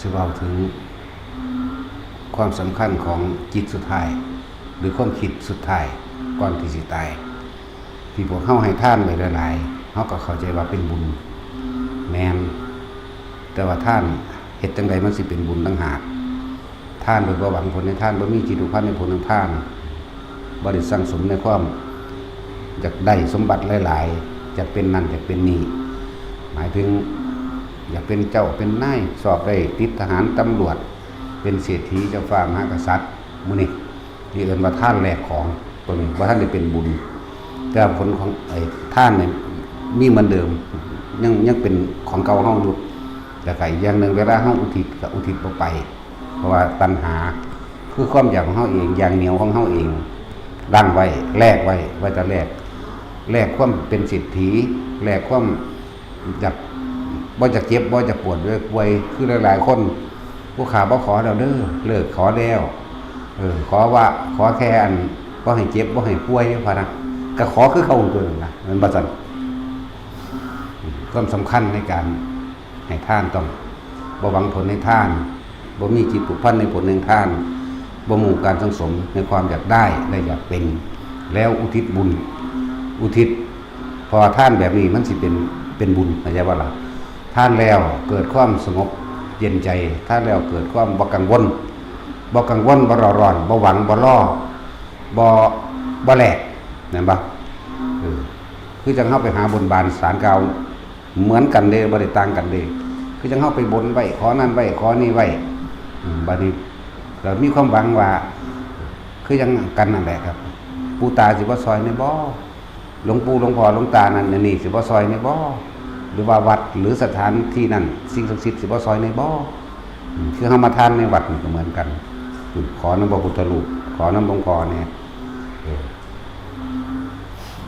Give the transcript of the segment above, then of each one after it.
ຊິເວົ້າເຖິງຄວາມສຳຄັນຂອງຈິດສຸດທ້າຍ ຫຼື ຄວາມຄິດສຸດທ້າຍກ່ອນທີ່ຊິຕາຍ ທີ່ພວກເຮົາໃຫ້ທານໄວ້ຫຼາຍໆ ເຮົາກໍເຂົ້າໃຈວ່າເປັນບຸນ ແມ່ນ ແຕ່ວ່າທານເຮັດຈັ່ງໃດມັນຊິເປັນບຸນຕ່າງຫາກ? ທານໂດຍບໍ່ຫວັງຜົນໃນທານ ບໍ່ມີຈິດຜູກພັນໃນຜົນຂອງທານ ບໍ່ໄດ້ສັ່ງສົມໃນຄວາມຢາກໄດ້ສົມບັດຫຼາຍໆ ຢາກເປັນນັ້ນຢາກເປັນນີ້ ໝາຍເຖິງຢາກເປັນເຈົ້າເປັນນາຍ ຊອບໄດ້ຕິດທະຫານຕຳຫຼວດ ເປັນເສດຖີເຈົ້າຟ້າມະຫາກະສັດ ໝູ່ນີ້ ນີ້ເອີ້ນວ່າທານແລກຂອງ ຕົວນີ້ບໍ່ທັນໄດ້ເປັນບຸນ ແຕ່ຜົນຂອງໄອ້ທານນີ້ມີເໝືອນເດີມ ຍັງ ຍັງເປັນຂອງເກົ່າເຮົາຢູ່ ແລ້ວກໍອີກຢ່າງໜຶ່ງ ເວລາເຮົາອຸທິດກໍອຸທິດບໍ່ໄປ ເພາະວ່າຕັນຫາ ຄືຄວາມຢາກຂອງເຮົາເອງ ຢ່າງໜຽວຂອງເຮົາເອງ ດັງໄວ້ ແລກໄວ້ ໄວ້ແຕ່ແລກ ແລກຄວາມເປັນເສດຖີ ແລກຄວາມຢາກ ບໍ່ຢາກເຈັບ ບໍ່ຢາກປວດ ບໍ່ຢາກປ່ວຍ ຄືຫຼາຍໆຄົນ ຜູ້ຂ້າບໍ່ຂໍແລ້ວເດີ ເລີກຂໍແລ້ວ ເອີ ຂໍວ່າ ຂໍແຄ່ອັນ ບໍ່ໃຫ້ເຈັບ ບໍ່ໃຫ້ປ່ວຍ ພະນະ ກໍຂໍຄືເກົ່າຕົວນັ້ນນະ ແມ່ນບໍ່ຊັ້ນ? ຄວາມສຳຄັນໃນການ ໃຫ້ທານຕ້ອງບໍ່ຫວັງຜົນໃນທານ ບໍ່ມີຈິດຜູກພັນໃນຜົນແຫ່ງທານ ບໍ່ມຸ່ງການສັງສົມໃນຄວາມຢາກໄດ້ ແລະ ຢາກເປັນ ແລ້ວອຸທິດບຸນ ອຸທິດ ເພາະວ່າທານແບບນີ້ມັນຊິເປັນ ເປັນບຸນ ເຂົ້າໃຈບໍ່ລະ? ທານແລ້ວເກີດຄວາມສະຫງົບເຢັນໃຈ ທານແລ້ວເກີດຄວາມບໍ່ກັງວົນ ບໍ່ກັງວົນ ບໍ່ເຣົາຮ້ອນ ບໍ່ຫວັງ ບໍ່ລໍ ບໍ່ ບໍ່ແລກ ແມ່ນບໍ່? ເອີ ຄືຈັ່ງເຮົາໄປຫາບົນບານສານກ່າວ ເໝືອນກັນເດ້ ບໍ່ໄດ້ຕ່າງກັນເດ້ ຄືຈັ່ງເຮົາໄປບົນໄວ້ ຂໍນັ້ນໄວ້ ຂໍນີ້ໄວ້ ອືມ ບາດນີ້ກໍມີຄວາມຫວັງວ່າ ຄືຈັ່ງກັນນັ້ນແຫຼະ ກໍປູ່ຕາຊິບໍ່ຊ່ອຍແດ່ບໍ່? ຫຼວງປູ່ ຫຼວງພໍ່ ຫຼວງຕານັ້ນອັນນີ້ຊິບໍ່ຊ່ອຍແດ່ບໍ່? ຫຼືວ່າວັດ ຫຼືສະຖານທີ່ນັ້ນ ສິ່ງສັກສິດຊິບໍ່ຊ່ອຍແດ່ບໍ່? ອືມ ຄືເຮົາມາທານໃນວັດນີ້ກໍເໝືອນກັນ ອືມ ຂໍນຳພະພຸດທະຮູບ ຂໍນຳຫຼວງພໍ່ແດ່ ເອີ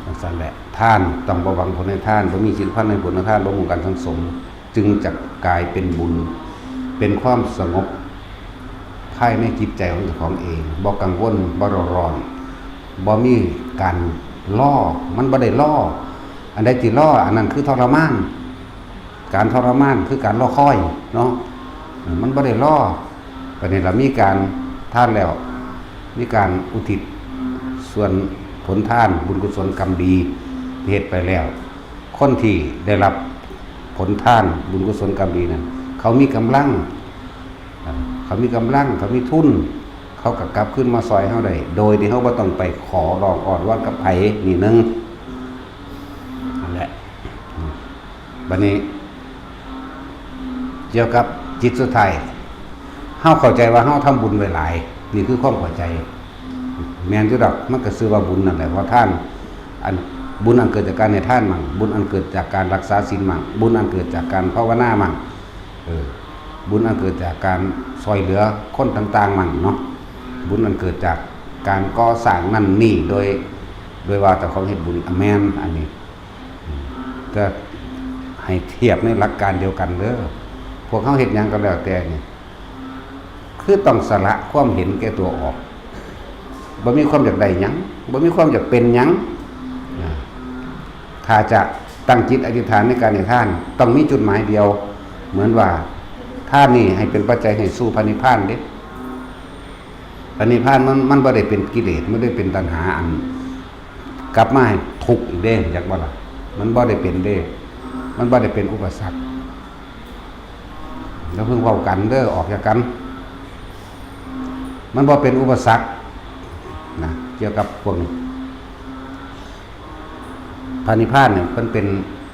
ຈັ່ງຊັ້ນແຫຼະ ທານຕ້ອງບໍ່ຫວັງຜົນໃນທານ ບໍ່ມີຈິດຜູກພັນໃນຜົນຂອງທານ ບໍ່ມຸ່ງການສັງສົມ ຈຶ່ງຈະກາຍເປັນບຸນ ເປັນຄວາມສະຫງົບພາຍໃນຈິດໃຈຂອງເຈົ້າຂອງເອງ ບໍ່ກັງວົນ ບໍ່ເຣົາຮ້ອນ ບໍ່ມີການລໍ ມັນບໍ່ໄດ້ລໍ ອັນໃດທີ່ລໍ ອັນນັ້ນຄືທໍລະມານ ການທໍລະມານຄືການລໍຄອຍເນາະ ມັນບໍ່ໄດ້ລໍ ບັດນີ້ລະມີການທານແລ້ວ ມີການອຸທິດສ່ວນຜົນທານ ບຸນກຸສົນກຳດີທີ່ເຮັດໄປແລ້ວ ຄົນທີ່ໄດ້ຮັບຜົນທານ ບຸນກຸສົນກຳດີນັ້ນ ເຂົາມີກຳລັງ ເຂົາມີກຳລັງ ເຂົາມີທຶນ ເຂົາກໍກັບຄືນມາຊ່ອຍເຮົາໄດ້ ໂດຍທີ່ເຮົາບໍ່ຕ້ອງໄປຂໍຮ້ອງອ້ອນວອນກັບໃຜ ນີ້ໜຶ່ງ ນັ້ນແຫຼະ ບັດນີ້ ກ່ຽວກັບຈິດສຸດທ້າຍ ເຮົາເຂົ້າໃຈວ່າເຮົາທຳບຸນໄວ້ຫຼາຍ ນີ້ຄືຄວາມເຂົ້າໃຈ ແມ່ນຢູ່ດອກ ມັນກໍຊື່ວ່າບຸນນັ້ນແຫຼະ ເພາະທານ ອັນ ບຸນອັນເກີດຈາກການໃຫ້ທານໝັ່ງ ບຸນອັນເກີດຈາກການລັກສາສິນໝັ່ງ ບຸນອັນເກີດຈາກການພາວະນາໝັ່ງ ເອີ ບຸນອັນເກີດຈາກການຊ່ອຍເຫຼືອຄົນຕ່າງໆໝັ່ງເນາະ ບຸນອັນເກີດຈາກການກໍ່ສ້າງນັ້ນນີ້ ໂດຍ ໂດຍວ່າເຈົ້າຂອງເຮັດບຸນ ອາ ແມ່ນ ອັນນີ້ ກໍໃຫ້ທຽບໃນຫຼັກການດຽວກັນເດີ ພວກເຮົາເຮັດຫຍັງກໍແລ້ວແຕ່ນີ້ ຄືຕ້ອງສະຫຼະຄວາມເຫັນແກ່ຕົວອອກ ບໍ່ມີຄວາມຢາກໄດ້ຫຍັງ ບໍ່ມີຄວາມຢາກເປັນຫຍັງ ອາ ຖ້າຈະຕັ້ງຈິດອະທິຖານໃນການໃຫ້ທານ ຕ້ອງມີຈຸດໝາຍດຽວ ເໝືອນວ່າ ທານນີ້ໃຫ້ເປັນປັດໄຈໃຫ້ສູ່ພະນິບພານເດ້ ພະນິບພານມັນ ມັນບໍ່ໄດ້ເປັນກິເລດ ມັນໄດ້ເປັນຕັນຫາອັນ ກັບມາໃຫ້ທຸກອີກເດ້ ຮູ້ຈັກບໍ່ລະ? ມັນບໍ່ໄດ້ເປັນເດ້ ມັນບໍ່ໄດ້ເປັນອຸປະສັກ ຢ່າເພິ່ງເວົ້າກັນເດີ ອອກຈາກກັນ ມັນບໍ່ເປັນອຸປະສັກນະ ກ່ຽວກັບພວກນີ້ ພະນິບພານນີ້ ມັນເປັນ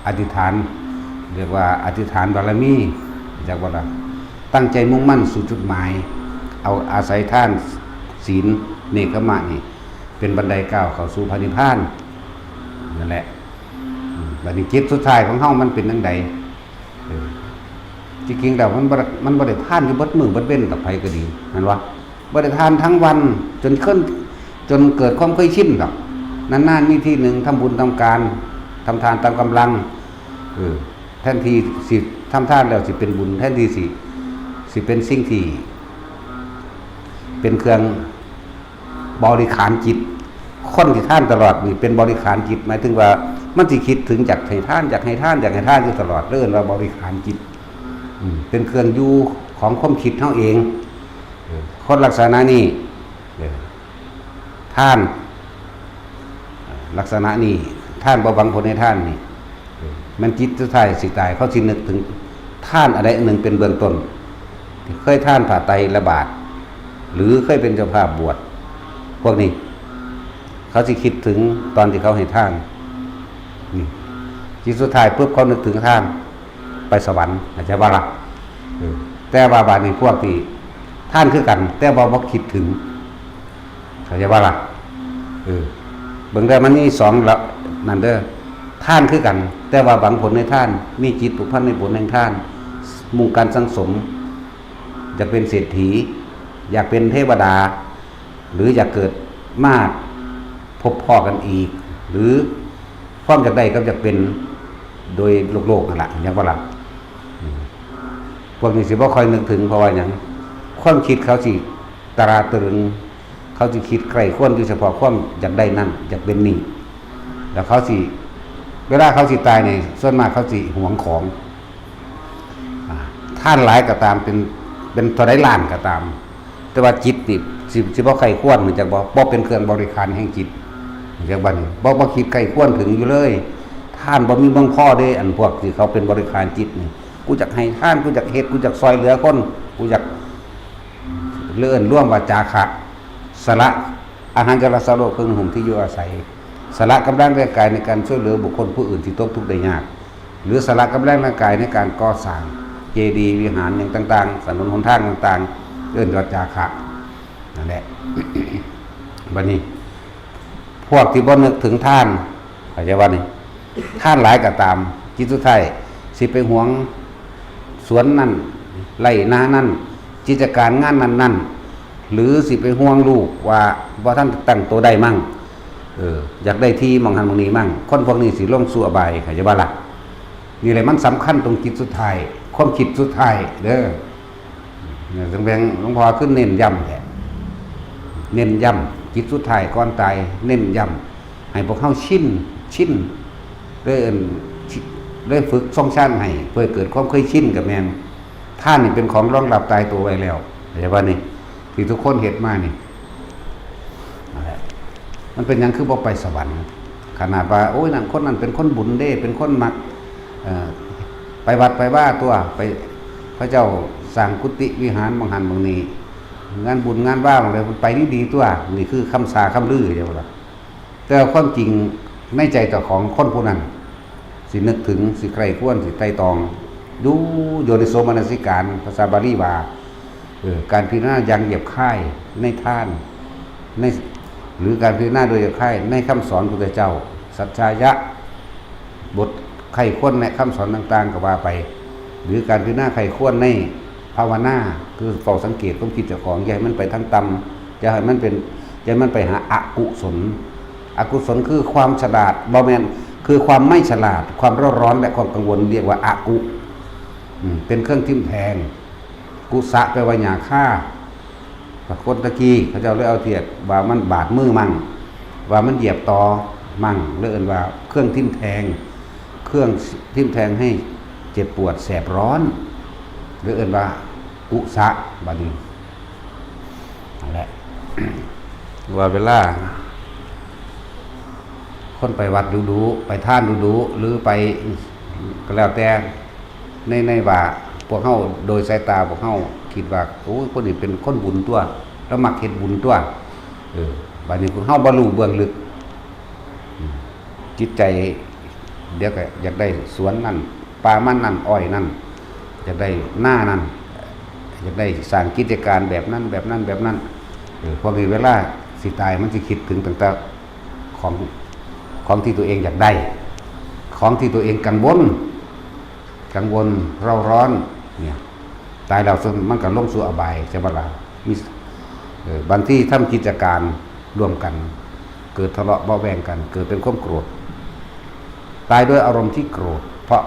ອະທິຖານ ເອີ້ນວ່າອະທິຖານບາລະມີ ຮູ້ຈັກບໍ່ລະ? ຕັ້ງໃຈມຸ່ງໝັ້ນສູ່ຈຸດໝາຍ ເອົາອາໄສທານ ສີນ ເນກຂະມະນີ້ ເປັນບັນໄດກ້າວເຂົ້າສູ່ພະນິບພານ ນັ້ນແຫຼະ ອືມ ບັດນີ້ຈິດສຸດທ້າຍຂອງເຮົາມັນເປັນຈັ່ງໃດ? ເອີ ທີ່ຈິງແລ້ວມັນບໍ່ໄດ້ ມັນບໍ່ໄດ້ທານຢູ່ເບິດມື້ເບິດເວັນດອກ ໃຜກໍດີ ແມ່ນບໍ່? ບໍ່ໄດ້ທານທັງວັນ ຈົນເຄີຍ ຈົນເກີດຄວາມເຄີຍຊິນດອກ ນານໆມີທີໜຶ່ງ ທຳບຸນທຳການ ທຳທານຕາມກຳລັງ ເອີ ແທນທີ່ຊິທຳທານແລ້ວຊິເປັນບຸນ ແທນທີ່ຊິ ຊິເປັນສິ່ງທີ່ເປັນເຄື່ອງ ບໍລິຂານຈິດ ຄົນທີ່ທານຕະຫຼອດນີ້ເປັນບໍລິຂານຈິດ ໝາຍເຖິງວ່າມັນຊິຄິດເຖິງຢາກໃຫ້ທານ ຢາກໃຫ້ທານ ຢາກໃຫ້ທານຢູ່ຕະຫຼອດ ເອີ້ນວ່າບໍລິຂານຈິດ ອືມ ເປັນເຄື່ອງຢູ່ ຂອງຄວາມຄິດເຮົາເອງ. ເອີ ຄົນລັກສະນະນີ້ ເອີ ທານ ເອີ ລັກສະນະນີ້ ທານບໍ່ຫວັງຜົນໃນທານນີ້ ເອີ ແມ່ນຈິດສຸດທ້າຍຊິຕາຍ ເຂົາຊິນຶກເຖິງທານອັນໃດອັນໜຶ່ງເປັນເບື້ອງຕົ້ນ ທີ່ເຄີຍທານຜ້າໄຕລະບາດ ຫຼື ເຄີຍເປັນເຈົ້າພາບບວດ ພວກນີ້ ເຂົາຊິຄິດເຖິງຕອນທີ່ເຂົາໃຫ້ທານ ນີ້ ຈິດສຸດທ້າຍປຶບ ເຂົານຶກເຖິງທານ ໄປສະຫວັນ ເຂົ້າໃຈບໍ່ລະ? ເອີ ແຕ່ວ່າບາດນີ້ພວກທີ່ທານຄືກັນ ແຕ່ວ່າບໍ່ຄິດເຖິງ ເຂົ້າໃຈບໍ່ລະ? ເອີ ເບິ່ງເດີ ມັນມີສອງລະ ນັ້ນເດີ ທານຄືກັນ ແຕ່ວ່າຫວັງຜົນໃນທານ ມີຈິດຜູກພັນໃນຜົນແຫ່ງທານ ມຸ່ງການສັງສົມ ຢາກເປັນເສດຖີ ຢາກເປັນເທວະດາ ຫຼື ຢາກເກີດມາພົບພໍ້ກັນອີກ ຫຼື ຄວາມຢາກໄດ້ກັບຢາກເປັນໂດຍໂລກໆ ນັ້ນລະ ເຫັນບໍ່ລະ? ອືມ ພວກນີ້ຊິບໍ່ຄ່ອຍນຶກເຖິງ ເພາະວ່າຫຍັງ? ຄວາມຄິດເຂົາຊິຕະລາດຕະລຶງ ເຂົາຊິຄິດໃຄ່ຄວນຢູ່ສະເພາະຄວາມຢາກໄດ້ນັ້ນ ຢາກເປັນນີ້ ແລ້ວເຂົາຊິ ເວລາເຂົາຊິຕາຍນີ້ ສ່ວນມາກເຂົາຊິຫວງຂອງ ອາ ທານຫຼາຍກໍຕາມ ເປັນ ເປັນເທົ່າໃດລ້ານກໍຕາມ ແຕ່ວ່າຈິດນີ້ ຊິ ຊິບໍ່ໃຄ່ຄວນ ຮູ້ຈັກບໍ່? ບໍ່ເປັນເຄື່ອງບໍລິຂານແຫ່ງຈິດ ຮູ້ຈັກບໍ່ນີ້? ບໍ່ ບໍ່ຄິດໃຄ່ຄວນເຖິງຢູ່ເລີຍ ທານບໍ່ມີເບິ່ງພໍເດ້. ອັນພວກທີ່ເຂົາເປັນບໍລິຂານຈິດນີ້ ກູຢາກໃຫ້ທານ ກູຢາກເຮັດ ກູຢາກຊ່ອຍເຫຼືອຄົນ ກູຢາກ ຫຼື ເອີ້ນລວມວ່າຈາຄະ ສະຫຼະອາຫານຈະລະສະໂລກ ເຄື່ອງນຸ່ງຫົ່ມທີ່ຢູ່ອາໄສ ສະຫຼະກຳລັງແຮງກາຍໃນການຊ່ວຍເຫຼືອບຸກຄົນຜູ້ອື່ນທີ່ຕົກທຸກໄດ້ຍາກ ຫຼື ສະຫຼະກຳລັງແຮງກາຍໃນການກໍ່ສ້າງເຈດີ ວິຫານຫຍັງຕ່າງໆ ຖະໜົນຫົນທາງຕ່າງໆ ເອີ້ນວ່າຈາຄະ ນັ້ນແຫຼະ. ບັດນີ້ ພວກທີ່ບໍ່ນຶກເຖິງທານ ເຂົ້າໃຈບໍ່ນີ້? ທານຫຼາຍກໍຕາມ ຈິດສຸດທ້າຍຊິໄປຫວງສວນນັ້ນ ໄຮ່ນານັ້ນ ກິດຈະການງານນັ້ນໆ ຫຼື ຊິໄປຫ່ວງລູກວ່າບໍ່ທັນຕັ້ງໂຕໄດ້ມັ້ງ ເອີ ຢາກໄດ້ທີ່ໝ່ອງຫັ້ນໝ່ອງນີ້ມັ້ງ ຄົນພວກນີ້ຊິລົງສູ່ອະບາຍ ເຂົ້າໃຈບໍ່ລະ? ນີ້ແຫຼະມັນສຳຄັນຕົງຈິດສຸດທ້າຍ ຄວາມຄິດສຸດທ້າຍເດີ. ຈັ່ງແບງ ຫຼວງພໍ່ຄືເນັ້ນຢ້ຳແທ້ ເນັ້ນຢ້ຳຈິດສຸດທ້າຍກ່ອນຕາຍ ເນັ້ນຢ້ຳໃຫ້ພວກເຮົາຊິນ ຊິນ ເລີຍເອີ້ນ ເລີຍຝຶກຊົງຊານໃຫ້ ເພື່ອໃຫ້ເກີດຄວາມເຄີຍຊິນກໍແມ່ນ. ທານນີ້ເປັນຂອງລອງລັບຕາຍຕົວໄວ້ແລ້ວ ເຫັນບໍ່ນີ້? ທີ່ທຸກຄົນເຮັດມານີ້ ນັ້ນແຫຼະ ມັນເປັນຫຍັງຄືບໍ່ໄປສະຫວັນ? ຂະໜາດວ່າ ໂອ້ຍ ນັ້ນ ຄົນນັ້ນເປັນຄົນບຸນເດ້ ເປັນຄົນມັກ ເອີ ໄປວັດໄປວາຕົວະ ໄປ ເຂົາເຈົ້າສ້າງກຸຕິວິຫານໝ່ອງຫັ້ນໝ່ອງນີ້ ງານບຸນງານວາໝ່ອງໃດ ໄປດີໆຕົວະ. ນີ້ຄືຄຳສາຄຳລື ເຫັນບໍ່ລະ? ແຕ່ວ່າຄວາມຈິງໃນໃຈເຈົ້າຂອງຄົນຜູ້ນັ້ນ ຊິນຶກເຖິງ ຊິໃຄ່ຄວນ ຊິໄຕ່ຕອງ ຢູ່ໂຍນິໂສມະນະສິການ ພາສາບາລີວ່າ ເອີ ການພິຈາລະນາຢ່າງຫຍາບຄາຍໃນທານ ໃນ ຫຼື ການພິຈາລະນາໂດຍຫຍາບຄາຍໃນຄຳສອນພະພຸດທະເຈົ້າ ສັດຈາຍະ ບົດໃຄ່ຄວນໃນຄຳສອນຕ່າງໆກໍວ່າໄປ ຫຼື ການພິຈາລະນາໃຄ່ຄວນໃນພາວະນາ ຄືເຝົ້າສັງເກດຄວາມຄິດເຈົ້າຂອງ ຢ່າໃຫ້ມັນໄປທາງຕ່ຳ ຢ່າໃຫ້ມັນເປັນ ຢ່າໃຫ້ມັນໄປຫາອະກຸສົນ. ອະກຸສົນຄືຄວາມສະຫຼາດ ບໍ່ແມ່ນ ຄືຄວາມໄມ່ສະຫຼາດ ຄວາມເຣົາຮ້ອນ ແລະ ຄວາມກັງວົນ ຮຽກວ່າອະກຸ ອືມ ເປັນເຄື່ອງຖິ້ມແທງ. ກຸສະແປວ່າຫຍ້າຄາ ຄົນຕະກີ້ເຂົາເຈົ້າເລີຍເອົາທຽບວ່າມັນບາດມືມັ້ງ ວ່າມັນຢຽບຕໍມັ້ງ ເລີຍເອີ້ນວ່າເຄື່ອງຖິ້ມແທງ ເຄື່ອງຖິ້ມແທງໃຫ້ເຈັບປວດແສບຮ້ອນ ເລີຍເອີ້ນວ່າກຸສະ. ບັດນີ້ ນັ້ນແຫຼະ ວ່າເວລາຄົນໄປວັດດຸໆ ໄປທານດຸໆ ຫຼື ໄປ ກໍແລ້ວແຕ່ ໃນ ໃນວ່າພວກເຮົາ ໂດຍສາຍຕາພວກເຮົາຄິດວ່າ ໂອ້ຍ ຄົນນີ້ເປັນຄົນບຸນຕົວະ ລາວມັກເຮັດບຸນຕົວະ. ເອີ ບັດນີ້ພວກເຮົາບໍ່ຮູ້ເບື້ອງເລິກ ອືມ ຈິດໃຈ ດຽວກໍຢາກໄດ້ສວນນັ້ນ ປ່າມັນນັ້ນ ອ້ອຍນັ້ນ ຢາກໄດ້ນານັ້ນ ຢາກໄດ້ສ້າງກິດຈະການແບບນັ້ນ ແບບນັ້ນ ແບບນັ້ນ. ເອີ ພວກນີ້ເວລາຊິຕາຍ ມັນຊິຄິດເຖິງຕັ້ງແຕ່ຂອງ ຂອງທີ່ຕົວເອງຢາກໄດ້ ຂອງທີ່ຕົວເອງກັງວົນ ກັງວົນເຣົາຮ້ອນເນຍ ຕາຍແລ້ວມັນກໍລົງສູ່ອະບາຍ ໃຊ່ບໍ່ລະ? ມີ ເອີ ບາງທີທຳກິດຈະການຮ່ວມກັນ ເກີດທະເລາະເບາະແວ້ງກັນ ເກີດເປັນຄວາມໂກດ ຕາຍດ້ວຍອາລົມທີ່ໂກດ ເພາະ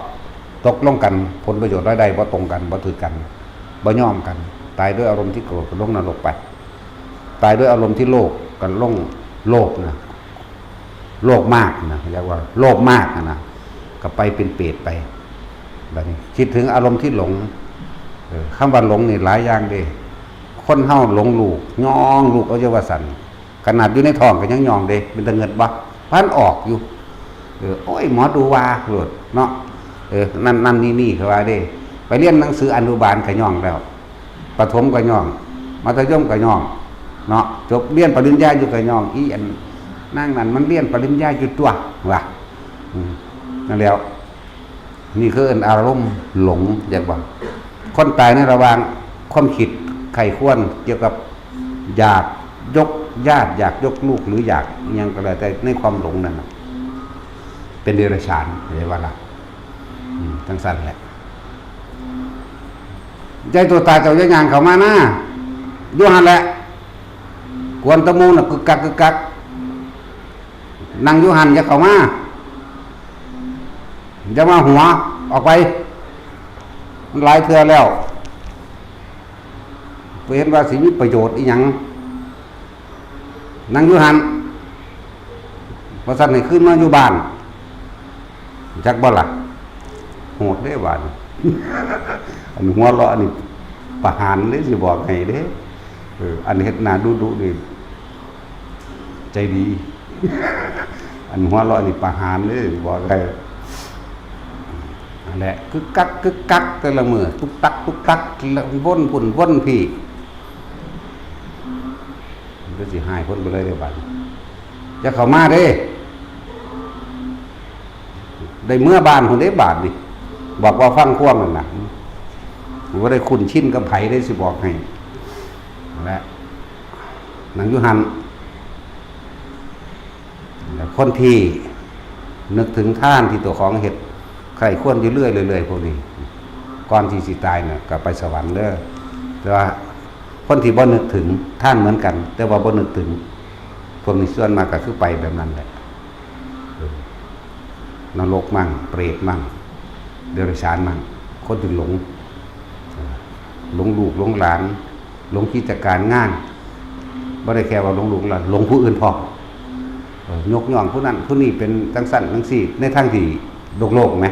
ຕົກລົງກັນ ຜົນປະໂຫຍດລາຍໄດ້ບໍ່ຕົງກັນ ບໍ່ຖືກກັນ ບໍ່ຍອມກັນ ຕາຍດ້ວຍອາລົມທີ່ໂກດ ກໍລົງນະລົກໄປ. ຕາຍດ້ວຍອາລົມທີ່ໂລບ ກໍລົງໂລບນະ ໂລບມາກນະ ເຂົາເອີ້ນວ່າໂລບມາກນະ ກໍໄປເປັນເປດໄປ. ບັດນີ້ຄິດເຖິງອາລົມທີ່ຫຼົງ ເອີ ຄຳວ່າຫຼົງນີ້ຫຼາຍຢ່າງເດ້. ຄົນເຮົາຫຼົງລູກ, ຍ້ອງລູກເອົາ ຢ່າວ່າຊັ້ນ. ຂະໜາດຢູ່ໃນທ້ອງກໍຍັງຍ້ອງເດ້, ເປັນຕາເງິດບໍ່? ພັນອອກຢູ່. ເອີ, ໂອ້ຍ, ໝໍດູວ່າໂລດເນາະ. ເອີ, ນັ້ນໆ ນີ້ໆ ເຂົາວ່າເດ້. ໄປຮຽນໜັງສືອະນຸບານກໍຍ້ອງແລ້ວ, ປະຖົມກໍຍ້ອງ, ມັດທະຍົມກໍຍ້ອງເນາະ. ຈົບຮຽນປະລິນຍາຢູ່ກໍຍ້ອງ, ອີອັນນາງນັ້ນມັນຮຽນປະລິນຍາຢູ່ຕົວະ ວ່າ. ອືມ, ນັ້ນແຫຼ້ວ. ນີ້ຄືເອີ້ນອາລົມຫຼົງ, ເຫັນບໍ່? ຄົນຕາຍໃນລະຫວ່າງຄວາມຄິດໃຄ່ຄວນກ່ຽວກັບຢາກຍົກຍາດ, ຢາກຍົກລູກ ຫຼື ຢາກອີ່ຫຍັງກໍແລ້ວແຕ່ໃນຄວາມຫຼົງນັ້ນນະ, ເປັນເດຍລະສານ, ເຫັນບໍ່ລະ? ອືມ, ຈັ່ງຊັ້ນແຫຼະ. ໃຫຍ່ໂຕຕາເຈົ້າຢ່າຍ່າງເຂົ້າມານາ, ຢູ່ຫັ້ນແຫຼະ, ກວນຕະໝູ່ນະ ກຶກກັກ ກຶກກັກ. ນັ່ງຢູ່ຫັ້ນ, ຢ່າເຂົ້າມາ, ຢ່າມາຫົວ, ອອກໄປ. ມັນຫຼາຍເທື່ອແລ້ວ, ບໍ່ເຫັນວ່າຊິມີປະໂຫຍດອີ່ຫຍັງ. ນັ່ງຢູ່ຫັ້ນ, ບໍ່ຊັ້ນໃຫ້ຄືນມາຢູ່ບ້ານ. ຈັກບໍ່ລະ? ໂຫດເດ້ບາດນີ້. ອັນຫົວເລາະນີ້ປະຫານເດ້, ຊິບອກໃຫ້ເດ້. ເອີ, ອັນເຮັດໜ້າດຸໆນີ້ໃຈດີ, ອັນຫົວເລາະນີ້ປະຫານເດ້, ຊິບອກໃຫ້. ນັ້ນແຫຼະ, ກຶກກັກ ກຶກກັກ ແຕ່ລະມື້, ຕຸກຕັກ ຕຸກຕັກ, ວົນພຸ້ນ ວົນພີ້. ມັນກໍຊິຮ້າຍຄົນໄປເລີຍເດ້ບາດນີ້. ຢ່າເຂົ້າມາເດ້. ໄດ້ເມືອບ້ານພຸ້ນເດ້ບາດນີ້, ບອກວ່າຟັງຄວາມນັ້ນນະ. ບໍ່ໄດ້ຄຸ້ນຊິນກັບໃຜເດ້, ຊິບອກໃຫ້. ແລະ ນັ່ງຢູ່ຫັ້ນ, ແລະ ຄົນທີ່ນຶກເຖິງທານທີ່ຕົວຂອງເຮັດໃຄ່ຄວນຢູ່ເລື້ອຍໆ ພວກນີ້, ກ່ອນທີ່ຊິຕາຍນະ ກໍໄປສະຫວັນເດີ້. ແຕ່ວ່າຄົນທີ່ບໍ່ນຶກເຖິງທານເໝືອນກັນ, ແຕ່ວ່າບໍ່ນຶກເຖິງ, ພວກນີ້ສ່ວນມາກກໍຄືໄປແບບນັ້ນແຫຼະ. ເອີ, ນະລົກມັ້ງ, ເປດມັ້ງ, ເດຍລະສານມັ້ງ, ຄົນທີ່ຫຼົງ, ເອີ, ຫຼົງລູກຫຼົງຫຼານ, ຫຼົງກິດຈະການງານ, ບໍ່ໄດ້ແຄ່ວ່າຫຼົງລູກຫຼານ, ຫຼົງຜູ້ອື່ນພ້ອມ. ເອີ, ຍົກຍ້ອງຜູ້ນັ້ນຜູ້ນີ້ເປັນຈັ່ງຊັ້ນຈັ່ງຊີ້, ໃນທາງທີ່ໂລກໆ ແໝ.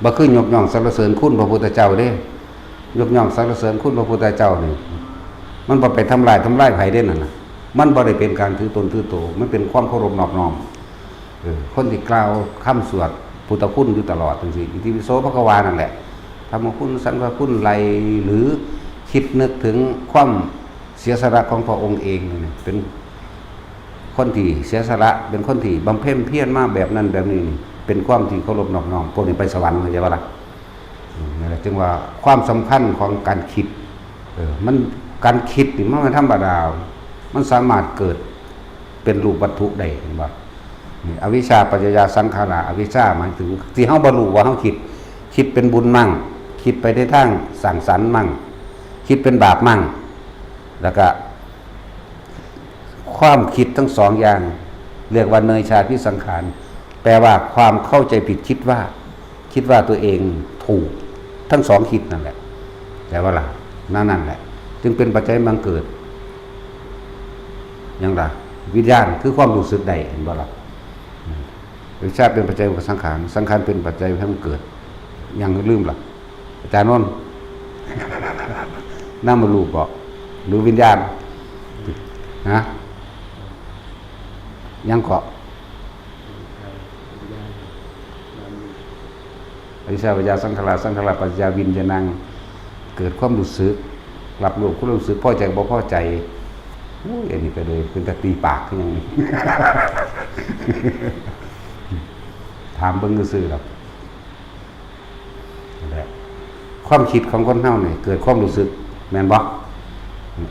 ບໍ່ຄືຍົກຍ້ອງສັນລະເສີນຄຸນພະພຸດທະເຈົ້າເດ້. ຍົກຍ້ອງສັນລະເສີນຄຸນພະພຸດທະເຈົ້ານີ້ ມັນບໍ່ໄປທຳລາຍ ທຳລາຍໃຜເດ້ນັ້ນນະ. ມັນບໍ່ໄດ້ເປັນການຖືຕົນຖືໂຕ, ມັນເປັນຄວາມເຄົາລົບນອບນ້ອມ. ເອີ, ຄົນທີ່ກ່າວຄຳສວດພຸດທະຄຸນຢູ່ຕະຫຼອດຈັ່ງຊີ້, ອິຕິປິໂສພະຄະວານັ້ນແຫຼະ, ທຳມະຄຸນ ສັງຄະຄຸນ ໄລ່ ຫຼື ຄິດນຶກເຖິງຄວາມເສຍສະຫຼະຂອງພະອົງເອງນີ້ ເປັນ ຄົນທີ່ເສຍສະຫຼະ, ເປັນຄົນທີ່ບຳເພັນພຽນມາແບບນັ້ນແບບນີ້ນີ້ ເປັນຄວາມທີ່ເຄົາລົບນອບນ້ອມ, ພວກນີ້ໄປສະຫວັນ, ເຂົ້າໃຈບໍ່ລະ? ອືມ, ນັ້ນແຫຼະ ຈຶ່ງວ່າຄວາມສຳຄັນຂອງການຄິດ, ເອີ, ມັນ, ການຄິດນີ້ມັນບໍ່ທຳມະດາ, ມັນສາມາດເກີດເປັນຮູບວັດຖຸໄດ້, ເຫັນບໍ່? ນີ້ ອະວິຊຊາປັດຈະຍາສັງຂາລາ, ອະວິຊຊາໝາຍເຖິງທີ່ເຮົາບໍ່ຮູ້ວ່າເຮົາຄິດ, ຄິດເປັນບຸນມັ້ງ, ຄິດໄປໃນທາງສ້າງສັນມັ້ງ, ຄິດເປັນບາບມັ້ງ, ແລ້ວກະ ຄວາມຄິດທັງສອງຢ່າງ ເອີ້ນວ່າເນຍຊາພິສັງຂານ, ແປວ່າຄວາມເຂົ້າໃຈຜິດ, ຄິດວ່າ, ຄິດວ່າຕົວເອງຖືກທັງສອງຄິດນັ້ນແຫຼະ, ແປວ່າລະ, ນັ້ນ, ນັ້ນແຫຼະ ຈຶ່ງເປັນປັດໄຈບັງເກີດ ຫຍັງລະ? ວິນຍານຄືຄວາມຮູ້ສຶກໄດ້, ເຫັນບໍ່ລະ? ອືມ, ອະວິຊຊາເປັນປັດໄຈຂອງສັງຂານ, ສັງຂານເປັນປັດໄຈໃຫ້ມັນເກີດ, ຫຍັງລືມລະ? ອາຈານນົນ ນາມະຮູບບໍ ຫຼືວິນຍານ? ຮະ? ຫຍັງເກາະ? ອະວິຊຊາປັດຈະຍາສັງຂາລາ, ສັງຂາລາປັດຈະຍາວິນຍານັງ, ເກີດຄວາມຮູ້ສຶກ, ຮັບຮູ້ຄວາມຮູ້ສຶກ, ພໍໃຈບໍ່ພໍໃຈ. ໂອ້ຍ, ອັນນີ້ກໍເລີຍເປັນຕາຕີປາກຄືຫຍັງນີ້. ຖາມເບິ່ງຊື່ໆດອກ. ນັ້ນແຫຼະ ຄວາມຄິດຂອງຄົນເຮົານີ້ເກີດຄວາມຮູ້ສຶກ ແມ່ນບໍ່?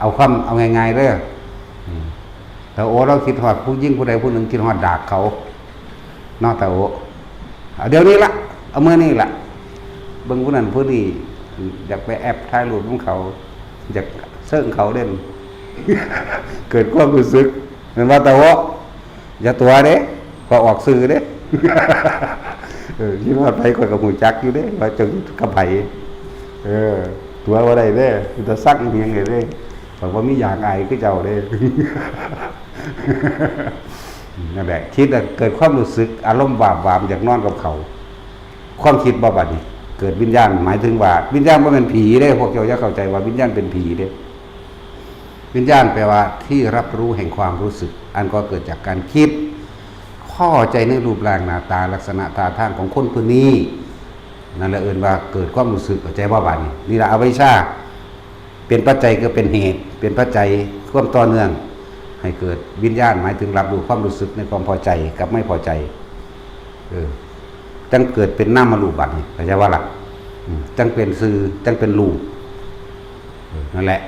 ເອົາຄວາມ, ເອົາງ່າຍໆເດີ້, ຕາໂອລາວຄິດຮອດຜູ້ຍິງຜູ້ໃດຜູ້ໜຶ່ງ, ຄິດຮອດດາກເຂົາເນາະ ຕາໂອ. ເອົາດຽວນີ້ລະ, ເອົາມື້ນີ້ລະ, ເບິ່ງຜູ້ນັ້ນຜູ້ນີ້, ຢາກໄປແອັບຖ່າຍຮູບນຳເຂົາ, ຢາກເຊີງເຂົາເດ້, ເກີດຄວາມຮູ້ສຶກ ແມ່ນບໍ່ ຕາໂອ? ຢ່າຕົວະເດ້, ຂ້ອຍອອກຊື່ເດ້. ເອີ, ຄິດຮອດໃຜຂ້ອຍກໍຮູ້ຈັກຢູ່ເດ້ ວ່າເຈົ້າຢູ່ກັບໃຜ. ເອີ, ຕົວະບໍ່ໄດ້ເດ້, ມີແຕ່ສັກອີ່ຫຍັງເດ້. ຂ້ອຍບໍ່ມີຢາກອາຍຄືເຈົ້າເດ້. ນັ້ນແຫຼະ, ຄິດແລ້ວເກີດຄວາມຮູ້ສຶກ ອາລົມວາບວາມ ຢາກນອນກັບເຂົາ. ຄວາມຄິດບໍ່ບາດນີ້? ເກີດວິນຍານ ໝາຍເຖິງວ່າ ວິນຍານບໍ່ແມ່ນຜີເດ້, ພວກເຈົ້າຢ່າເຂົ້າໃຈວ່າວິນຍານເປັນຜີເດ້. ວິນຍານແປວ່າທີ່ຮັບຮູ້ແຫ່ງຄວາມຮູ້ສຶກ ອັນກໍເກີດຈາກການຄິດ, ພໍໃຈໃນຮູບຮ່າງໜ້າຕາ ລັກສະນະທ່າທາງຂອງຄົນຜູ້ນີ້, ນັ້ນລະເອີ້ນວ່າເກີດຄວາມຮູ້ສຶກ. ເຂົ້າໃຈບໍ່ບາດນີ້? ນີ້ລະອະວິຊຊາ ເປັນປັດໄຈ ກໍເປັນເຫດ ເປັນປັດໄຈ ຄວາມຕໍ່ເນື່ອງໃຫ້ເກີດວິນຍານ ໝາຍເຖິງຮັບຮູ້ຄວາມຮູ້ສຶກໃນຄວາມພໍໃຈກັບໄມ່ພໍໃຈ. ເອີ ຈັ່ງເກີດເປັນນາມະຮູບບາດນີ້ ເຂົ້າໃຈບໍ່ລະ? ອືມ ຈັ່ງເປັນຊື່ ຈັ່ງເປັນຮູບ. ເອີ ນັ້ນແຫຼະ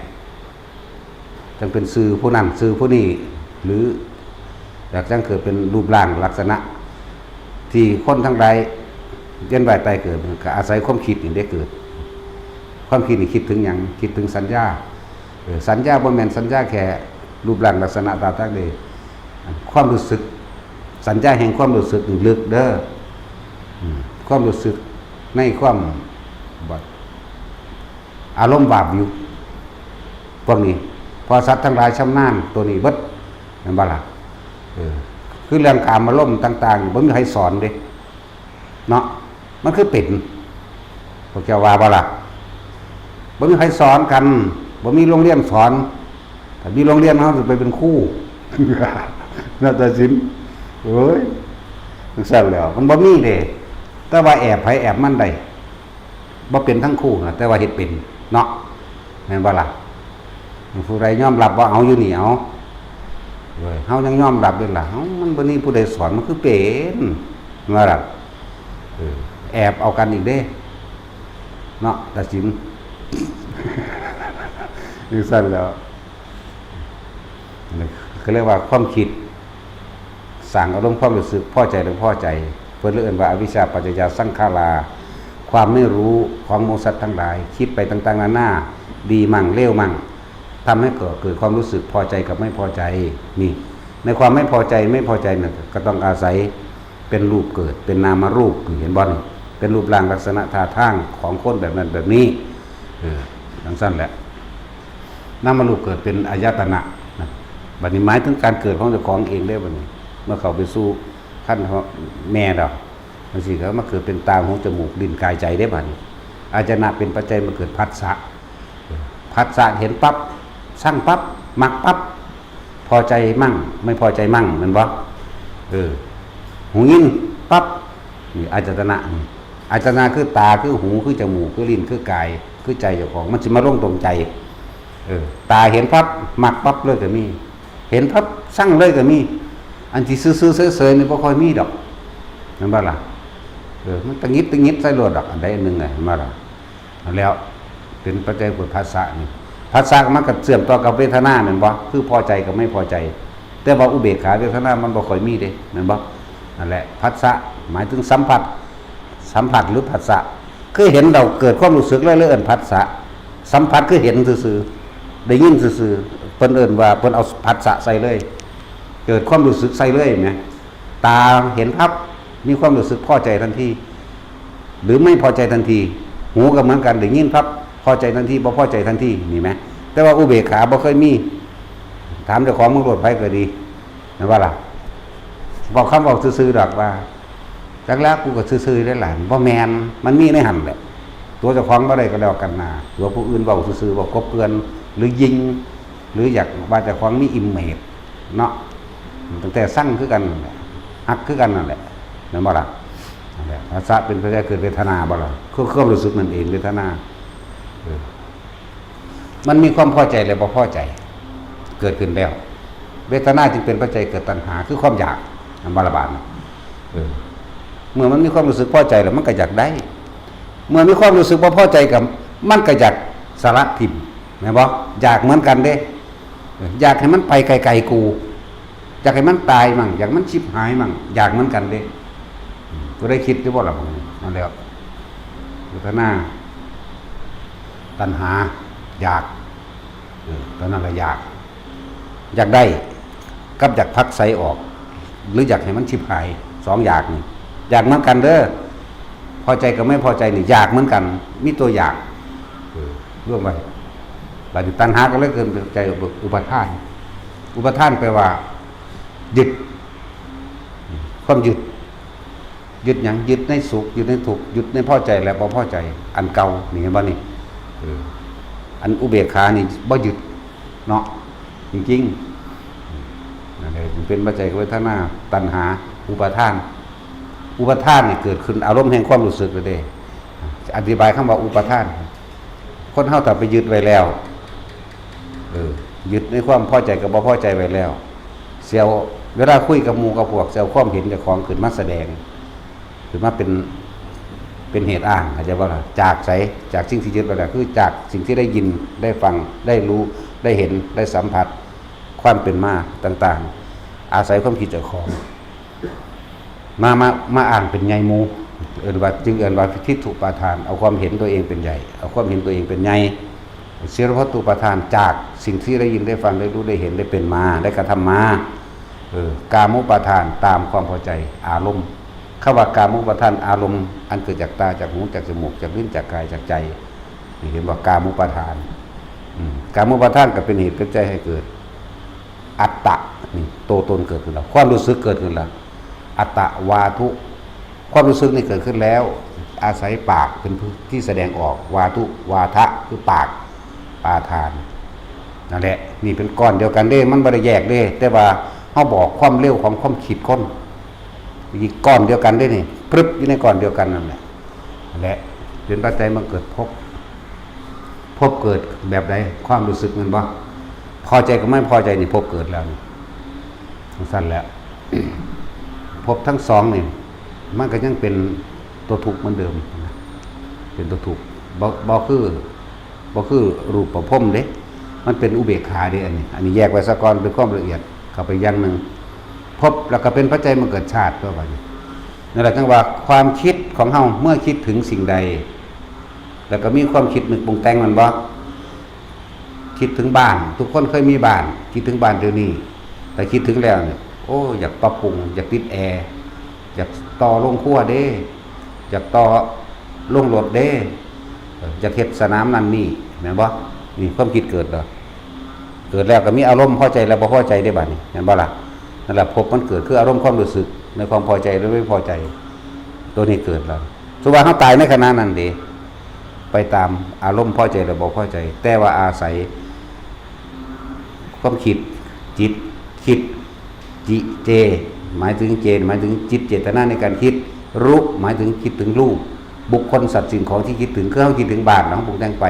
ຈັ່ງເປັນຊື່ຜູ້ນັ້ນຊື່ຜູ້ນີ້ ຫຼື ແລ້ວຈັ່ງເກີດເປັນຮູບຮ່າງລັກສະນະ ທີ່ຄົນທັງຫຼາຍວຽນວ່າຍຕາຍເກີດ ກໍອາໄສຄວາມຄິດນີ້ໄດ້ເກີດ. ຄວາມຄິດນີ້ຄິດເຖິງຫຍັງ? ຄິດເຖິງສັນຍາ. ເອີ ສັນຍາບໍ່ແມ່ນສັນຍາແຄ່ຮູບຮ່າງລັກສະນະຕາຕັ້ງເດ້, ຄວາມຮູ້ສຶກ, ສັນຍາແຫ່ງຄວາມຮູ້ສຶກນີ້ເລິກເດີ. ອືມ ຄວາມຮູ້ສຶກໃນຄວາມ ອາລົມວາບວິວ ພວກນີ້ ເພາະສັດທັງຫຼາຍຊຳນານໂຕນີ້ເບິດ ແມ່ນບໍ່ລະ? ເອີ ຄືເລື່ອງກາມາລົມຕ່າງໆ ບໍ່ມີໃຜສອນເດ້ເນາະ, ມັນຄືເປັນ. ພວກເຈົ້າວ່າບໍ່ລະ? ບໍ່ມີໃຜສອນກັນ, ບໍ່ມີໂຮງຮຽນສອນ. ຖ້າມີໂຮງຮຽນ ເຮົາຊິໄປເປັນຄູ ນາຕະສິນ. ໂອ້ຍ ຈັ່ງຊັ້ນແລ້ວ ມັນບໍ່ມີເດ້. ແຕ່ວ່າແອບໃຜແອບມັນໄດ້. ບໍ່ເປັນທັງຄູ່ນະ ແຕ່ວ່າເຮັດເປັນເນາະ ແມ່ນບໍ່ລະ? ຜູ້ໃດຍອມຮັບວ່າເອົາຢູ່ນີ້ເອົາ ເອີຍ ເຮົາຍັງຍອມຮັບຢູ່ລະ. ເອົ້າ ມັນບໍ່ມີຜູ້ໃດສອນ ມັນຄືເປັນ ແມ່ນບໍ່ລະ? ເອີ ແອບເອົາກັນອີກເດ້ເນາະ ຕັດສິນ. ຈັ່ງຊັ້ນແລ້ວ ເຂົາເອີ້ນວ່າຄວາມຄິດ ສ້າງອາລົມຄວາມຮູ້ສຶກພໍໃຈ ຫຼື ບໍ່ພໍໃຈ. ເພິ່ນເອີ້ນວ່າອະວິຊຊາປັດຈະຍາສັງຂາລາ, ຄວາມໄມ່ຮູ້ຂອງໝູ່ສັດທັງຫຼາຍ, ຄິດໄປຕ່າງໆນານາ, ດີມັ້ງ ເລວມັ້ງ, ທຳໃຫ້ເກີດຄວາມຮູ້ສຶກພໍໃຈກັບໄມ່ພໍໃຈ. ນີ້ ໃນຄວາມໄມ່ພໍໃຈ ໄມ່ພໍໃຈນັ້ນ ກໍຕ້ອງອາໄສເປັນຮູບເກີດ, ເປັນນາມະຮູບ. ນີ້ ເຫັນບໍ່ນີ້? ເປັນຮູບຮ່າງລັກສະນະທ່າທາງຂອງຄົນແບບນັ້ນແບບນີ້. ເອີ ຈັ່ງຊັ້ນແຫຼະ. ນາມະຮູບເກີດເປັນອາຍະຕະນະນະ. ບັດນີ້ໝາຍເຖິງການເກີດຂອງເຈົ້າຂອງເອງເດ້ ບັດນີ້ ເມື່ອເຂົ້າໄປສູ່ຄັນແມ່ແລ້ວ ມັນຊິເກີດມາເກີດເປັນຕາ ຫູ ຈະມູກ ລີ້ນ ກາຍ ໃຈເດ້ ບັດນີ້. ອາຍະຕະນະເປັນປັດໄຈມາເກີດພັດສະ. ພັດສະເຫັນປັບ ຊັງປັບ ມັກປັບ ພໍໃຈມັ້ງ ໄມ່ພໍໃຈມັ້ງ ແມ່ນບໍ່? ເອີ ຫູຍິນປັບ ນີ້ອາຍະຕະນະ. ອາຍະຕະນະຄືຕາ ຄືຫູ ຄືຈະມູກ ຄືລີ້ນ ຄືກາຍ ຄືໃຈເຈົ້າຂອງ ມັນຊິມາລົງຕົງໃຈ. ເອີ ຕາເຫັນປັບ ມັກປັບເລີຍກໍມີ, ເຫັນປັບ ຊັງເລີຍກໍມີ. ອັນທີ່ຊື່ໆເສີຍໆນີ້ບໍ່ຄ່ອຍມີດອກ ແມ່ນບໍ່ລະ? ເອີ ມັນຕະຫງິດຕະຫງິດໃສ່ໂລດດອກ ອັນໃດອັນໜຶ່ງ ແມ່ນບໍ່ລະ? ອັນແລ້ວເປັນປັດໄຈເກີດພັດສະນີ້ ພັດສະມັນກໍເຊື່ອມຕໍ່ກັບເວທະນາ ແມ່ນບໍ່? ຄືພໍໃຈກັບໄມ່ພໍໃຈ. ແຕ່ວ່າອຸເບກຂາເວທະນາມັນບໍ່ຄ່ອຍມີເດ້ ແມ່ນບໍ່? ນັ້ນແຫຼະ ພັດສະໝາຍເຖິງສຳຜັດ ສຳຜັດ ຫຼື ພັດສະ ຄືເຫັນແລ້ວເກີດຄວາມຮູ້ສຶກເລີຍ ເລີຍເອີ້ນພັດສະ. ສຳຜັດຄືເຫັນຊື່ໆ ໄດ້ຍິນຊື່ໆ ເພິ່ນເອີ້ນວ່າເພິ່ນເອົາພັດສະໃສ່ເລີຍ ເກີດຄວາມຮູ້ສຶກໃສ່ເລີຍແໝ. ຕາເຫັນປັບ ມີຄວາມຮູ້ສຶກພໍໃຈທັນທີ ຫຼື ໄມ່ພໍໃຈທັນທີ. ຫູກໍເໝືອນກັນ ໄດ້ຍິນປັບ ພໍໃຈທັນທີ ບໍ່ພໍໃຈທັນທີ ນີ້ແໝ. ແຕ່ວ່າອຸເບກຂາບໍ່ເຄີຍມີ. ຖາມເຈົ້າຂອງເບິ່ງໂລດ ໃຜກໍດີ ແມ່ນບໍ່ລະ? ເວົ້າຄຳເວົ້າຊື່ໆດອກວ່າ ຈັກແລ້ວ ກູກໍຊື່ໆໄດ້ລະ. ບໍ່ແມ່ນ, ມັນມີໃນຫັ້ນແຫຼະ. ຕົວເຈົ້າຂອງບໍ່ໄດ້ກໍແລ້ວກັນນາ, ຕົວຜູ້ອື່ນເວົ້າຊື່ໆ ເວົ້າກົບເກື່ອນ ຫຼື ຍິງ ຫຼື ຢາກວ່າເຈົ້າຂອງມີອິມເມຈເນາະ. ຕັ້ງແຕ່ຊັງຄືກັນນັ້ນແຫຼະ, ຮັກຄືກັນນັ້ນແຫຼະ, ແມ່ນບໍ່ລະ? ນັ້ນແຫຼະ, ພາສາເປັນພາສາເກີດເວທະນາບໍ່ລະ? ຄືຄວາມຮູ້ສຶກນັ້ນເອງ, ເວທະນາ. ເອີ. ມັນມີຄວາມພໍໃຈ ແລະ ບໍ່ພໍໃຈເກີດຂຶ້ນແລ້ວ, ເວທະນາຈຶ່ງເປັນປັດໄຈເກີດຕັນຫາ ຄືຄວາມຢາກ, ແມ່ນບໍ່ລະບາດນີ້? ເອີ ເມື່ອມັນມີຄວາມຮູ້ສຶກພໍໃຈແລ້ວ ມັນກໍຢາກໄດ້, ເມື່ອມີຄວາມຮູ້ສຶກບໍ່ພໍໃຈ ກໍ ມັນກໍຢາກສະລະຖິ້ມ, ແມ່ນບໍ່? ຢາກເໝືອນກັນເດ້, ເອີ ຢາກໃຫ້ມັນໄປໄກໆ ກູ ຢາກໃຫ້ມັນຕາຍໝັ້ງ, ຢາກມັນຊິບຫາຍໝັ້ງ, ຢາກເໝືອນກັນເດ້. ຜູ້ໃດຄິດຢູ່ບໍ່ລະ? ນັ້ນແຫຼະ ເວທະນາ, ຕັນຫາ, ຢາກ, ເອີ ຕອນນັ້ນລະຢາກ, ຢາກໄດ້ ກັບຢາກຜັກໃສອອກ ຫຼື ຢາກໃຫ້ມັນຊິບຫາຍ, ສອງຢາກນີ້ ຢາກເໝືອນກັນເດີ. ພໍໃຈກັບໄມ່ພໍໃຈນີ້ ຢາກເໝືອນກັນ, ມີຕົວຢາກ ເອີ ລວມໄວ້. ບາດນີ້ຕັນຫາກໍເລີຍເກີດໃຈ ອຸປະທານ, ອຸປະທານແປວ່າຍຶດ, ຄວາມຍຶດ. ຍຶດຫຍັງ? ຍຶດໃນສຸກ, ຍຶດໃນທຸກ, ຍຶດໃນພໍໃຈ ແລະ ບໍ່ພໍໃຈ ອັນເກົ່ານີ້ ເຫັນບໍ່ນີ້? ເອີ ອັນອຸເບກຂານີ້ບໍ່ຍຶດເນາະ ຈິງໆ ນັ້ນແຫຼະ ຈຶ່ງເປັນປັດໄຈເວທະນາ ຕັນຫາ ອຸປາທານ. ອຸປາທານນີ້ເກີດຂຶ້ນອາລົມແຫ່ງຄວາມຮູ້ສຶກເລີຍເດ້. ອະທິບາຍຄຳວ່າອຸປາທານ ຄົນເຮົາຖ້າໄປຍຶດໄວ້ແລ້ວ ເອີ ຍຶດໃນຄວາມພໍໃຈກັບບໍ່ພໍໃຈໄວ້ແລ້ວ ຊິເອົາ ເວລາຄຸຍກັບໝູ່ກັບພວກ ຊິເອົາຄວາມເຫັນເຈົ້າຂອງຂຶ້ນມາສະແດງ ຂຶ້ນມາເປັນ ເປັນເຫດອ້າງ ເຂົ້າໃຈບໍ່ລະ? ຈາກໃສ? ຈາກສິ່ງທີ່ຍຶດໄວ້ແລ້ວ ຄືຈາກສິ່ງທີ່ໄດ້ຍິນ ໄດ້ຟັງ ໄດ້ຮູ້ ໄດ້ເຫັນ ໄດ້ສຳຜັດ ຄວາມເປັນມາຕ່າງໆ ອາໄສຄວາມຄິດເຈົ້າຂອງ ມາ ມາ ມາອ້າງເປັນໃຫຍ່ໝູ່ ເອີ້ນວ່າ ຈຶ່ງເອີ້ນວ່າທິດຖຸປາທານ ເອົາຄວາມເຫັນຕົວເອງເປັນໃຫຍ່ ເອົາຄວາມເຫັນຕົວເອງເປັນໃຫຍ່. ສິລະພັດຖຸປາທານ ຈາກສິ່ງທີ່ໄດ້ຍິນ ໄດ້ຟັງ ໄດ້ຮູ້ ໄດ້ເຫັນ ໄດ້ເປັນມາ ໄດ້ກະທຳມາ. ເອີ ກາມຸປາທານ ຕາມຄວາມພໍໃຈອາລົມ. ຄຳວ່າກາມຸປາທານອາລົມ ອັນເກີດຈາກຕາ ຈາກຫູ ຈາກຈະມູກ ຈາກລີ້ນ ຈາກກາຍ ຈາກໃຈ ນີ້ເຫັນບໍ່? ກາມຸປາທານ ອືມ ກາມຸປາທານກໍເປັນເຫດເປັນປັດໄຈໃຫ້ເກີດ ອັດຕະ ນີ້ໂຕຕົນເກີດຂຶ້ນແລ້ວ ຄວາມຮູ້ສຶກເກີດຂຶ້ນແລ້ວ ອັດຕະວາທຸ ຄວາມຮູ້ສຶກນີ້ເກີດຂຶ້ນແລ້ວ ອາໄສປາກເປັນທີ່ສະແດງອອກ ວາທຸ ວາທະ ຄືປາກ ປາທານ ນັ້ນແຫຼະ. ນີ້ເປັນກ້ອນດຽວກັນເດ້ ມັນບໍ່ໄດ້ແຍກເດ້ ແຕ່ວ່າເຮົາບອກຄວາມເລັວຂອງຄວາມຄິດຄົນ ອີກກ້ອນດຽວກັນເດ້ນີ້ ປຶບ ຢູ່ໃນກ້ອນດຽວກັນນັ້ນແຫຼະ ແລະ ເປັນປັດໄຈມາເກີດພົບ ພົບເກີດແບບໃດ? ຄວາມຮູ້ສຶກແມ່ນບໍ່? ພໍໃຈກັບບໍ່ພໍໃຈນີ້ພົບເກີດແລ້ວນີ້ ຈັ່ງຊັ້ນແຫຼະ ພົບທັງສອງນີ້ ມັນກໍຍັງເປັນຕົວທຸກເໝືອນເດີມນະ ເປັນຕົວທຸກ ບໍ່ ບໍ່ຄື ບໍ່ຄືຮູບປະພົມເດ້ ມັນເປັນອຸເບກຂາເດ້ ອັນນີ້ ອັນນີ້ແຍກໄວ້ຊະກ່ອນ ເປັນຄວາມລະອຽດເຂົ້າໄປຢ່າງໜຶ່ງ. ພົບແລ້ວກໍເປັນປັດໄຈມາເກີດຊາດຕົວະ ບາດນີ້ ນັ້ນແຫຼະ ຈັ່ງວ່າຄວາມຄິດຂອງເຮົາເມື່ອຄິດເຖິງສິ່ງໃດ ແລ້ວກໍມີຄວາມຄິດນຶກປຸງແຕ່ງ ແມ່ນບໍ່? ຄິດເຖິງບ້ານ ທຸກຄົນເຄີຍມີບ້ານ ຄິດເຖິງບ້ານດຽວນີ້ ແຕ່ຄິດເຖິງແລ້ວນີ້ ໂອ້ ຢາກປັບປຸງ ຢາກຕິດແອ ຢາກຕໍ່ໂຮງຄົວເດ້ ຢາກຕໍ່ໂຮງລົດເດ້ ເອີ ຢາກເຮັດສະໜາມນັ້ນນີ້ ແມ່ນບໍ່? ນີ້ຄວາມຄິດເກີດເດີ ເກີດແລ້ວກໍມີອາລົມພໍໃຈ ແລະ ບໍ່ພໍໃຈເດ້ ບາດນີ້ ແມ່ນບໍ່ລະ? ນັ້ນລະ ພົບມັນເກີດ ຄືອາລົມຄວາມຮູ້ສຶກໃນຄວາມພໍໃຈ ຫຼື ບໍ່ພໍໃຈ ໂຕນີ້ເກີດແລ້ວ. ສົມມຸດວ່າເຮົາຕາຍໃນຂະນະນັ້ນເດ ໄປຕາມອາລົມພໍໃຈ ແລະ ບໍ່ພໍໃຈ ແຕ່ວ່າອາໄສຄວາມຄິດ ຈິດຄິດ ຈິ ເຈ ໝາຍເຖິງເຈ ໝາຍເຖິງຈິດເຈດຕະນາໃນການຄິດ ລຸ ໝາຍເຖິງຄິດເຖິງຮູບ ບຸກຄົນ ສັດ ສິ່ງຂອງທີ່ຄິດເຖິງ ຄືເຮົາຄິດເຖິງບ້ານ ເຮົາປຸງແຕ່ງໄປ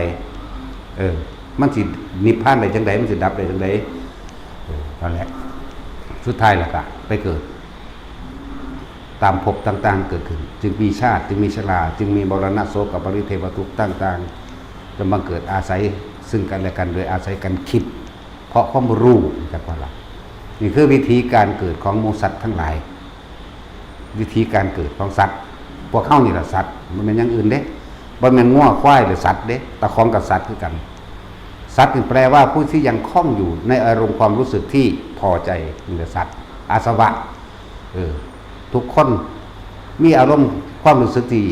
ເອີ ມັນຊິນິບພານໄດ້ຈັ່ງໃດ? ມັນຊິດັບໄດ້ຈັ່ງໃດ? ເອີ ນັ້ນແຫຼະ ສຸດທ້າຍແລ້ວກະໄປເກີດ ຕາມພົບຕ່າງໆເກີດຂຶ້ນ ຈຶ່ງມີຊາດ ຈຶ່ງມີຊະລາ ຈຶ່ງມີມໍລະນະ ໂສກະ ປະລິເທວະ ທຸກຕ່າງໆ ຈະບັງເກີດອາໄສຊຶ່ງກັນແລະກັນ ໂດຍອາໄສການຄິດ ເພາະຄວາມຮູ້ ຈັກວ່າລະ ນີ້ຄືວິທີການເກີດຂອງໝູ່ສັດທັງຫຼາຍ ວິທີການເກີດຂອງສັດ ພວກເຮົານີ້ລະສັດ ບໍ່ແມ່ນຢ່າງອື່ນເດ້ ບໍ່ແມ່ນງົວຄວາຍ ຫຼື ສັດເດ້ ຕາຂອງກໍສັດຄືກັນ. ສັດນີ້ແປວ່າຜູ້ທີ່ຍັງຄົງຢູ່ໃນອາລົມຄວາມຮູ້ສຶກທີ່ພໍໃຈ ນີ້ລະສັດ ອາສະວະ ເອີ ທຸກຄົນມີອາລົມຄວາມຮູ້ສຶກທີ່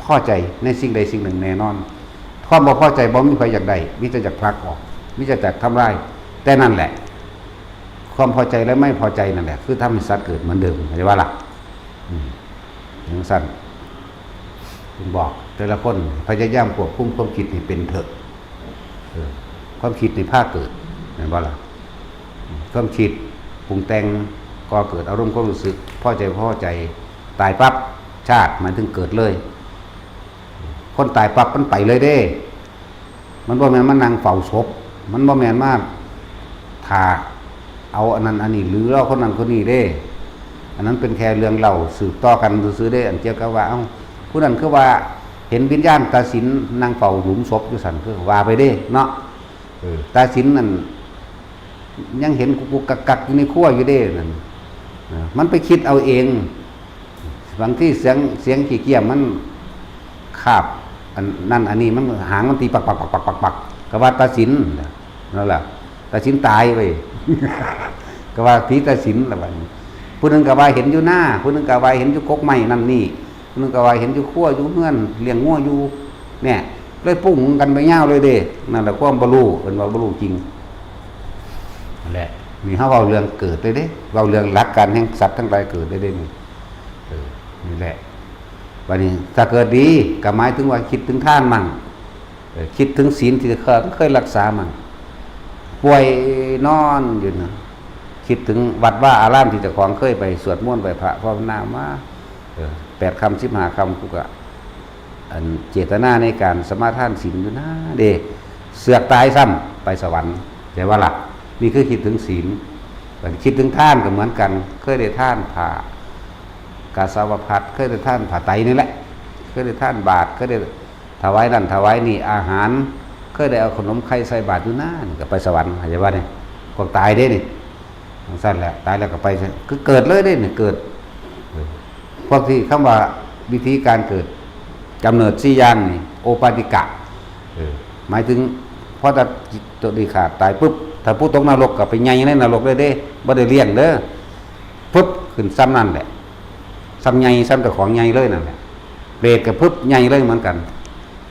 ພໍໃຈໃນສິ່ງໃດສິ່ງໜຶ່ງແນ່ນອນ ຄວາມບໍ່ພໍໃຈບໍ່ມີໃຜຢາກໄດ້ ມີແຕ່ຢາກຜລັກອອກ ມີແຕ່ຢາກທຳລາຍ ແຕ່ນັ້ນແຫຼະ ຄວາມພໍໃຈ ແລະ ໄມ່ພໍໃຈນັ້ນແຫຼະ ຄືທຳໃຫ້ສັດເກີດເໝືອນເດີມ ເຫັນບໍ່ລະ? ອືມ ຈັ່ງຊັ້ນ ເພິ່ນບອກແຕ່ລະຄົນ ພະຍາຍາມຄວບຄຸມຄວາມຄິດໃຫ້ເປັນເຖາະ ເອີ ຄວາມຄິດນີ້ພາເກີດ ແມ່ນບໍ່ລະ? ຄວາມຄິດປຸງແຕ່ງ ກໍເກີດອາລົມຄວາມຮູ້ສຶກ ພໍໃຈບໍ່ພໍໃຈ ຕາຍປັບ ຊາດ ໝາຍເຖິງເກີດເລີຍ ຄົນຕາຍປັບມັນໄປເລີຍເດ້ ມັນບໍ່ແມ່ນມານັ່ງເຝົ້າສົບ ມັນບໍ່ແມ່ນມາຖ້າເອົາອັນນັ້ນອັນນີ້ ຫຼື ລໍຄົນນັ້ນຄົນນີ້ເດ້ ອັນນັ້ນເປັນແຄ່ເລື່ອງເລົ່າສືບຕໍ່ກັນຊື່ໆເດ້ ອັນກ່ຽວກັບວ່າ ເອົ້າ ຜູ້ນັ້ນຄືວ່າເຫັນວິນຍານຕາສິນນັ່ງເຝົ້າຫຼຸມສົບຢູ່ຊັ້ນ ຄືວ່າໄປເດ້ເນາະ ເອີ ຕາສິນນັ້ນຍັງເຫັນກຸກໆກັກໆຢູ່ໃນຄົວຢູ່ເດ້ ນັ້ນ ເອີ ມັນໄປຄິດເອົາເອງ ບາງທີສຽງ ສຽງຂີ້ກ້ຽມມັນຄາບອັນນັ້ນອັນນີ້ ມັນຫາງມັນຕີປັກໆໆໆ ກໍວ່າຕາສິນ ນັ້ນລະ ຕາສິນຕາຍເວີ້ຍ ກໍວ່າຜີຕາສິນລະບັດນີ້ ຜູ້ໜຶ່ງກໍວ່າເຫັນຢູ່ນາ ຜູ້ໜຶ່ງກໍວ່າເຫັນຢູ່ກົກໄມ້ນັ້ນນີ້ ຜູ້ໜຶ່ງກໍວ່າເຫັນຢູ່ຄົວຢູ່ເຮືອນ ລ້ຽງງົວຢູ່ ແນ່ ເລີຍປຸ້ງກັນໄປຍາວເລີຍເດ້ ນັ້ນລະຄວາມບໍ່ຮູ້ ເອີ້ນວ່າບໍ່ຮູ້ຈິງ ນັ້ນແຫຼະ ນີ້ເຮົາເວົ້າເລື່ອງເກີດເລີຍເດ້ ເວົ້າເລື່ອງຫຼັກການແຫ່ງສັດທັງຫຼາຍເກີດເລີຍເດ້ນີ້ ເອີ ນີ້ແຫຼະ. ບັດນີ້ຖ້າເກີດດີກໍໝາຍເຖິງວ່າຄິດເຖິງທານມັ້ງ ເອີ ຄິດເຖິງສິນທີ່ເຄີຍ ເຄີຍຮັກສາມັ້ງ. ປ່ວຍນອນຢູ່ນະ ຄິດເຖິງວັດວາອາຣາມທີ່ເຈົ້າຂອງເຄີຍໄປສວດມົນໄຫວ້ພະພາວະນາມາ ເອີ ແປດຄ່ຳສິບຫ້າຄ່ຳ ກູກໍ ອັນເຈດຕະນາໃນການສະມາທານສິນຢູ່ນະເດ້ ເຊືອກຕາຍຊ້ຳ ໄປສະຫວັນ ແຕ່ວ່າລະ ນີ້ຄືຄິດເຖິງສິນ. ບັດຄິດເຖິງທານກໍເໝືອນກັນ ເຄີຍໄດ້ທານຜ້າກາສາວະພັດ ເຄີຍໄດ້ທານຜ້າໄຕນີ້ແຫຼະ ເຄີຍໄດ້ທານບາດ ເຄີຍໄດ້ຖວາຍນັ້ນຖວາຍນີ້ອາຫານ ເຄີຍໄດ້ເອົາຂະໜົມໄຂ່ໃສ່ບາດຢູ່ນະ ນີ້ກໍໄປສະຫວັນ ເຂົ້າໃຈບໍ່ນີ້? ພວກຕາຍເດ້ນີ້ ຈັ່ງຊັ້ນແຫຼະ ຕາຍແລ້ວກໍໄປ ຄືເກີດເລີຍເດ້ນີ້ ເກີດ ເອີ ພວກທີ່ຄຳວ່າວິທີການເກີດ ກຳເນີດສີ່ຢ່າງນີ້ ໂອປາຕິກະ ເອີ ໝາຍເຖິງ ພໍຕາໂຕນີ້ຂາດຕາຍປຶບ ຖ້າຜູ້ຕົກນະລົກກໍໄປໃຫຍ່ໃນນະລົກເລີຍເດ້ ບໍ່ໄດ້ລ້ຽງເດີ ປຶບ ຂຶ້ນຊ່ຳນັ້ນແຫຼະ ຊ່ຳໃຫຍ່ ຊ່ຳເຈົ້າຂອງໃຫຍ່ເລີຍນັ້ນແຫຼະ. ເປດກໍປຶບ ໃຫຍ່ເລີຍເໝືອນກັນ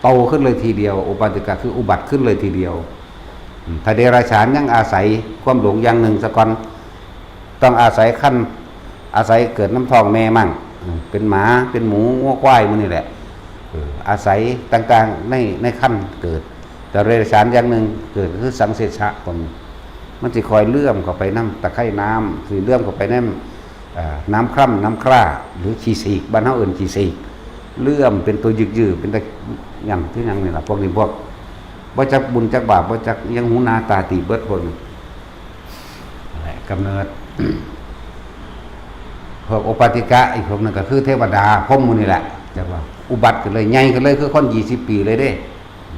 ໂຕຂຶ້ນເລີຍທີດຽວ ໂອປາຕິກະ ຄືອຸບັດຂຶ້ນເລີຍທີດຽວ. ອືມ ຖ້າເດຍລະສານຍັງອາໄສຄວາມຫຼົງຢ່າງໜຶ່ງສາກ່ອນ ຕ້ອງອາໄສຄັນ ອາໄສເກີດນຳທ້ອງແມ່ມັ້ງ ເປັນໝາ ເປັນໝູ ງົວ ຄວາຍ ໝູ່ນີ້ແຫຼະ ເອີ ອາໄສຕ່າງໆໃນ ໃນຄັນເກີດ. ແຕ່ເດຍລະສານຢ່າງໜຶ່ງເກີດຄືສັງເສດຊະ ພວກນີ້ ມັນຊິຄອຍເຫຼື້ອມເຂົ້າໄປນຳຕະໄຄນ້ຳ ຊິເຫຼື້ອມເຂົ້າໄປນຳ ເອີ ນ້ຳຄຣຳ ນ້ຳຄຣາ ຫຼື ຂີ້ສີກ ບ້ານເຮົາເອີ້ນຂີ້ສີກ ເຫຼື້ອມເປັນຕົວຍືດໆ ເປັນຕາຫຍັງຄືຫຍັງນີ້ລະ ພວກນີ້ພວກບໍ່ຈັກບຸນຈັກບາບ ບໍ່ຈັກຫຍັງ ຫູໜາຕາຕີບເບິດພວກນີ້. ແລະ ກຳເນີດ ພວກໂອປາຕິກະ ອີກພວກໜຶ່ງກໍຄືເທວະດາ ພົມໝູ່ນີ້ແຫຼະ ຈັກວ່າອຸບັດຂຶ້ນເລີຍ ໃຫຍ່ຂຶ້ນເລີຍ ຄືຄົນຊາວປີເລີຍເດ້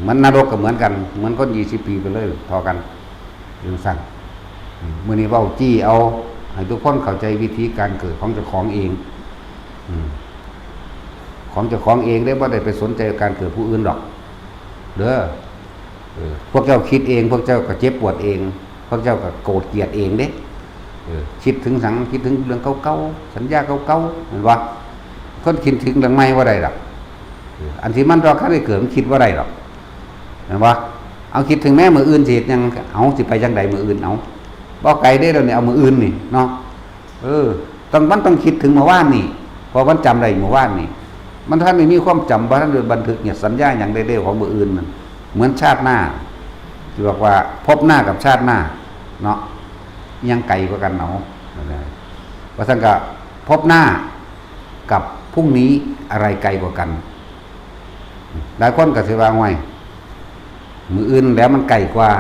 ເໝືອນນະລົກກໍເໝືອນກັນ ເໝືອນຄົນຊາວປີໄປເລີຍ ທໍ່ກັນ ຢູ່ຊັ້ນ. ອືມ ມື້ນີ້ເວົ້າຈີ້ເອົາ ໃຫ້ທຸກຄົນເຂົ້າໃຈວິທີການເກີດຂອງເຈົ້າຂອງເອງ ອືມ ຂອງເຈົ້າຂອງເອງເດ້ ບໍ່ໄດ້ໄປສົນໃຈການເກີດຜູ້ອື່ນດອກເດີ. ເອີ ພວກເຈົ້າຄິດເອງ ພວກເຈົ້າກໍເຈັບປວດເອງ ພວກເຈົ້າກໍໂກດກຽດເອງເດ້. ເອີ ຄິດເຖິງຫຍັງ? ຄິດເຖິງເລື່ອງເກົ່າໆ ສັນຍາເກົ່າໆ ແມ່ນບໍ່? ຄົນຄິດເຖິງເລື່ອງໃໝ່ບໍ່ໄດ້ດອກ. ເອີ ອັນທີ່ມັນບໍ່ທັນໄດ້ເກີດ ມັນຄິດບໍ່ໄດ້ດອກ ແມ່ນບໍ່? ເອົາ ຄິດເຖິງແມ້ມື້ອື່ນຊິເຮັດຫຍັງ? ເອົາ ຊິໄປຈັ່ງໃດມື້ອື່ນ? ເອົາ ບໍ່ໄກເດ້ ດຽວນີ້ ເອົາ ມື້ອື່ນນີ້ເນາະ. ເອີ ຕ້ອງ ມັນຕ້ອງຄິດເຖິງມື້ວານນີ້ ເພາະມັນຈຳໄດ້ມື້ວານນີ້ ມັນທັນໄດ້ມີຄວາມຈຳ ບໍ່ທັນໄດ້ບັນທຶກຫຍັງ ສັນຍາຫຍັງໄດ້ເດ້ຂອງມື້ອື່ນນັ້ນ. ເໝືອນຊາດໜ້າ ທີ່ບອກວ່າພົບໜ້າກັບຊາດໜ້າເນາະ ອີຫຍັງໄກກວ່າກັນເນາະ? ວ່າຊັ້ນກໍ ພົບໜ້າກັບພລຸ່ງນີ້ ອະໄລໄກກວ່າກັນ? ຫຼາຍຄົນກໍຊິວ່າ ຫ້ວຍ ມື້ອື່ນແລ້ວມັນໃກ້ກວ່າ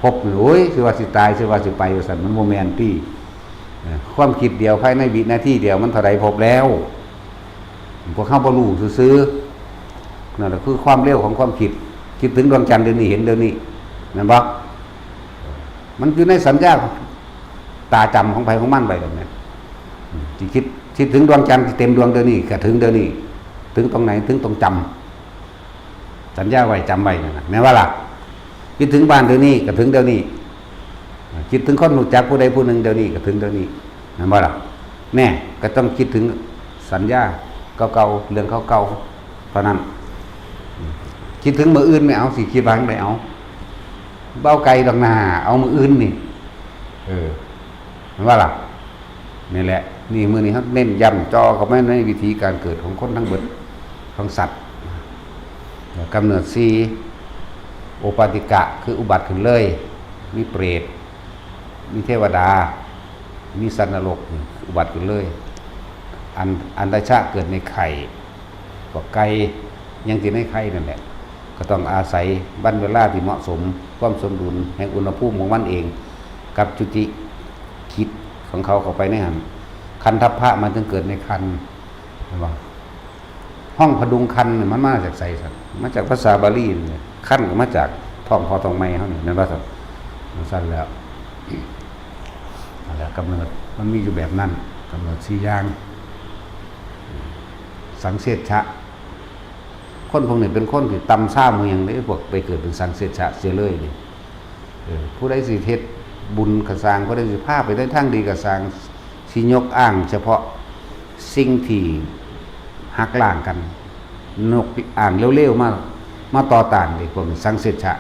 ພົບນີ້ ໂອ້ຍ ຄືວ່າຊິຕາຍ ຄືວ່າຊິໄປ ວ່າຊັ້ນ ມັນບໍ່ແມ່ນຕິ. ເອີ ຄວາມຄິດດຽວ ພາຍໃນວິນາທີດຽວ ມັນເທົ່າໃດພົບແລ້ວ ພວກເຮົາບໍ່ຮູ້ຊື່ໆ. ນັ້ນລະຄືຄວາມເລັວຂອງຄວາມຄິດ ຄິດເຖິງດວງຈັນດຽວນີ້ ເຫັນດຽວນີ້ ແມ່ນບໍ່? ມັນຢູ່ໃນສັນຍາຕາຈຳຂອງໃຜຂອງມັນໄວ້ແລ້ວແມ່ນ ອືມ ຊິຄິດ ຄິດເຖິງດວງຈັນທີ່ເຕັມດວງດຽວນີ້ ກະເຖິງດຽວນີ້ ເຖິງຕົງໃດ ເຖິງຕົງຈຳ ສັນຍາໄວ້ ຈຳໄວ້ນັ້ນນະ ແມ່ນບໍ່ລະ? ຄິດເຖິງບ້ານດຽວນີ້ ກະເຖິງດຽວນີ້ ຄິດເຖິງຄົນຮູ້ຈັກຜູ້ໃດຜູ້ໜຶ່ງດຽວນີ້ ກະເຖິງດຽວນີ້ ແມ່ນບໍ່ລະ? ແນ່ ກະຕ້ອງຄິດເຖິງສັນຍາເກົ່າໆ ເລື່ອງເກົ່າໆ ເທົ່ານັ້ນ. ຄິດເຖິງມື້ອື່ນ ແມ່ນ ເອົາ ຊິຄິດວ່າຈັ່ງໃດ? ເອົາ ບໍ່ເອົາໄກດອກໜ້າ ເອົາມື້ອື່ນນີ້ ເອີ ແມ່ນບໍ່ລະ? ນີ້ແຫຼະ ນີ້ ມື້ນີ້ເຮົາເນັ້ນຢ້ຳເຈາະເຂົ້າມາໃນວິທີການເກີດຂອງຄົນທັງເບິດ ຂອງສັດ. ກຳເນີດສີ່ ໂອປາຕິກະ ຄືອຸບັດຂຶ້ນເລີຍ ມີເປດ ມີເທວະດາ ມີສັດນະລົກ ອຸບັດຂຶ້ນເລີຍ. ອັນ ອັນດາຊະ ເກີດໃນໄຂ່ ພວກໄກ່ຫຍັງທີ່ໃນໄຂ່ນັ້ນແຫຼະ ກໍຕ້ອງອາໄສວັນເວລາທີ່ເໝາະສົມ ຄວາມສົມດຸນແຫ່ງອຸນຫະພູມຂອງມັນເອງ ກັບຈຸຕິຈິດຂອງເຂົາເຂົ້າໄປໃນຫັ້ນ. ຄັນທັບພະ ໝາຍເຖິງເກີດໃນຄັນ ແມ່ນບໍ່? ຫ້ອງຜະດຸງຄັນນີ້ມັນມາຈາກໃສຊັ້ນ? ມາຈາກພາສາບາລີນີ້ ຄັນກໍມາຈາກທ້ອງພໍ່ທ້ອງແມ່ເຮົານີ້ ແມ່ນບໍ່ຊັ້ນ? ຈັ່ງຊັ້ນແລ້ວ ນັ້ນແຫຼະ ກຳເນີດມັນມີຢູ່ແບບນັ້ນ ກຳເນີດສີ່ຢ່າງ ສັງເສດຊະ. ຄົນພວກນີ້ເປັນຄົນທີ່ຕ່ຳຊາໝູ່ຫຍັງເດ້ ພວກໄປເກີດເປັນສັງເສດຊະເສຍເລີຍນີ້. ເອີ ຜູ້ໃດຊິເຮັດບຸນກະຊ່າງ ຜູ້ໃດຊິພາໄປໃນທາງດີກະຊ່າງ ຊິຍົກອ້າງສະເພາະສິ່ງທີ່ຫັກລ້າງກັນ ຍົກອ້າງເລວໆ ມາ ມາຕໍ່ຕ້ານເດ້ ພວກນີ້ສັງເສດຊະ.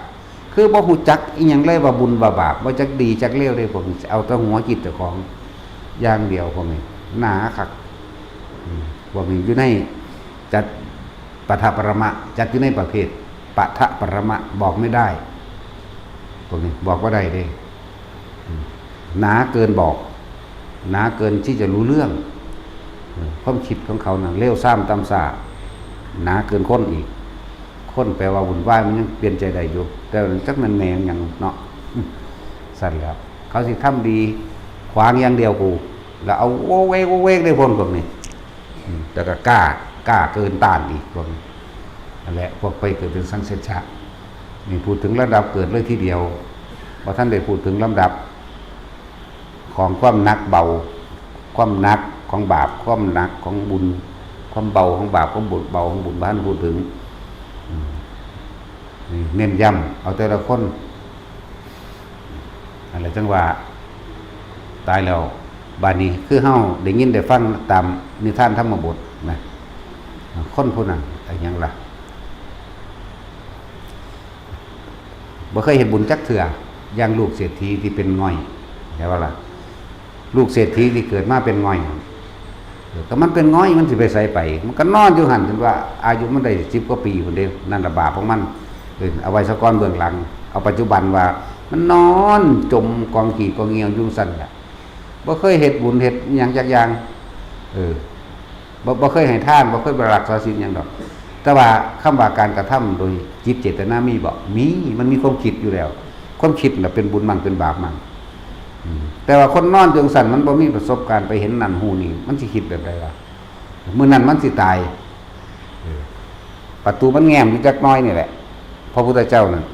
ຄືບໍ່ຮູ້ຈັກອີ່ຫຍັງເລີຍວ່າບຸນວ່າບາບ ບໍ່ຈັກດີຈັກເລວເດ້ພວກນີ້ ເອົາແຕ່ຫົວຄິດເຈົ້າຂອງຢ່າງດຽວ ພວກນີ້ໜ້າຄັກ. ອືມ ພວກນີ້ຢູ່ໃນຈັດປະທະປະລະມະ ຈັດຢູ່ໃນປະເພດປະທະປະລະມະ ບອກໄມ່ໄດ້ ພວກນີ້ບອກບໍ່ໄດ້ເດ້. ໜາເກີນບອກ ໜາເກີນທີ່ຈະຮູ້ເລື່ອງ. ເອີ ຄວາມຄິດຂອງເຂົານັ້ນເລວຊາມຕ່ຳຊ້າ ໜາເກີນຄົນອີກ. ຄົນແປວ່າວຸ່ນວາຍ ມັນຍັງປ່ຽນໃຈໄດ້ຢູ່ ແຕ່ວ່າຈັກແມ່ນແມ່ນຫຍັງເນາະ. ຊັ້ນແລ້ວ ເຂົາຊິທຳດີຂວາງຢ່າງດຽວກູ ແລ້ວເອົາໂວເວກໂວເວກໄດ້ພົ້ນພວກນີ້. ອືມ ແລ້ວກໍກ້າ ກ້າເກີນຕ້ານອີກພວກນີ້. ນັ້ນແຫຼະ ພວກໄປເກີດເປັນສັງເສດຊະ ນີ້ ພູດເຖິງລະດັບເກີດເລີຍທີດຽວ ບໍ່ທັນໄດ້ພູດເຖິງລຳດັບຂອງຄວາມໜັກເບົາ ຄວາມໜັກຂອງບາບ ຄວາມໜັກຂອງບຸນ ຄວາມເບົາຂອງບາບ ຄວາມບຸນ ເບົາຂອງບຸນ ບໍ່ທັນພູດເຖິງ. ອືມ ນີ້ເນັ້ນຢ້ຳເອົາແຕ່ລະຄົນ. ນັ້ນແຫຼະ ຈັ່ງວ່າຕາຍແລ້ວ ບາດນີ້ຄືເຮົາໄດ້ຍິນໄດ້ຟັງຕາມນິທານທຳມະບົດນະ ຄົນຜູ້ນັ້ນ ອີຫຍັງລະ ບໍ່ເຄີຍເຮັດບຸນຈັກເທື່ອ ຢ່າງລູກເສດຖີທີ່ເປັນງ່ອຍ ເຫັນບໍ່ລະ? ລູກເສດຖີທີ່ເກີດມາເປັນງ່ອຍ ເອີ ກໍມັນເປັນງ່ອຍ ມັນຊິໄປໃສໄປ? ມັນກໍນອນຢູ່ຫັ້ນ ຈົນວ່າອາຍຸມັນໄດ້ສິບກວ່າປີພຸ້ນເດ້. ນັ້ນລະບາບຂອງມັນ. ເອີ ເອົາໄວ້ສາກ່ອນເບື້ອງຫຼັງ ເອົາປັດຈຸບັນວ່າ ມັນນອນຈົມກອງຂີ້ກອງຍ່ຽວຢູ່ຊັ້ນລະ ບໍ່ເຄີຍເຮັດບຸນເຮັດຫຍັງຈັກຢ່າງ. ເອີ ບໍ່ ບໍ່ເຄີຍໃຫ້ທານ ບໍ່ເຄີຍໄປຮັກສາສິນຫຍັງດອກ. ແຕ່ວ່າຄຳວ່າການກະທຳໂດຍຈິດເຈດຕະນາມີບໍ່? ມີ. ມັນມີຄວາມຄິດຢູ່ແລ້ວ. ຄວາມຄິດນະເປັນບຸນມັ້ງເປັນບາບມັ້ງ. ອືມ ແຕ່ວ່າຄົນນອນຈັ່ງຊັ້ນ ມັນບໍ່ມີປະສົບການໄປເຫັນນັ້ນຮູ້ນີ້ ມັນຊິຄິດແບບໃດວະ? ມື້ນັ້ນມັນຊິຕາຍ. ເອີ ປະຕູມັນແງມຢູ່ຈັກໜ້ອຍນີ້ແຫຼະ ພະພຸດທະເຈົ້ານັ້ນ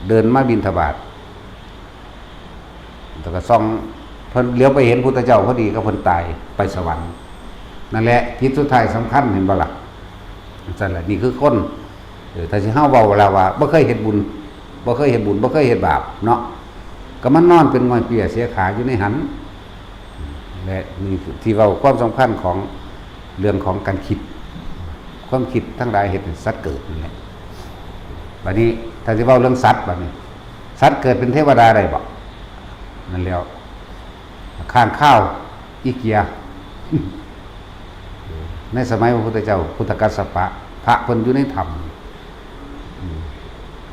ເດີນມາບິນທະບາດ ແລ້ວກໍສ່ອງ ເພິ່ນຫຼຽວໄປເຫັນພຸດທະເຈົ້າພໍດີ ກໍເພິ່ນຕາຍໄປສະຫວັນ. ນັ້ນແຫຼະ ຈິດສຸດທ້າຍສຳຄັນ ເຫັນບໍ່ລະ? ຈັ່ງຊັ້ນລະ ນີ້ຄືຄົນ ເອີ ຖ້າຊິເຮົາເວົ້າແລ້ວວ່າບໍ່ເຄີຍເຮັດບຸນ ບໍ່ເຄີຍເຮັດບຸນ ບໍ່ເຄີຍເຮັດບາບເນາະ ກໍມານອນເປັນງ່ອຍເປ້ຍເສຍຂາຢູ່ໃນຫັ້ນ. ແລະ ນີ້ທີ່ເວົ້າຄວາມສຳຄັນຂອງເລື່ອງຂອງການຄິດ ຄວາມຄິດທັງຫຼາຍເຮັດໃຫ້ສັດເກີດນັ້ນແຫຼະ. ບາດນີ້ຖ້າຊິເວົ້າເລື່ອງສັດ ບາດນີ້ ສັດເກີດເປັນເທວະດາໄດ້ບໍ່? ນັ້ນແລ້ວ ຄ້າງຄາວ ອີເກຍ ໃນສະໄໝພະພຸດທະເຈົ້າ ພຸດທະກັດສະປະ ພະເພິ່ນຢູ່ໃນຖ້ຳ ອືມ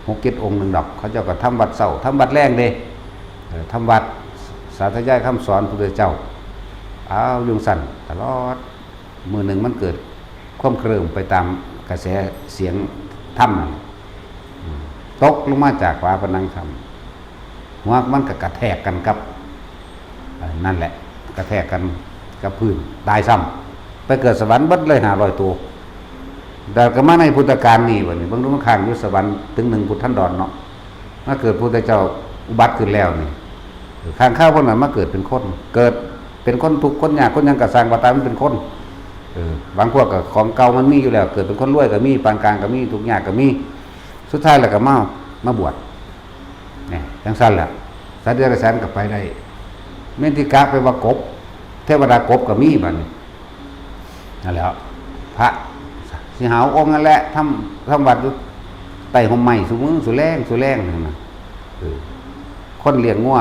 ຫົກເຈັດອົງໜຶ່ງດອກ ເຂົາເຈົ້າກໍທຳວັດເຊົ້າ ທຳວັດແລງເດ້. ເອີ ທຳວັດສາທະຍາຍຄຳສອນພະພຸດທະເຈົ້າ ອ້າວ ຢູ່ຊັ້ນຕະຫຼອດ. ມື້ໜຶ່ງມັນເກີດຄວາມເຄີລິມໄປຕາມກະແສສຽງທຳນັ້ນ ອືມ ຕົກລົງມາຈາກຝາຜະໜັງຖ້ຳ ຫົວມັນກໍກະແທກກັນກັບ ເອີ ນັ້ນແຫຼະ ກະແທກກັນກັບພື້ນ ຕາຍຊ້ຳ ໄປເກີດສະຫວັນເບິດເລີຍຫ້າຮ້ອຍໂຕ. ແລ້ວກໍມາໃນພຸດທະການນີ້ ບັດນີ້ເບິ່ງດູ ມັນຄ້າງຢູ່ສະຫວັນເຖິງໜຶ່ງພຸດທັນດອນເນາະ ມາເກີດພຸດທະເຈົ້າອຸບັດຂຶ້ນແລ້ວນີ້ ຄ້າງຄາວພວກນັ້ນມາເກີດເປັນຄົນ ເກີດເປັນຄົນທຸກຄົນຍາກຄົນຫຍັງກໍຊ່າງ ວ່າຕາຍມັນເປັນຄົນ. ເອີ ບາງພວກກໍຂອງເກົ່າມັນມີຢູ່ແລ້ວ ເກີດເປັນຄົນລວຍກໍມີ ປານກາງກໍມີ ທຸກຍາກກໍມີ ສຸດທ້າຍແລ້ວກໍມາ ມາບວດ. ແນ່ ຈັ່ງຊັ້ນແຫຼະ ສັດເດຍລະສານກໍໄປໄດ້. ເມນຕິກະແປວ່າກົບ ເທວະດາກົບກໍມີບາດນີ້. ນັ້ນແຫຼະ ພະສິຫາອົງນັ້ນແຫຼະ ທຳ ທຳວັດຢູ່ໃຕ້ຮົ່ມໄມ້ຊຸມື້ ຊຸແລງ ຊຸແລງນັ້ນນະ. ເອີ ຄົນລ້ຽງງົວ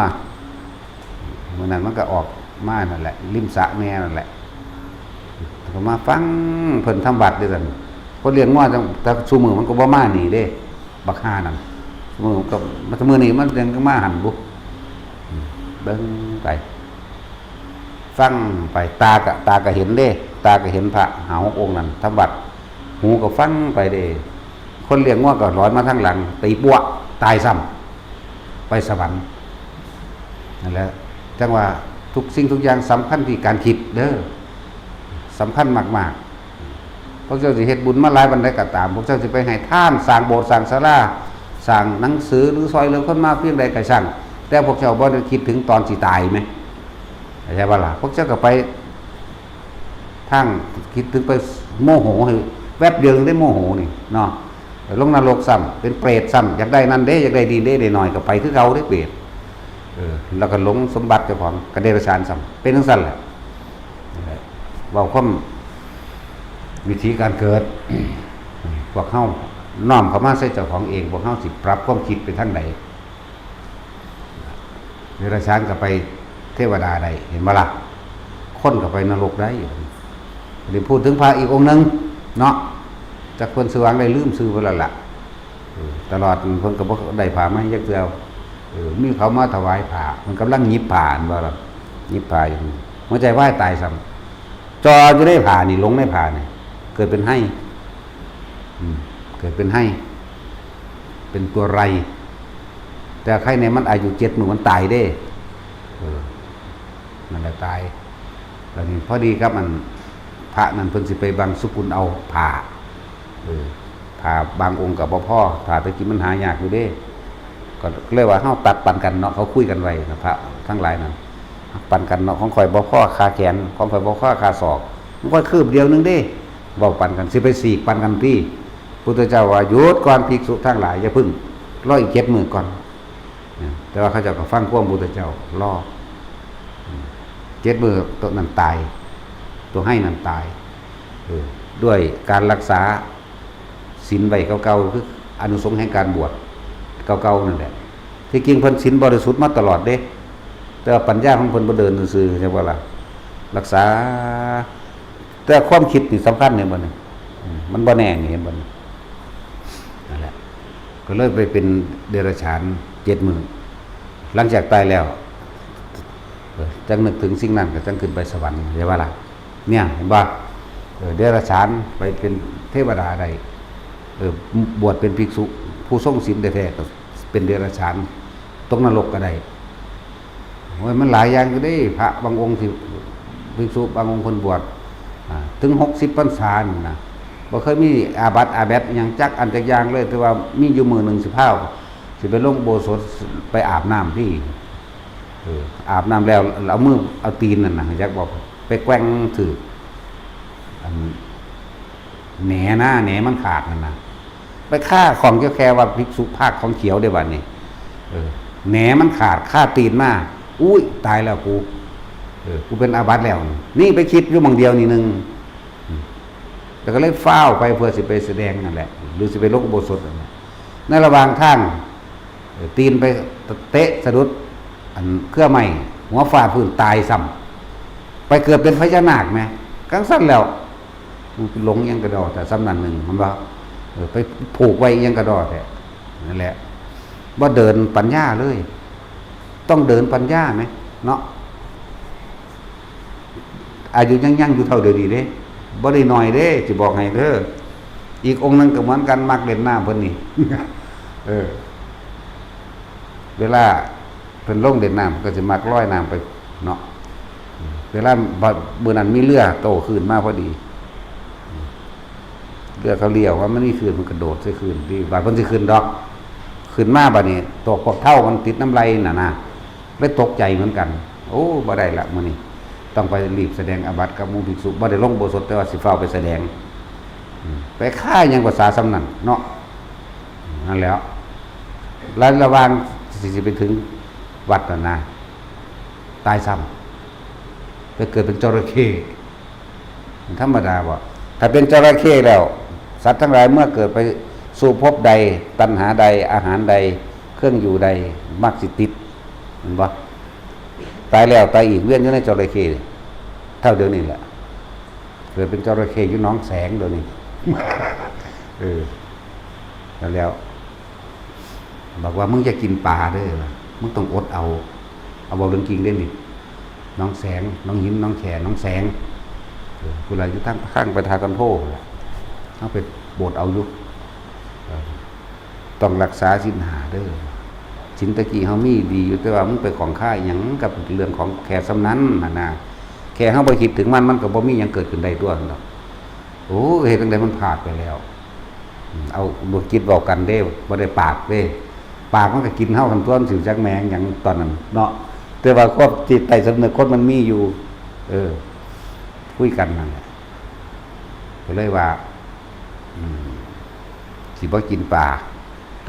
ມື້ນັ້ນມັນກໍອອກມານັ້ນແຫຼະ ລິມສະແນ່ນັ້ນແຫຼະ ກໍມາຟັງເພິ່ນທຳວັດຢູ່ຊັ້ນ. ຄົນລ້ຽງງົວ ແຕ່ຊຸມື້ມັນກໍບໍ່ມານີ້ເດ້ ບັກຫ່ານັ້ນ. ມື້ກໍ ມື້ນີ້ມັນຍັງມາຫັ້ນບຸ ເບິ່ງໄປ ຟັງໄປ ຕາກະ ຕາກະເຫັນເດ້ ຕາກະເຫັນພະຫ້າຫົກອົງນັ້ນທຳວັດ ຫູກໍຟັງໄປເດ້. ຄົນລ້ຽງງົວກໍຫຼອນມາທາງຫຼັງ ຕີປົວະ ຕາຍຊ້ຳ ໄປສະຫວັນ. ນັ້ນແຫຼະ ຈັ່ງວ່າທຸກສິ່ງທຸກຢ່າງສຳຄັນທີ່ການຄິດເດີ ສຳຄັນມາກໆ. ພວກເຈົ້າຊິເຮັດບຸນມາຫຼາຍປານໃດກໍຕາມ ພວກເຈົ້າຊິໄປໃຫ້ທານ ສ້າງໂບດ ສ້າງສາລາ ສ້າງໜັງສື ຫຼື ຊ່ອຍເຫຼືອຄົນມາພຽງໃດກໍຊ່າງ ແຕ່ພວກເຈົ້າບໍ່ໄດ້ຄິດເຖິງຕອນຊິຕາຍແມ ເຂົ້າໃຈບໍ່ລະ? ພວກເຈົ້າກໍໄປທາງ ຄິດເຖິງໄປໂມໂຫ ໃຫ້ແວັບດຽວໄດ້ໂມໂຫນີ້ເນາະ ລົງນະລົກຊ້ຳ ເປັນເປດຊ້ຳ ຢາກໄດ້ນັ້ນເດ້ ຢາກໄດ້ນີ້ເດ້ ໄດ້ໜ້ອຍກໍໄປຄືເກົ່າເດ້ເປດ. ເອີ ແລ້ວກໍຫຼົງສົມບັດເຈົ້າຂອງ ກໍເດຍລະສານຊ້ຳ ເປັນຈັ່ງຊັ້ນແຫຼະ. ເວົ້າຄວາມ ວິທີການເກີດ ພວກເຮົານ້ອມເຂົ້າມາໃສ່ເຈົ້າຂອງເອງ ພວກເຮົາຊິປັບຄວາມຄິດໄປທາງໃດ? ເດຍລະສານກໍໄປເທວະດາໄດ້ ເຫັນບໍ່ລະ? ຄົນກໍໄປນະລົກໄດ້. ເອີ ນີ້ ໄດ້ພູດເຖິງພະອີກອົງໜຶ່ງເນາະ, ຈັກເພິ່ນຊື່ຫຍັງ ໄດ້ລືມຊື່ເພິ່ນແລ້ວລະ. ເອີ ຕະຫຼອດເພິ່ນກໍບໍ່ໄດ້ຜ້າໃໝ່ຈັກເທື່ອ. ເອີ ມີເຂົາມາຖວາຍຜ້າ, ເພິ່ນກຳລັງຫຍິບຜ້າ ເຫັນບໍ່ລະ? ຫຍິບຜ້າຢູ່, ຫົວໃຈວາຍຕາຍຊ້ຳ. ຈ່ອຢູ່ໃນຜ້ານີ້, ຫຼົງໃນຜ້ານີ້, ເກີດເປັນໄຮ. ອືມ ເກີດເປັນໄຮ, ເປັນຕົວໄຣ. ແຕ່ໃຄແນ່ມັນອາຍຸເຈັດມື້ມັນຕາຍເດ້. ເອີ ນັ້ນແຫຼະຕາຍ. ແລ້ວນີ້ພໍດີກັບອັນພະນັ້ນເພິ່ນຊິໄປບັງສະກຸນເອົາຜ້າ. ເອີ ຜ້າບາງອົງກໍບໍ່ພໍ, ຜ້າແຕ່ກີ້ມັນຫາຍາກຢູ່ເດ້. ກໍເລີຍວ່າເຮົາຕັດປັນກັນເນາະ, ເຂົາຄຸຍກັນໄວ້ນະ ພະທັງຫຼາຍນັ້ນ. ປັນກັນເນາະ, ຂອງຂ້ອຍບໍ່ພໍຄ່າແຂນ, ຂອງຂ້ອຍບໍ່ພໍຄ່າສອກ, ຂອງຂ້ອຍຄືບດຽວໜຶ່ງເດ້. ເວົ້າປັນກັນ, ຊິໄປສີກປັນກັນຕິ? ພຸດທະເຈົ້າວ່າ ຢຸດກ່ອນພິກສຸທັງຫຼາຍ, ຢ່າເພິ່ງ, ລໍອີກເຈັດມື້ກ່ອນ. ແຕ່ວ່າເຂົາເຈົ້າກໍຟັງຄວາມພຸດທະເຈົ້າ, ລໍເຈັດມື້ ໂຕນັ້ນຕາຍ, ໂຕໄຮນັ້ນຕາຍ. ເອີ ດ້ວຍການລັກສາ ສິນໄວ້ເກົ່າໆ ຄືອານິສົງແຫ່ງການບວດເກົ່າໆນັ້ນແຫຼະ. ທີ່ຈິງເພິ່ນສິນບໍລິສຸດມາຕະຫຼອດເດ້, ແຕ່ວ່າປັນຍາຂອງເພິ່ນບໍ່ເດີນຊື່ໆ ເຫັນບໍ່ລະ? ລັກສາ, ແຕ່ຄວາມຄິດນີ້ສຳຄັນ ເຫັນບໍ່ນີ້? ອືມ ມັນບໍ່ແນ່ນີ້ ເຫັນບໍ່ນີ້? ນັ້ນແຫຼະ, ກໍເລີຍໄປເປັນເດຍລະສານເຈັດມື້. ຫຼັງຈາກຕາຍແລ້ວ ເອີ ຈັ່ງນຶກເຖິງສິ່ງນັ້ນ ກໍຈັ່ງຂຶ້ນໄປສະຫວັນ ເຫັນບໍ່ລະ? ເນຍ ເຫັນບໍ່? ເອີ ເດຍລະສານໄປເປັນເທວະດາໄດ້, ເອີ ບວດເປັນພິກສຸ ຜູ້ຊົງສິນແທ້ໆ ກໍເປັນເດຍລະສານ, ຕົກນະລົກກໍໄດ້. ໂອ້ຍ ມັນຫຼາຍຢ່າງຢູ່ເດ້, ພະບາງອົງທີ່ ພິກສຸບາງອົງເພິ່ນບວດ ອາ ເຖິງຫົກສິບພັນສານີ້ນະ, ບໍ່ເຄີຍມີອາບັດອາແບັດອີ່ຫຍັງຈັກອັນຈັກຢ່າງເລີຍ, ແຕ່ວ່າມີຢູ່ມື້ໜຶ່ງຊິພາ ຊິໄປລົງອຸໂບສົດ ໄປອາບນ້ຳທີ່ ເອີ ອາບນ້ຳແລ້ວ ເອົາມື ເອົາຕີນນັ້ນນະ ຮູ້ຈັກບໍ່? ໄປແກວ່ງຖືກ ອັນ ແໜນະ ແໜມັນຂາດນັ້ນນະ, ໄປຄາຂ້ອງຢູ່ແຄ່ວ່າພິກສຸພາກຂອງຂຽວເດ້ບາດນີ້. ເອີ ແໜມັນຂາດ ຄາຕີນມາ, ອຸ້ຍ ຕາຍແລ້ວກູ, ເອີ ກູເປັນອາບັດແລ້ວ. ນີ້ໄປຄິດຢູ່ໝ່ອງດຽວນີ້ໜຶ່ງ, ອືມ ແລ້ວກໍເລີຍຟ້າວໄປເພື່ອຊິໄປສະແດງນັ້ນແຫຼະ ຫຼືຊິໄປລົງອຸໂບສົດນັ້ນແຫຼະ. ໃນລະຫວ່າງທາງ ເອີ ຕີນໄປເຕະສະດຸດອັນເຄືອໄມ້ ຫົວຟາດພື້ນຕາຍຊ້ຳ, ໄປເກີດເປັນພະຍານາກແມ. ຈັ່ງຊັ້ນແລ້ວ ມັນຫຼົງຫຍັງກະດໍແທ້ ສ່ຳນັ້ນໜຶ່ງ ເຫັນບໍ່? ເອີ ໄປຜູກໄວ້ຫຍັງກະດໍແທ້ ນັ້ນແຫຼະ. ບໍ່ເດີນປັນຍາເລີຍ, ຕ້ອງເດີນປັນຍາແມເນາະ. ອາຍຸຍັງ ຍັງຢູ່ເທົ່າດຽວນີ້ເດ້, ບໍ່ໄດ້ໜ້ອຍເດ້ ຊິບອກໃຫ້ເດີ. ອີກອົງໜຶ່ງກໍເໝືອນກັນ ມັກເລ່ນນ້ຳເພິ່ນນີ້ ເອີ ເວລາເພິ່ນລົງເລ່ນນ້ຳ ເພິ່ນກໍຊິມັກລອຍນ້ຳໄປເນາະ. ເວລາ ມື້ນັ້ນມີເຮືອໂຕ້ຄື້ນມາພໍດີ, ເຮືອເຂົາລ້ຽວມາ ມັນມີຄື້ນ ເພິ່ນກະໂດດໃສ່ຄື້ນ ບາດເພິ່ນຊິຂຶ້ນດອກ, ຂຶ້ນມາບາດນີ້ ໂຕກພວກເທົາມັນຕິດນຳໄຫຼ່ນັ້ນນະ. ເລີຍຕົກໃຈເໝືອນກັນ, ໂອ້ ບໍ່ໄດ້ລະມື້ນີ້, ຕ້ອງໄປລີບສະແດງອາບັດກັບໝູ່ພິກສຸ, ບໍ່ໄດ້ລົງອຸໂບສົດ ແຕ່ວ່າຊິຟ້າວໄປສະແດງ. ອືມ ໄປຄາຫຍັງພາສາສ່ຳນັ້ນເນາະ. ນັ້ນແຫຼະ, ລະ ລະຫວ່າງທີ່ຊິໄປເຖິງວັດນັ້ນນະ ຕາຍຊ້ຳ, ໄປເກີດເປັນຈໍລະເຂ້. ມັນທຳມະດາບໍ່? ຖ້າເປັນຈໍລະເຂ້ແລ້ວ, ສັດທັງຫຼາຍເມື່ອເກີດໄປສູ່ພົບໃດ, ຕັນຫາໃດ, ອາຫານໃດ, ເຄື່ອງຢູ່ໃດ, ມັກຊິຕິດ, ແມ່ນບໍ່? ຕາຍແລ້ວຕາຍອີກ, ວຽນຢູ່ໃນຈໍລະເຂ້ເທົ່າດຽວນີ້ແຫຼະ. ເກີດເປັນຈໍລະເຂ້ຢູ່ໜອງແສງດຽວນີ້. ເອີ ແລ້ວ ແລ້ວ ບອກວ່າ ມຶງຢ່າກິນປາເດີ, ມຶງຕ້ອງອົດເອົາ. ເອົາ ເວົ້າເລື່ອງຈິງເດ້ນີ້, ໜອງແສງ, ໜອງຫີນ, ໜອງແຂ້, ໜອງແສງ, ເອີ ຜູ້ໃດຢູ່ທາງ ທາງໄປທ່າຄອນໂທພຸ້ນແຫຼະ, ເຮົາໄປໂປດເອົາຢູ່. ເອີ ຕ້ອງລັກສາສິນຫ້າເດີ. ສິນແຕ່ກີ້ເຮົາມີດີຢູ່, ແຕ່ວ່າມັນໄປຂ້ອງຄາອີ່ຫຍັງກັບເລື່ອງຂອງແຄ່ສ່ຳນັ້ນຫັ້ນນະ. ແຄ່ເຮົາບໍ່ຄິດເຖິງມັນ, ມັນກໍບໍ່ມີຫຍັງເກີດຂຶ້ນໄດ້ຕົວະ ເນາະ. ໂອ້ ເຮັດຈັ່ງໃດມັນພາດໄປແລ້ວ. ອືມ ເອົາດວງຈິດເວົ້າກັນເດ້, ບໍ່ໄດ້ປາກເດ້. ປາກມັນກໍກິນເຮົາຫັ້ນຕົວະ, ມັນຊິຮູ້ຈັກແມ່ນຫຍັງຕອນນັ້ນເນາະ. ແຕ່ວ່າຄວາມຈິດໃຕ້ສຳນຶກຄົນມັນມີຢູ່. ເອີ ຄຸຍກັນນັ້ນແຫຼະ. ກໍເລີຍວ່າ ອືມ ຊິບໍ່ກິນປາ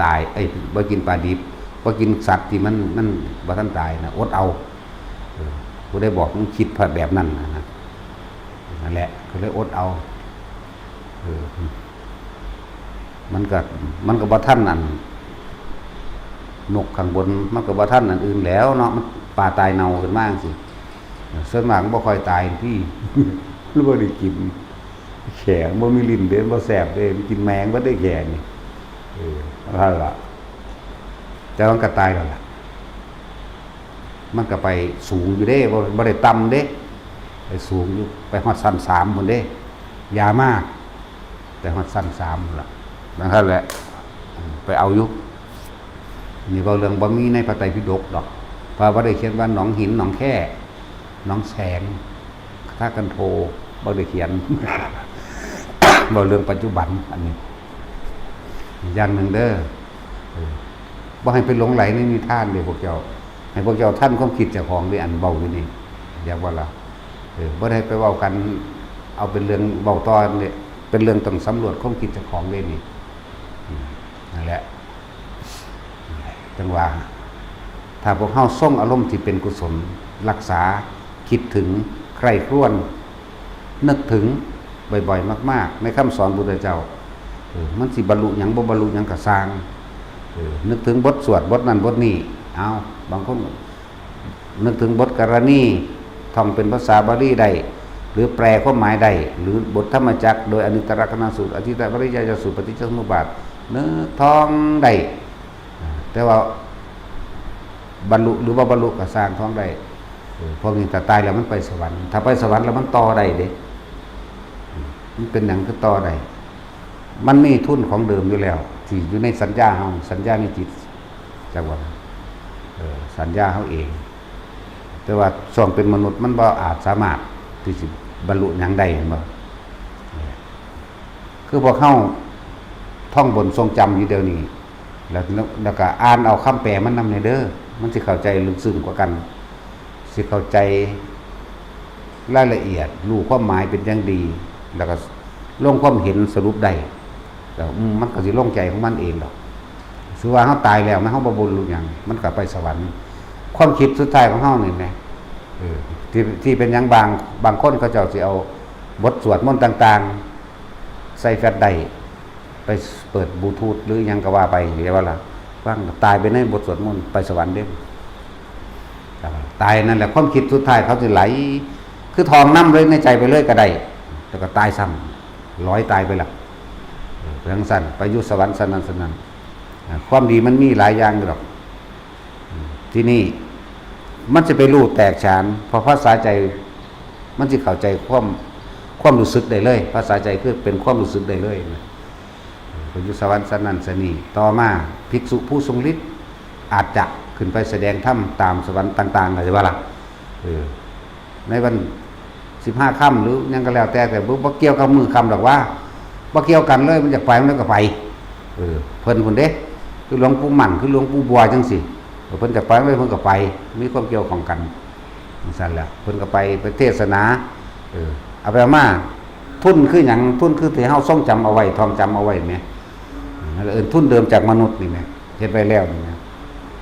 ຕາຍ, ເອີຍ ບໍ່ກິນປາດິບ, ບໍ່ກິນສັດທີ່ມັນ ມັນບໍ່ທັນຕາຍນະ, ອົດເອົາ. ເອີ ຜູ້ໃດບອກໃຫ້ຄິດແບບນັ້ນນະ, ນັ້ນແຫຼະ, ກໍເລີຍອົດເອົາ. ເອີ ມັນກໍ ມັນກໍບໍ່ທັນອັນ ນົກຂ້າງບົນ ມັນກໍບໍ່ທັນອັນອື່ນແລ້ວເນາະ, ມັນ ປາຕາຍເນົ່າຂຶ້ນມາຈັ່ງຊີ້. ສ່ວນມາກມັນບໍ່ຄ່ອຍຕາຍຕິ ມັນບໍ່ໄດ້ກິນ. ແຂ້ມັນບໍ່ມີລິ້ນເດ້ ມັນບໍ່ແຊບເດ້ ມັນກິນແມງເບິດເດ້ແຂ້ນີ້. ເອີ ນັ້ນລະ ແຕ່ວ່າມັນກໍຕາຍແລ້ວລະ ມັນກໍໄປສູງຢູ່ເດ້ ບໍ່ ບໍ່ໄດ້ຕ່ຳເດ້ ໄປສູງຢູ່ ໄປຮອດຊັ້ນສາມພຸ້ນເດ້ ຢ່າມາ ໄປຮອດຊັ້ນສາມພຸ້ນລະ ນັ້ນແຫຼະ ໄປເອົາຢູ່. ນີ້ເວົ້າເລື່ອງບໍ່ມີໃນພະໄຕປິດົກດອກ ເພາະວ່າບໍ່ໄດ້ຂຽນວ່າໜອງຫີນ ໜອງແຄ ໜອງແສງ ຄາຖາຄັນໂທ ບໍ່ໄດ້ຂຽນ ເວົ້າເລື່ອງປັດຈຸບັນ. ອັນນີ້ຢ່າງໜຶ່ງເດີ ເອີ ບໍ່ໃຫ້ໄປຫຼົງໄຫຼໃນນິທານເດ້ພວກເຈົ້າ ໃຫ້ພວກເຈົ້າທັນຄວາມຄິດເຈົ້າຂອງເດ້ ອັນເວົ້າຢູ່ນີ້ ຢາກວ່າລະ ເອີ ບໍ່ໄດ້ໄປເວົ້າກັນ ເອົາເປັນເລື່ອງເວົ້າຕໍ່ເດ້ ເປັນເລື່ອງຕ້ອງສຳຫຼວດຄວາມຄິດເຈົ້າຂອງເດ້ນີ້. ອືມ ນັ້ນແຫຼະ ຈັ່ງວ່າ ຖ້າພວກເຮົາຊົງອາລົມທີ່ເປັນກຸສົນ ຮັກສາ ຄິດເຖິງ ໃຄ່ຄຣວນ ນຶກເຖິງບ່ອຍໆ ມາກໆ ໃນຄຳສອນພຸດທະເຈົ້າ ເອີ ມັນຊິບັນລຸຫຍັງ ບໍ່ບັນລຸຫຍັງກໍຊ່າງ ເອີ ນຶກເຖິງບົດສວດບົດນັ້ນບົດນີ້ ເອົາ ບາງຄົນ ນຶກເຖິງບົດກະລະນີ ທ່ອງເປັນພາສາບາລີໄດ້ ຫຼື ແປຄວາມໝາຍໄດ້ ຫຼື ບົດທຳມະຈັກໂດຍອະນິດຕະລັກຂະນະສູດ ອະທິດຕະປະລິຍາຍະສູດ ປະຕິດຈະສະມຸບບາດ ນຶກທ່ອງໄດ້ ແຕ່ວ່າບັນລຸ ຫຼື ບໍ່ບັນລຸກໍຊ່າງ ທ່ອງໄດ້. ເອີ ພວກນີ້ຖ້າຕາຍແລ້ວມັນໄປສະຫວັນ ຖ້າໄປສະຫວັນແລ້ວມັນຕໍ່ໄດ້ເດ້ ມັນເປັນຫຍັງຄືຕໍ່ໄດ້? ມັນມີທຶນຂອງເດີມຢູ່ແລ້ວ ທີ່ຢູ່ໃນສັນຍາເຮົາ ສັນຍາໃນຈິດ ຈັກວ່າ ເອີ ສັນຍາເຮົາເອງ ແຕ່ວ່າຊ່ວງເປັນມະນຸດມັນບໍ່ອາດສາມາດທີ່ຊິບັນລຸຫຍັງໄດ້ ແມ່ນບໍ່? ຄືພວກເຮົາທ່ອງບົນຊົງຈຳຢູ່ດຽວນີ້ ແລ້ວ ແລ້ວກໍອ່ານເອົາຄຳແປມັນນຳແດ່ເດີ ມັນຊິເຂົ້າໃຈເລິກເຊິ່ງກວ່າກັນ ຊິເຂົ້າໃຈລາຍລະອຽດ ຮູ້ຄວາມໝາຍເປັນຢ່າງດີ ແລ້ວກໍລົງຄວາມເຫັນສະຫຼຸບໄດ້ ແລ້ວ ອືມ ມັນກໍຊິລົງໃຈຂອງມັນເອງດອກ. ຄືວ່າເຮົາຕາຍແລ້ວ ແມ່ນເຮົາບໍ່ບຸນຮູ້ຫຍັງ ມັນກໍໄປສະຫວັນ. ຄວາມຄິດສຸດທ້າຍຂອງເຮົານີ້ແຫຼະ ເອີ ທີ່ ທີ່ເປັນຫຍັງບາງ ບາງຄົນເຂົາເຈົ້າຊິເອົາບົດສວດມົນຕ່າງໆ ໃສ່ແຟລດໄດຣຟ໌ ໄປເປີດບລູທູດ ຫຼື ຫຍັງກໍວ່າໄປ ເຫັນບໍ່ລະ? ຟັງ ຕາຍໄປໃນບົດສວດມົນ ໄປສະຫວັນເດ້. ຕາຍນັ້ນແຫຼະ ຄວາມຄິດສຸດທ້າຍເຂົາຊິໄຫຼ ຄືທ່ອງນຳເລີຍໃນໃຈໄປເລີຍກໍໄດ້ ແລ້ວກໍຕາຍຊ້ຳ ລອຍຕາຍໄປລະ ເອີ ໄປທາງຊັ້ນ ໄປຢູ່ສະຫວັນຊັ້ນນັ້ນຊັ້ນນັ້ນ. ອາ ຄວາມດີມັນມີຫຼາຍຢ່າງຢູ່ດອກ. ອືມ ທີນີ້ມັນຊິໄປຮູ້ແຕກສານ ເພາະພາສາໃຈມັນຊິເຂົ້າໃຈຄວາມ ຄວາມຮູ້ສຶກໄດ້ເລີຍ. ພາສາໃຈຄືເປັນຄວາມຮູ້ສຶກໄດ້ເລີຍນະ ເອີ ໄປຢູ່ສະຫວັນຊັ້ນນັ້ນຊັ້ນນີ້. ຕໍ່ມາພິກສຸຜູ້ຊົງລິດອາດຈະຂຶ້ນໄປສະແດງທຳຕາມສະຫວັນຕ່າງໆ ກໍຊິວ່າລະ ເອີ ໃນວັນສິບຫ້າຄ່ຳ ຫຼື ຫຍັງກໍແລ້ວແຕ່ ແຕ່ບໍ່ ບໍ່ກ່ຽວກັບມື້ຄ່ຳດອກວ່າ ບໍ່ກ່ຽວກັນເລີຍ ມັນຢາກໄປ ມັນກໍໄປ ເອີ ເພິ່ນພຸ້ນເດ້ ຄືຫຼວງປູ່ໝັ້ນ ຄືຫຼວງປູ່ບົວຈັ່ງຊີ້ ເພິ່ນຢາກໄປ ເພິ່ນກໍໄປ ມີຄວາມກ່ຽວຂ້ອງກັນຈັ່ງຊັ້ນແຫຼະ. ເພິ່ນກໍໄປ ໄປເທດສະໜາ ເອີ ເອົາໄປເອົາມາ ທຶນຄືຫຍັງ? ທຶນຄືທີ່ເຮົາຊົງຈຳເອົາໄວ້ ທ່ອງຈຳເອົາໄວ້ແໝ ເອີ້ນທຶນເດີມຈາກມະນຸດນີ້ແໝ ເຮັດໄວ້ແລ້ວນີ້ແໝ.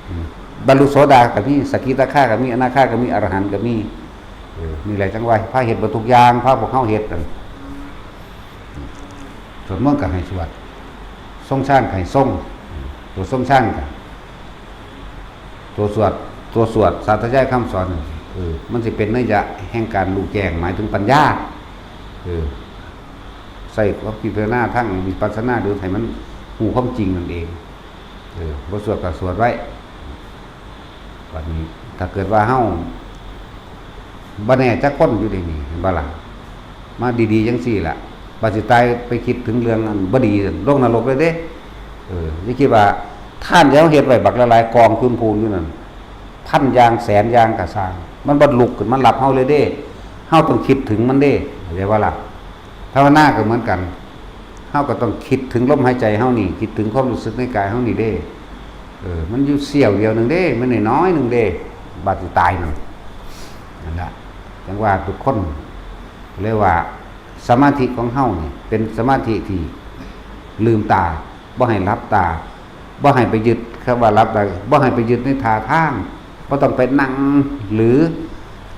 ອືມ ບັນລຸໂສດາກໍມີ ສະກິດາຄາກໍມີ ອະນາຄາກໍມີ ອະລະຫັນກໍມີ. ເອີ ນີ້ແຫຼະ ຈັ່ງວ່າພາເຮັດເບິດທຸກຢ່າງ ພາພວກເຮົາເຮັດນັ້ນ. ສວດມົນກໍໃຫ້ສວດ ຊົງຊານກໍໃຫ້ຊົງ ຕົວຊົງຊານກໍ ຕົວສວດ ຕົວສວດສາທະຍາຍຄຳສອນ ເອີ ມັນຊິເປັນໄນຍະແຫ່ງການຮູ້ແຈ້ງ ໝາຍເຖິງປັນຍາ ເອີ ໃຊ້ຄວາມພິຈາລະນາທາງວິປັດສະນາ ຫຼື ໃຫ້ມັນຮູ້ຄວາມຈິງນັ້ນເອງ. ເອີ ບໍ່ສວດກໍສວດໄວ້. ບັດນີ້ຖ້າເກີດວ່າເຮົາ ບໍ່ແນ່ຈັກຄົນຢູ່ໃນນີ້ ເຫັນບໍ່ລະ? ມາດີໆ ຈັ່ງຊີ້ລະ ບັດຊິຕາຍໄປຄິດເຖິງເລື່ອງອັນບໍ່ດີ ລົງນະລົກເລີຍເດ້. ເອີ ຢ່າຄິດວ່າທານທີ່ເຮົາເຮັດໄວ້ບັກຫຼາຍໆ ກອງພູນໆ ຢູ່ນັ້ນ ພັນຢ່າງ ແສນຢ່າງກໍຊ່າງ ມັນບໍ່ລຸກຂຶ້ນມາຮັບເຮົາເລີຍເດ້. ເຮົາຕ້ອງຄິດເຖິງມັນເດ້ ເຫັນບໍ່ລະ? ພາວະນາກໍເໝືອນກັນ ເຮົາກໍຕ້ອງຄິດເຖິງລົມຫາຍໃຈເຮົານີ້ ຄິດເຖິງຄວາມຮູ້ສຶກໃນກາຍເຮົານີ້ເດ້. ເອີ ມັນຢູ່ສ່ຽວດຽວໜຶ່ງເດ້ ມັນນ້ອຍໆ ໜຶ່ງເດ້ ບາດຊິຕາຍນັ້ນ. ນັ້ນລະ ຈັ່ງວ່າທຸກຄົນເລີຍວ່າ ສະມາທິຂອງເຮົານີ້ເປັນສະມາທິທີ່ລືມຕາ ບໍ່ໃຫ້ຫຼັບຕາ ບໍ່ໃຫ້ໄປຍຶດ ຄຳວ່າຫຼັບຕາ ບໍ່ໃຫ້ໄປຍຶດໃນທ່າທາງ ບໍ່ຕ້ອງໄປນັ່ງ ຫຼື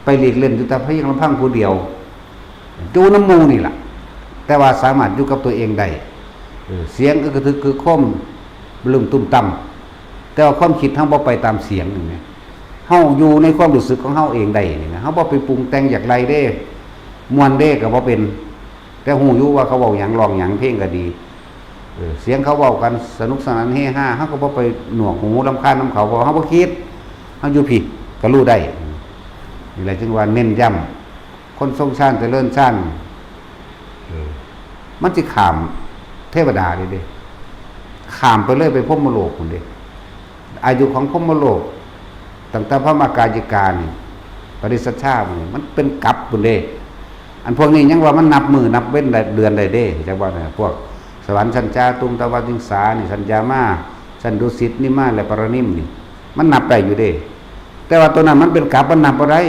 ໄປຫຼີກເລ່ນຢູ່ແຕ່ພຽງລຳພັງຜູ້ດຽວ ຢູ່ນຳໝູ່ນີ້ລະ ແຕ່ວ່າສາມາດຢູ່ກັບຕົວເອງໄດ້. ເອີ ສຽງອຶກກະທຶກຄຶກໂຄມ ບະລຶ້ມຕຸ້ມຕ່ຳ ແຕ່ວ່າຄວາມຄິດເຮົາບໍ່ໄປຕາມສຽງນີ້ນະ ເຮົາຢູ່ໃນຄວາມຮູ້ສຶກຂອງເຮົາເອງໄດ້ນີ້ນະ ເຮົາບໍ່ໄປປຸງແຕ່ງຢາກໄລ່ເດ້ ມ່ວນເດ້ກໍບໍ່ເປັນ ແຕ່ຮູ້ຢູ່ວ່າເຂົາເວົ້າຫຍັງ ຮ້ອງຫຍັງ ເພງກໍດີ ເອີ ສຽງເຂົາເວົ້າກັນສະໜຸກສະໜານເຮຮາ ເຮົາກໍບໍ່ໄປໜວກຫູລຳຄານນຳເຂົາ ເພາະເຮົາບໍ່ຄິດ ເຮົາຢູ່ພີ້ກໍຮູ້ໄດ້. ນີ້ແຫຼະຈຶ່ງວ່າເນັ້ນຢ້ຳ ຄົນຊົງຊານຈະເລີນຊານ ເອີ ມັນຊິຂ້າມເທວະດາເດ້ ເດ້ ຂ້າມໄປເລີຍໄປພົມມະໂລກພຸ້ນເດ້. ອາຍຸຂອງພົມມະໂລກ ຕັ້ງແຕ່ພະມະກາຍິການີ້ ປະລິສັດຊານີ້ ມັນເປັນກັບພຸ້ນເດ້. ອັນພວກນີ້ຍັງວ່າມັນນັບມື້ນັບເວັນໄດ້ ເດືອນໄດ້ເດ້ ຈັກວ່າແນວ ພວກສະຫວັນ ຊັ້ນຈາຕຸງ ຕະວັດວິງສານີ້ ຊັ້ນຢາມາ ຊັ້ນດຸສິດ ນິມມາ ແລະ ປະລະນິມນີ້ ມັນນັບໄດ້ຢູ່ເດ້. ແຕ່ວ່າໂຕນັ້ນມັນເປັນກັບ ມັນນັບບໍ່ໄດ້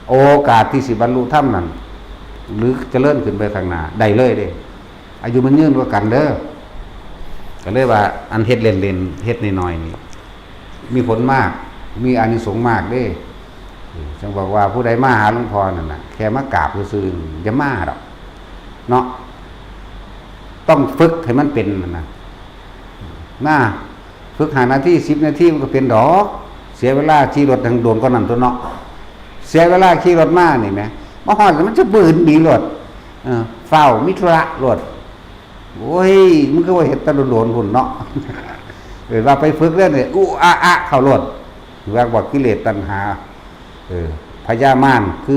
ໂອກາດທີ່ຊິບັນລຸທຳນັ້ນ ຫຼື ຈະເລີນຂຶ້ນໄປຂ້າງໜ້າໄດ້ເລີຍເດ້. ອາຍຸມັນຍືນກວ່າກັນເດີ. ກໍເລີຍວ່າອັນເຮັດເລ່ນໆ ເຮັດນ້ອຍໆນີ້ ມີຜົນມາກ ມີອານິສົງມາກເດ້. ຈັ່ງບອກວ່າຜູ້ໃດມາຫາຫຼວງພໍ່ນັ້ນນະ ແຄ່ມາກາບຊື່ໆ ຢ່າມາດອກເນາະ ຕ້ອງຝຶກໃຫ້ມັນເປັນຫັ້ນນະ. ມາຝຶກຫ້ານາທີ ສິບນາທີ ມັນກໍເປັນດອກ. ເສຍເວລາຂີ່ລົດແຮ່ງໂດນກວ່ານັ້ນຕົວະເນາະ. ເສຍເວລາຂີ່ລົດມານີ້ແໝ ມາຮອດແລ້ວມັນຈະບືນໜີໂລດ ເອີ ຟ້າວມີທຸລະໂລດ. ໂອ້ຍ ມຶງຄືວ່າເຮັດແຕ່ໂດນໆພຸ້ນເນາະ ເອີ ວ່າໄປຝຶກເດ້ນີ້ ອຸອະອະເຂົ້າໂລດ ວ່າ ວ່າກິເລດຕັນຫາ ເອີ ພະຍາມານ ຄື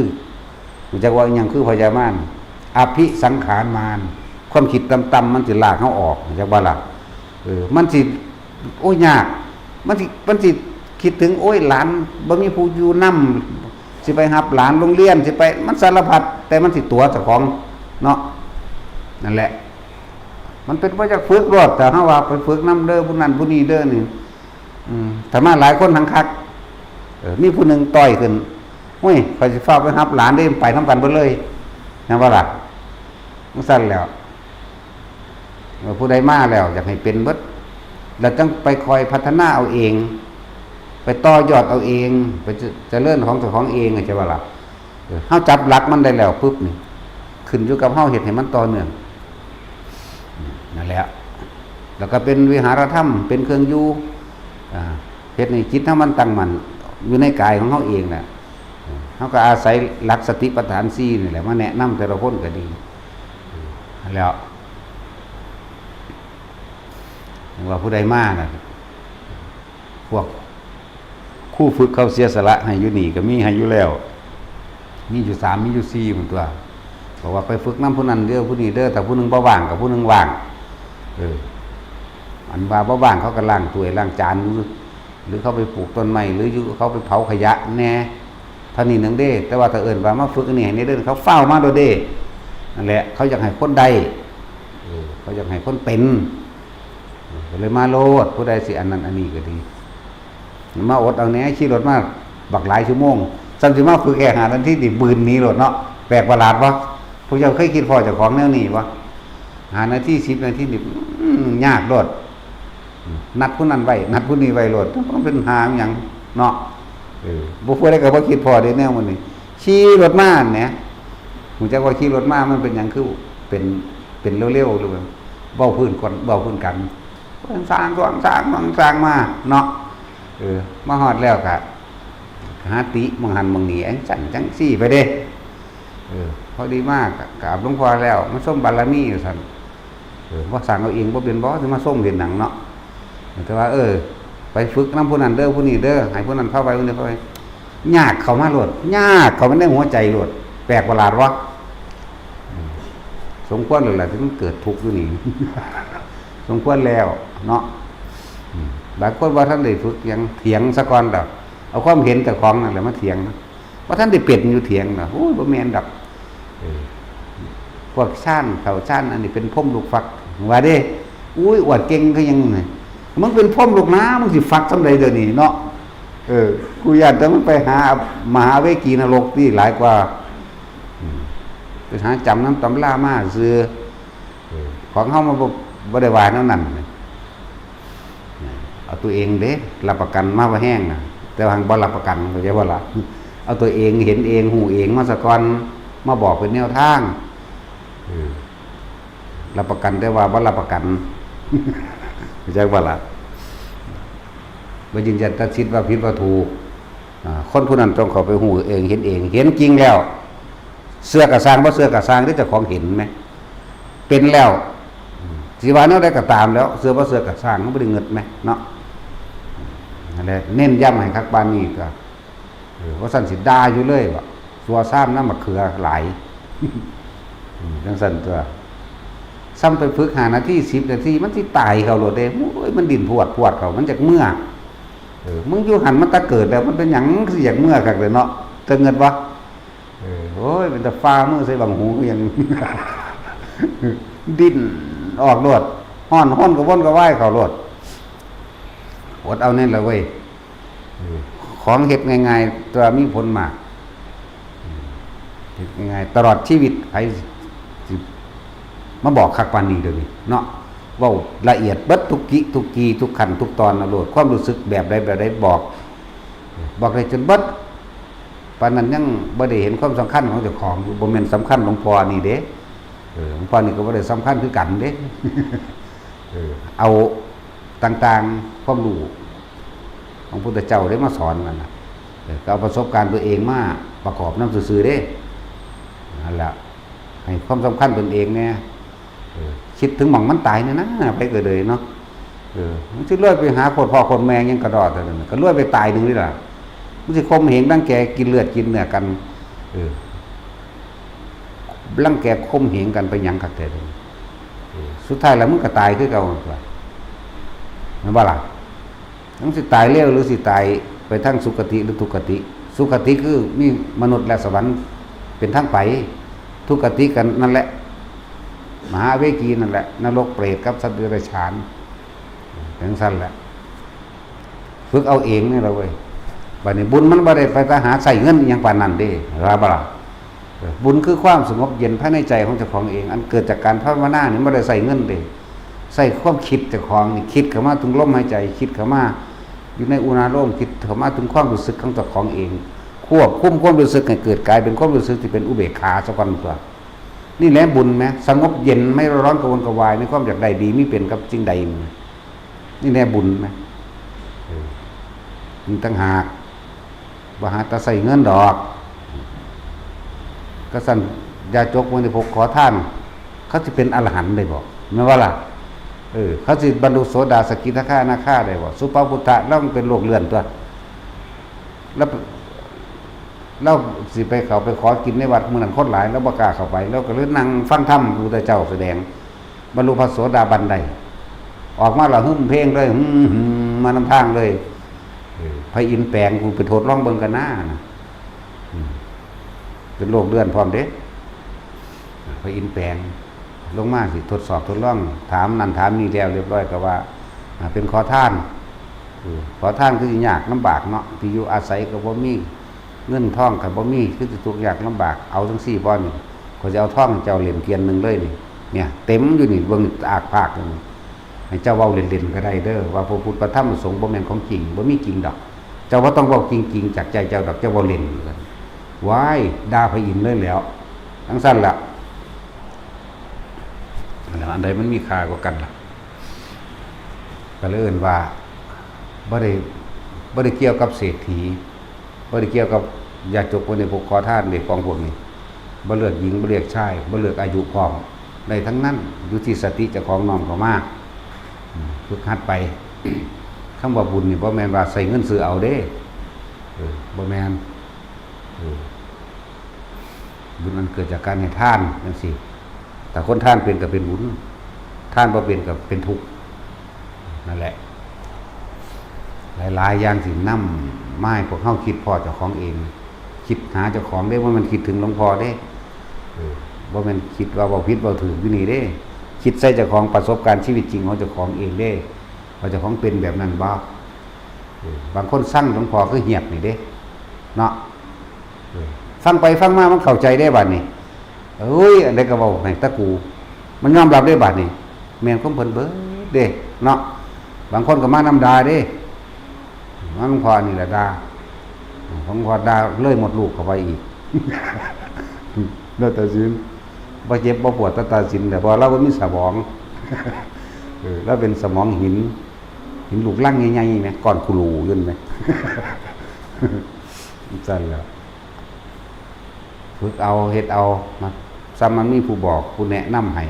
ຮູ້ຈັກວ່າອີ່ຫຍັງຄືພະຍາມານ? ອະພິສັງຂານມານ ຄວາມຄິດຕ່ຳໆ ມັນຊິລາກເຮົາອອກ ຮູ້ຈັກບໍ່ລະ? ເອີ ມັນຊິ ໂອ້ຍ ຍາກ ມັນຊິ ມັນຊິຄິດເຖິງ ໂອ້ຍ ຫຼານບໍ່ມີຜູ້ຢູ່ນຳ ຊິໄປຮັບຫຼານໂຮງຮຽນ ຊິໄປ ມັນສາລະພັດ ແຕ່ມັນຊິຕົວະເຈົ້າຂອງເນາະ. ນັ້ນແຫຼະ ມັນເປັນ ບໍ່ຢາກຝຶກໂລດ ແຕ່ເຮົາວ່າໄປຝຶກນຳເດີ ຜູ້ນັ້ນຜູ້ນີ້ເດີນີ້ ອືມ ຖ້າມາຫຼາຍຄົນຫັ້ນຄັກ ເອີ ມີຜູ້ໜຶ່ງຕ່ອຍຂຶ້ນ ໂອ້ຍ ຂ້ອຍຊິຟ້າວໄປຮັບຫຼານເດ້ ໄປນຳກັນເບິດເລີຍ ແມ່ນບໍ່ລະ? ຈັ່ງຊັ້ນແລ້ວ ເມື່ອຜູ້ໃດມາແລ້ວ ຢາກໃຫ້ເປັນເບິດ ແລ້ວຈັ່ງໄປຄ່ອຍພັດທະນາເອົາເອງ ໄປຕໍ່ຍອດເອົາເອງ ໄປຈະ ຈະເລີນຂອງເຈົ້າຂອງເອງ ເຂົ້າໃຈບໍ່ລະ? ເອີ ເຮົາຈັບຫຼັກມັນໄດ້ແລ້ວປຶບນີ້ ຂຶ້ນຢູ່ກັບເຮົາເຮັດໃຫ້ມັນຕໍ່ເນື່ອງ ນັ້ນແຫຼະ ແລ້ວກໍເປັນວິຫາລະທຳ ເປັນເຄື່ອງຢູ່ ອາ ເຮັດໃຫ້ຈິດເຮົາມັນຕັ້ງໝັ້ນຢູ່ໃນກາຍຂອງເຮົາເອງນະ. ເຮົາກໍອາໄສຫຼັກສະຕິປັດຖານສີ່ນີ້ແຫຼະ ມາແນະນຳແຕ່ລະຄົນກໍດີ ຫັ້ນແຫຼ້ວ ຈັ່ງວ່າຜູ້ໃດມານະ ພວກຄູຝຶກເຂົາເສຍສະຫຼະໃຫ້ຢູ່ນີ້ກໍມີໃຫ້ຢູ່ແລ້ວ ມີຢູ່ສາມ ມີຢູ່ສີ່ພຸ້ນຕົວະ ບອກວ່າໄປຝຶກນຳຜູ້ນັ້ນເດີ ຜູ້ນີ້ເດີ ຖ້າຜູ້ໜຶ່ງບໍ່ວ່າງກໍຜູ້ໜຶ່ງວ່າງ ເອີ ອັນວ່າບໍ່ວ່າງເຂົາກໍລ້າງຖ້ວຍລ້າງຈານຢູ່ ຫຼືເຂົາໄປປູກຕົ້ນໄມ້ ຫຼືຢູ່ເຂົາໄປເຜົາຂະຫຍະແດ່ ເທົ່ານີ້ໜຶ່ງເດ້. ແຕ່ວ່າຖ້າເອີ້ນວ່າມາຝຶກອັນນີ້ໃຫ້ແດ່ເດີ ເຂົາຟ້າວມາໂລດເດ້. ນັ້ນແຫຼະ ເຂົາຢາກໃຫ້ຄົນໄດ້ ເອີ ເຂົາຢາກໃຫ້ຄົນເປັນ ເອີ ກໍເລີຍມາໂລດ. ຜູ້ໃດຊິອັນນັ້ນອັນນີ້ກໍດີ ມາອົດເອົາແດ່ ຂີ່ລົດມາບັກຫຼາຍຊົ່ວໂມງ ສ່ຳຊິມາຝຶກແຄ່ຫ້ານາທີນີ້ບືນໜີໂລດເນາະ. ແປກປະຫຼາດບໍ່? ພວກເຈົ້າເຄີຍຄິດພໍ້ເຈົ້າຂອງແນວນີ້ບໍ່? ຫ້ານາທີ ສິບນາທີນີ້ ອືມ ຍາກໂລດ. ນັດຜູ້ນັ້ນໄວ້ ນັດຜູ້ນີ້ໄວ້ໂລດ ມັນເປັນຫາຫຍັງເນາະ. ເອີ ບໍ່ ຜູ້ໃດກໍບໍ່ຄິດພໍ້ເດ້ແນວໝູ່ນີ້ ຂີ່ລົດມາຫັ້ນແໝ ຮູ້ຈັກວ່າຂີ່ລົດມາມັນເປັນຫຍັງຄືເປັນ ເປັນເລັວໆ ຫຼືວ່າເວົ້າພື້ນກ່ອນ ເວົ້າພື້ນກັນ ສ້າງ ສ້າງ ສ້າງ ສ້າງ ສ້າງມາເນາະ. ເອີ ມາຮອດແລ້ວກໍຫາຕິໝ່ອງຫັ້ນໝ່ອງນີ້ ຈັ່ງຊັ້ນຈັ່ງຊີ້ໄປເດ້. ເອີ ພໍດີມາກໍກາບຫຼວງພໍ່ແລ້ວ ມາຊົມບາລະມີວ່າຊັ້ນ. ເອີ ບໍ່ສ້າງເອົາເອງບໍ່ເປັນບໍ່ ຊິມາຊົມເຮັດຫຍັງເນາະ. ແຕ່ວ່າ ເອີ ໄປຝຶກນຳຜູ້ນັ້ນເດີ ຜູ້ນີ້ເດີ ໃຫ້ຜູ້ນັ້ນພາໄປ ຜູ້ນີ້ພາໄປ ຍາກເຂົ້າມາໂລດ ຍາກເຂົ້າມາໃນຫົວໃຈໂລດ. ແປກປະຫຼາດບໍ່? ອືມ ສົມຄວນແລ້ວລະທີ່ມັນເກີດທຸກຢູ່ນີ້ ສົມຄວນແລ້ວເນາະ. ອືມ ຫຼາຍຄົນບໍ່ທັນໄດ້ຝຶກຫຍັງ ຖຽງສາກ່ອນດອກ ເອົາຄວາມເຫັນເຈົ້າຂອງນັ້ນແຫຼະມາຖຽງ. ບໍ່ທັນໄດ້ເປັນຢູ່ຖຽງນະ ໂອ້ຍ ບໍ່ແມ່ນດອກ. ເອີ ພວກຊານ ເຂົ້າຊານ ອັນນີ້ເປັນພົມລູກຟັກ ວ່າເດ້. ໂອ້ຍ ອວດເກັ່ງຄືຫຍັງນີ້ ມຶງເປັນພົມລູກນາ ມຶງຊິຟັກສ່ຳໃດດຽວນີ້ເນາະ. ເອີ ກູຢ້ານແຕ່ມັນໄປຫາມະຫາເວກີນະລົກນີ້ຫຼາຍກວ່າ. ອືມ ໄປຫາຈຳນຳຕຳລາມາຊື່. ເອີ ຂອງເຮົາມັນບໍ່ ບໍ່ໄດ້ວ່າແນວນັ້ນ. ເອົາຕົວເອງເດ້ ຮັບປະກັນມາວ່າແຮງນະ ແຕ່ວ່າບໍ່ຮັບປະກັນ ເຂົ້າໃຈບໍ່ລະ? ເອົາຕົວເອງ ເຫັນເອງ ຮູ້ເອງມາສາກ່ອນ ມາບອກເປັນແນວທາງ. ເອີ ຮັບປະກັນ ແຕ່ວ່າບໍ່ຮັບປະກັນ ເຂົ້າໃຈບໍ່ລະ? ບໍ່ຢືນຢັນຕັດສິນວ່າຜິດວ່າຖືກ. ອາ ຄົນຜູ້ນັ້ນຕ້ອງເຂົ້າໄປຮູ້ເອງ ເຫັນເອງ ເຫັນຈິງແລ້ວ ເຊື່ອກໍຊ່າງ ບໍ່ເຊື່ອກໍຊ່າງ ເດ້ ເຈົ້າຂອງເຫັນແໝ. ເປັນແລ້ວ ອືມ ຊິວ່າແນວໃດກໍຕາມແລ້ວ ເຊື່ອບໍ່ເຊື່ອກໍຊ່າງ ເຮົາບໍ່ໄດ້ງຶດແມະເນາະ. ນັ້ນແຫຼະ ເນັ້ນຢ້ຳໃຫ້ຄັກປານນີ້ກໍ ເອີ ວ່າຊັ້ນຊິດ່າຢູ່ເລີຍວ່າ ຊົ່ວຊາມນ້ຳໝາກເຂືອຫຼາຍ ອືມ ຈັ່ງຊັ້ນຕົວະ. ຊ້ຳໄປຝຶກຫ້ານາທີ ສິບນາທີ ມັນຊິຕາຍເຂົ້າໂລດເດ້. ໂອ້ຍ ມັນດີ້ນພວດໆ ເຂົ້າ ມັນຢາກເມືອ. ເອີ ມຶງຢູ່ຫັ້ນມາແຕ່ເກີດແລ້ວ ມັນເປັນຫຍັງຄືຢາກເມືອຄັກແທ້ເນາະ? ເຈົ້າເງິດບໍ່? ເອີ ໂອ້ຍ ເປັນຕາຟ້າມືໃສ່ບັງຫູຄືຫຍັງ ດີ້ນອອກໂລດ. ຮ້ອນ ຮ້ອນກະວົນກະວາຍເຂົ້າໂລດ. ອົດເອົາແນ່ລະເວີຍ. ເອີ ຂອງເຮັດງ່າຍໆ ແຕ່ວ່າມີຜົນມາກ ເຮັດງ່າຍໆ ຕະຫຼອດຊີວິດ ໃຜຊິມາບອກຄັກປານນີ້ດຽວນີ້ເນາະ? ເວົ້າລະອຽດເບິດທຸກກິ ທຸກກີ ທຸກຂັ້ນທຸກຕອນເອົາໂລດ. ຄວາມຮູ້ສຶກແບບໃດແບບໃດບອກ ບອກໄດ້ຈົນເບິດ. ປານນັ້ນຍັງບໍ່ໄດ້ເຫັນຄວາມສຳຄັນຂອງເຈົ້າຂອງຢູ່. ບໍ່ແມ່ນສຳຄັນຫຼວງພໍ່ນີ້ເດ້. ເອີ ຫຼວງພໍ່ນີ້ກໍບໍ່ໄດ້ສຳຄັນຄືກັນເດ້. ເອີ ເອົາຕ່າງໆ ຄວາມຮູ້ຂອງພຸດທະເຈົ້າໄດ້ມາສອນນັ້ນນະ. ເອີ ກໍເອົາປະສົບການຕົວເອງມາປະກອບນຳຊື່ໆເດ້. ນັ້ນແຫຼະ ໃຫ້ຄວາມສຳຄັນຕົນເອງແດ່. ເອີ ຄິດເຖິງໝ່ອງມັນຕາຍແນ່ນາ ໃຜກໍເລີຍເນາະ. ເອີ ມັນຊິລວຍໄປຫາໂຄດພໍ່ໂຄດແມ່ຫຍັງກະດໍ້ເທົ່ານັ້ນ ກໍລວຍໄປຕາຍໜຶ່ງນີ້ລະ. ມັນຊິຂົ່ມເຫງລັງແກກິນເລືອດກິນເນື້ອກັນ. ເອີ ລັງແກຂົ່ມເຫງກັນໄປຫຍັງຄັກແທ້ເດ. ເອີ ສຸດທ້າຍແລ້ວມຶງກໍຕາຍຄືເກົ່າຕົວະ ແມ່ນບໍ່ລະ? ມັນຊິຕາຍເລວ ຫຼືຊິຕາຍໄປທາງສຸຄະຕິ ຫຼືທຸກຄະຕິ? ສຸຄະຕິຄືມີມະນຸດ ແລະ ສະຫວັນເປັນທາງໄປ. ທຸກຄະຕິກໍນັ້ນແຫຼະ ມະຫາເວກີນັ້ນແຫຼະ ນະລົກ ເປດ ກັບສັດເດຍລະສານ ຈັ່ງຊັ້ນແຫຼະ. ຝຶກເອົາເອງນີ້ລະເວີຍ. ບາດນີ້ບຸນມັນບໍ່ໄດ້ໄປຕາຫາໃຊ້ເງິນອີ່ຫຍັງປານນັ້ນເດ້ ວ່າບໍ່ລະ? ເອີ ບຸນຄືຄວາມສະຫງົບເຢັນພາຍໃນໃຈຂອງເຈົ້າຂອງເອງ ອັນເກີດຈາກການພາວະນານີ້ ບໍ່ໄດ້ໃຊ້ເງິນເດ້. ໃຊ້ຄວາມຄິດເຈົ້າຂອງນີ້ ຄິດເຂົ້າມາເຖິງລົມຫາຍໃຈ ຄິດເຂົ້າມາຢູ່ໃນອຸນາໂລມ ຄິດເຂົ້າມາເຖິງຄວາມຮູ້ສຶກຂອງເຈົ້າຂອງເອງ ຄວບຄຸມຄວາມຮູ້ສຶກໃຫ້ເກີດກາຍເປັນຄວາມຮູ້ສຶກທີ່ເປັນອຸເບກຂາສາກ່ອນຕົວະ. ນີ້ແຫຼະບຸນແມະ ສະຫງົບເຢັນ ໄມ່ຮ້ອນກະວົນກະວາຍ ມີຄວາມຢາກໄດ້ດີມີເປັນກັບສິ່ງໃດ. ນີ້ແນ່ບຸນນະ ເອີ ມີຕ່າງຫາກ ບໍ່ຫາແຕ່ໃຊ້ເງິນດອກ. ກະຊັ້ນຢາຈົກ ມະນີພົກ ຂໍທານ ເຂົາຊິເປັນອະລະຫັນໄດ້ບໍ່? ແມ່ນບໍ່ລະ? ເອີ ເຂົາຊິບັນລຸໂສດາ ສະກິທາຄາ ອະນາຄາໄດ້ບໍ່? ສຸປະພຸດທະ ລາວເປັນໂລກເລື່ອນຕົວະ. ລາວ ລາວຊິໄປເຂົ້າໄປຂໍກິນໃນວັດ ມື້ນັ້ນຄົນຫຼາຍ ລາວບໍ່ກ້າເຂົ້າໄປ ລາວກໍເລີຍນັ່ງຟັງທຳພະພຸດທະເຈົ້າສະແດງ ບັນລຸພະໂສດາບັນໄດ້ ອອກມາລະຮຶມເພງເລີຍ ຫຶມໆ ມານຳທາງເລີຍ. ເອີ ພະອິນແປງ ກູໄປທົດລອງເບິ່ງກັນນາ ອືມ ເປັນໂລກເລື່ອນພ້ອມເດ້. ພະອິນແປງລົງມາຊິທົດສອບທົດລອງ ຖາມນັ້ນຖາມນີ້ແລ້ວລຽບຮ້ອຍ ກໍວ່າ ອາ ເປັນຂໍທານ. ເອີ ຂໍທານຄືຊິຍາກລຳບາກເນາະ ທີ່ຢູ່ອາໄສກໍບໍ່ມີ ເງິນທອງກໍບໍ່ມີ ຄືຊິທຸກຍາກລຳບາກ. ເອົາຈັ່ງຊີ້ບໍ່ນີ້ ຂ້ອຍຊິເອົາທອງໃຫ້ເຈົ້າເຫຼັ້ມກຽນໜຶ່ງເລີຍນີ້ ເນຍ ເຕັມຢູ່ນີ້ ເບິ່ງອາກພາກຢູ່ນີ້. ໃຫ້ເຈົ້າເວົ້າເຫຼັ້ນໆກໍໄດ້ເດີ ວ່າພະພຸດພະທຳພະສົງບໍ່ແມ່ນຂອງຈິງ ບໍ່ມີຈິງດອກ. ເຈົ້າບໍ່ຕ້ອງເວົ້າຈິງໆ ຈາກໃຈເຈົ້າດອກ ເຈົ້າເວົ້າເຫຼັ້ນ. ວ້າຍ ດ່າພະອິນເລີຍແລ້ວ ຈັ່ງຊັ້ນລະ. ອັນໃດມັນມີຄ່າກວ່າກັນລະ? ກໍເລີຍເອີ້ນວ່າ ບໍ່ໄດ້ ບໍ່ໄດ້ກ່ຽວກັບເສດຖີ ບໍ່ໄດ້ກ່ຽວກັບຢາຈົກ ບໍ່ໄດ້ພວກຂໍທານເດ້ ຂອງພວກນີ້ ບໍ່ເລືອກຍິງ ບໍ່ເລືອກຊາຍ ບໍ່ເລືອກອາຍຸພ້ອມ ໄດ້ທັງນັ້ນ ຢູ່ທີ່ສະຕິເຈົ້າຂອງນ້ອມເຂົ້າມາ ອືມ ຝຶກຫັດໄປ. ຄຳວ່າບຸນນີ້ ບໍ່ແມ່ນວ່າໃຊ້ເງິນຊື້ເອົາເດ້ ເອີ ບໍ່ແມ່ນ ເອີ ບຸນອັນເກີດຈາກການໃຫ້ທານຈັ່ງຊີ້ ຖ້າຄົນທານເປັນກໍເປັນບຸນ ທານບໍ່ເປັນກໍເປັນທຸກ. ນັ້ນແຫຼະ ຫຼາຍໆຢ່າງທີ່ນຳມາໃຫ້ພວກເຮົາຄິດພໍ້ເຈົ້າຂອງເອງ ຄິດຫາເຈົ້າຂອງເດ້ ບໍ່ແມ່ນຄິດເຖິງຫຼວງພໍ່ເດ້. ເອີ ບໍ່ແມ່ນຄິດວ່າເວົ້າຜິດເວົ້າຖືກຢູ່ນີ້ເດ້ ຄິດໃສ່ເຈົ້າຂອງ ປະສົບການຊີວິດຈິງຂອງເຈົ້າຂອງເອງເດ້ ວ່າເຈົ້າຂອງເປັນແບບນັ້ນບໍ່? ເອີ ບາງຄົນຊັງຫຼວງພໍ່ຄືຫຽບນີ້ເດ້ເນາະ. ເອີ ຟັງໄປຟັງມາມັນເຂົ້າໃຈເດ້ບາດນີ້ ເອີຍ ອັນໃດກໍເວົ້າໃຫ້ຕາກູ ມັນຍອມຮັບເດ້ບາດນີ້ ແມ່ນຄວາມເພິ່ນເບີດເດ້ເນາະ. ບາງຄົນກໍມານຳດ່າເດ້ ມາຫຼວງພໍ່ນີ້ລະດ່າ ຂອງພໍ່ດ່າເລີຍມົດລູກເຂົ້າໄປອີກ ແລ້ວຕັດສິນ ບໍ່ເຈັບບໍ່ປວດ ແຕ່ຕັດສິນແຫຼະ ເພາະວ່າລາວບໍ່ມີສະໝອງ ເອີ ລາວເປັນສະໝອງຫີນ ຫີນລູກລັງໃຫຍ່ໆ ແໝ ກ້ອນຄູລູຢູ່ຫັ້ນແໝ ຈັ່ງຊັ້ນແຫຼະ. ຝຶກເອົາ ເຮັດເອົາ ນະ ຊ້ຳມັນມີຜູ້ບອກ ຜູ້ແນະນຳໃຫ້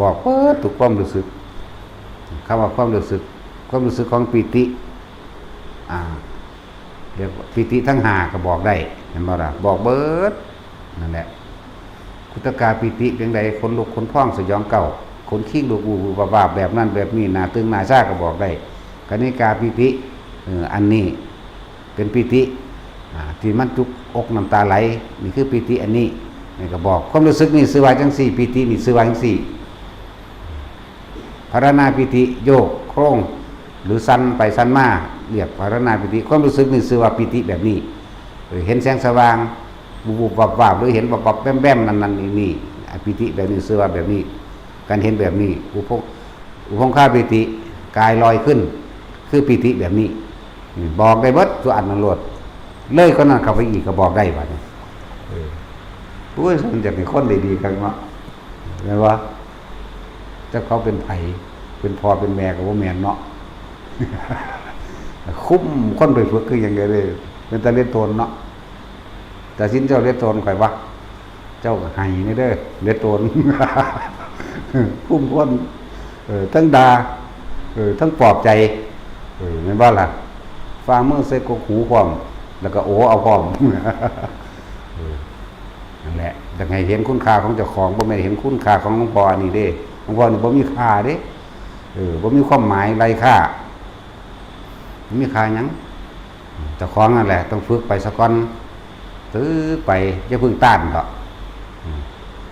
ບອກເບິດທຸກຄວາມຮູ້ສຶກ. ຄຳວ່າຄວາມຮູ້ສຶກ, ຄວາມຮູ້ສຶກຂອງປີຕິ ອາ ເອີ້ນວ່າປີຕິທັງຫ້າກໍບອກໄດ້ ແມ່ນບໍ່ລະ? ບອກເບິດ ນັ້ນແຫຼະ. ຄຸດທະກາປີຕິເປັນໃດ? ຂົນລຸກ ຂົນພອງ ສະຫຍອງກ້າວ ຂົນຄີງລຸກວືບໆວາບໆ ແບບນັ້ນແບບນີ້ ໜ້າຕຶງໜ້າຊາກໍບອກໄດ້. ຄະນິກາປີຕິ ເອີ ອັນນີ້ເປັນປີຕິ ອາ ທີ່ມັນຈຸກອົກນ້ຳຕາໄຫຼ ນີ້ຄືປີຕິອັນນີ້. ນີ້ກໍບອກ ຄວາມຮູ້ສຶກນີ້ຊື່ວ່າຈັ່ງຊີ້ ປີຕິນີ້ຊື່ວ່າຈັ່ງຊີ້. ພາລານາປີຕິ ໂຍກໂຄງ ຫຼືສັ່ນໄປສັ່ນມາ ລຽກພາລານາປີຕິ. ຄວາມຮູ້ສຶກນີ້ຊື່ວ່າປີຕິແບບນີ້. ເອີ ເຫັນແສງສະຫວ່າງ ວຸບໆວັບໆ ຫຼືເຫັນວັບໆແວມໆ ນັ້ນໆນີ້ໆ ອາ ປີຕິແບບນີ້ຊື່ວ່າແບບນີ້. ການເຫັນແບບນີ້ ອຸພົງ ອຸພົງຄາປີຕິ ກາຍລອຍຂຶ້ນ ຄືປີຕິແບບນີ້. ອືມ ບອກໄດ້ເບິດ ຕົວອັນນັ້ນໂລດ. ເລີຍກວ່ານັ້ນເຂົ້າໄປອີກກໍບອກໄດ້ບາດນີ້. ເອີ ໂອ້ຍ ມັນຢາກໃຫ້ຄົນໄດ້ດີຄັກເນາະ ແມ່ນບໍ່? ຈັກເຂົາເປັນໃຜ ເປັນພໍ່ເປັນແມ່ກໍບໍ່ແມ່ນເນາະ. ຄຸມຄົນໄປຝຶກຄືຫຍັງກໍໄດ້ ເປັນຕາເລນໂຕນເນາະ. ຕາສິນເຈົ້າເລນໂຕນຂ້ອຍວະ ເຈົ້າກໍໃຫ້ແດ່ເດີ ເລນໂຕນ. ຄຸມຄົນ ເອີ ທັງດ່າ ເອີ ທັງປອບໃຈ ເອີ ແມ່ນບໍ່ລະ? ຝ່າມືໃສ່ກົກຫູພ້ອມ ແລ້ວກໍໂອເອົາພ້ອມ. ເອີ ນັ້ນແຫຼະ ຢາກໃຫ້ເຫັນຄຸນຄ່າຂອງເຈົ້າຂອງ ບໍ່ແມ່ນເຫັນຄຸນຄ່າຂອງຫຼວງພໍ່ອັນນີ້ເດ້. ຫຼວງພໍ່ນີ້ບໍ່ມີຄ່າເດ້ ເອີ ບໍ່ມີຄວາມໝາຍ ໄຮ້ຄ່າ ບໍ່ມີຄ່າຫຍັງ. ເຈົ້າຂອງນັ້ນແຫຼະຕ້ອງຝຶກໄປສາກ່ອນ ຝຶກໄປ ຢ່າເພິ່ງຕ້ານເຖາະ. ອືມ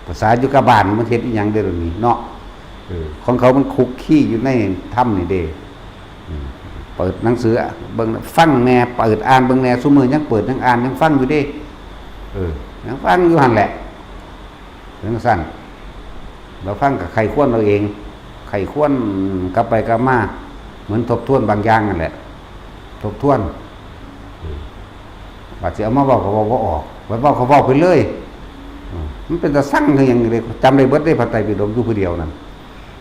ພາສາຢູ່ກັບບ້ານມັນເຮັດອີ່ຫຍັງເດ້ດຽວນີ້ເນາະ. ເອີ ຂອງເຂົາມັນຄຸກຄີຢູ່ໃນທຳນີ້ເດ້. ອືມ ເປີດໜັງສືເບິ່ງ ຟັງແດ່ ເປີດອ່ານເບິ່ງແດ່. ຊຸມື້ຍັງເປີດ ຍັງອ່ານ ຍັງຟັງຢູ່ເດ້. ເອີ ຍັງຟັງຢູ່ຫັ້ນແຫຼະ. ເປັນຈັ່ງຊັ້ນ ລາວຟັງກໍໃຄ່ຄວນເອົາເອງ ໃຄ່ຄວນກັບໄປກັບມາ ເໝືອນທົບທວນບາງຢ່າງນັ້ນແຫຼະ ທົບທວນ. ບາດຊິເອົາມາເວົ້າກໍເວົ້າບໍ່ອອກ ບາດເວົ້າກໍເວົ້າໄປເລີຍ. ມັນເປັນຕາຊັງຄືຫຍັງເດ້ ຈຳໄດ້ເບິດເດ້ ພະໄຕປິດົກຢູ່ຜູ້ດຽວນັ້ນ.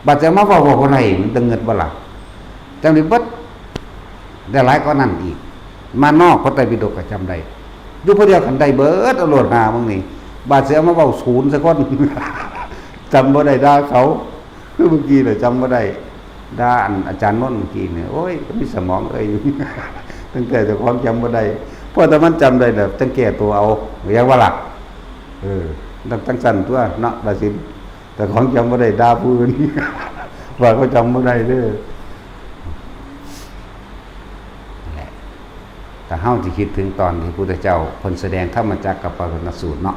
ບາດຈະມາເວົ້າ ເວົ້າບໍ່ໄດ້ ມັນຕະເງິດບໍ່ລະ? ຈຳໄດ້ເບິດ ໄດ້ຫຼາຍກວ່ານັ້ນອີກ. ມານອກພະໄຕປິດົກກໍຈຳໄດ້ ຢູ່ຜູ້ດຽວກັນໄດ້ເບິດ ເອົາໂລດຫ້າມື້ນີ້. ບາດຊິເອົາມາເວົ້າສູນໃສ່ຄົນ ຈຳບໍ່ໄດ້ ດ່າເຂົາ. ຄືມື້ກີ້ລະຈຳບໍ່ໄດ້ ດ່າອັນອາຈານນົນມື້ກີ້ນີ້ ໂອ້ຍ ມີສະໝອງເອີຍ ຕັ້ງແຕ່ເຈົ້າຂອງຈຳບໍ່ໄດ້ ພໍແຕ່ມັນຈຳໄດ້ແລ້ວຈັ່ງແກ້ຕົວເອົາ ເຫັນບໍ່ລະ? ເອີ ຕ້ອງຈັ່ງຊັ້ນຕົວະເນາະ ລາຊິນ. ເຈົ້າຂອງຈຳບໍ່ໄດ້ ດ່າຜູ້ອື່ນ ວ່າເຂົາຈຳບໍ່ໄດ້ເດີ. ແຫຼະ ຖ້າເຮົາຊິຄິດເຖິງຕອນທີ່ພຸດທະເຈົ້າເພິ່ນສະແດງທຳມະຈັກກັບປະວັດນະສູດເນາະ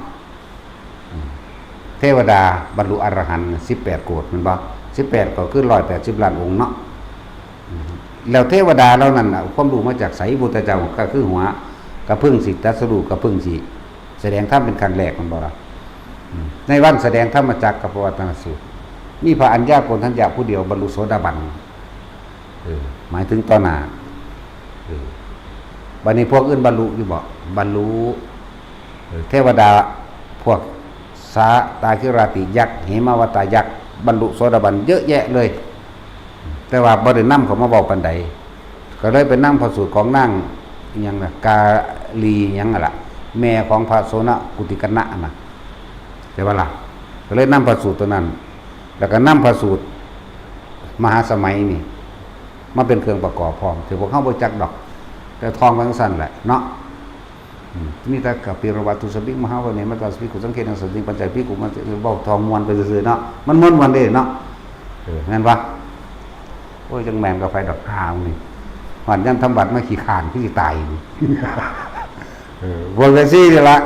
ອືມ ເທວະດາບັນລຸອະລະຫັນສິບແປດໂກດແມ່ນບໍ່? ສິບແປດກໍຄືຮ້ອຍແປດສິບລ້ານອົງເນາະ. ອືມ ແລ້ວເທວະດາເຫຼົ່ານັ້ນນະ ຄວາມຮູ້ມາຈາກໃສ? ພຸດທະເຈົ້າກໍຄືຫົວກະເພິ່ງຊິຕັດສະຮູ້ ກະເພິ່ງຊິ ສະແດງທຳເປັນຄັ້ງແລກແມ່ນບໍ່ລະ? ອືມ ໃນວັນສະແດງທຳມະຈັກກັບປະວັດຕະນະສູດ ມີພະອັນຍາໂກນທັນຍະຜູ້ດຽວບັນລຸໂສດາບັນ. ເອີ ໝາຍເຖິງຕໍ່ໜ້າ. ເອີ ບາດນີ້ພວກອື່ນບັນລຸຢູ່ບໍ່? ບັນລຸ. ເອີ ເທວະດາພວກສາຕາຄິລາຕິຍັກ ເຫມະວະຕາຍັກ ບັນລຸໂສດາບັນເຍອະແຍະເລີຍ ແຕ່ວ່າບໍ່ໄດ້ນຳເຂົ້າມາເວົ້າປານໃດ. ກໍເລີຍໄປນຳພະສູດຂອງນາງອີ່ຫຍັງນະ ກາລີຫຍັງຫັ້ນລະ ແມ່ຂອງພະໂສນະກຸຕິກະນະຫັ້ນນະ ເຫັນບໍ່ລະ? ກໍເລີຍນຳພະສູດຕົວນັ້ນ ແລ້ວກໍນຳພະສູດມະຫາສະໄໝນີ້ມາເປັນເຄື່ອງປະກອບພ້ອມ ທີ່ພວກເຮົາບໍ່ຈັກດອກ ແຕ່ທ່ອງໄປຈັ່ງຊັ້ນແຫຼະເນາະ. ອືມ ມີແຕ່ກະປິລະວັດຖຸສະມິງ ມະຫາວະເນ ມະຕາສະມິງ ກຸສັງເຂນະສະມິງ ປັນຈະພິກຂຸ ມາເວົ້າທ່ອງມ່ວນໄປຊື່ໆເນາະ ມັນມ່ວນໆເດ້ເນາະ. ເອີ ແມ່ນບໍ່? ໂອ້ຍ ຈັກແມ່ນກັບໃຜດອກ ຫານີ້ ຮອດຍາມທຳວັດມາຂີ້ຄ້ານຄືຊິຕາຍນີ້. ເອີ ພວກຈັ່ງຊີ້ນີ້ລະ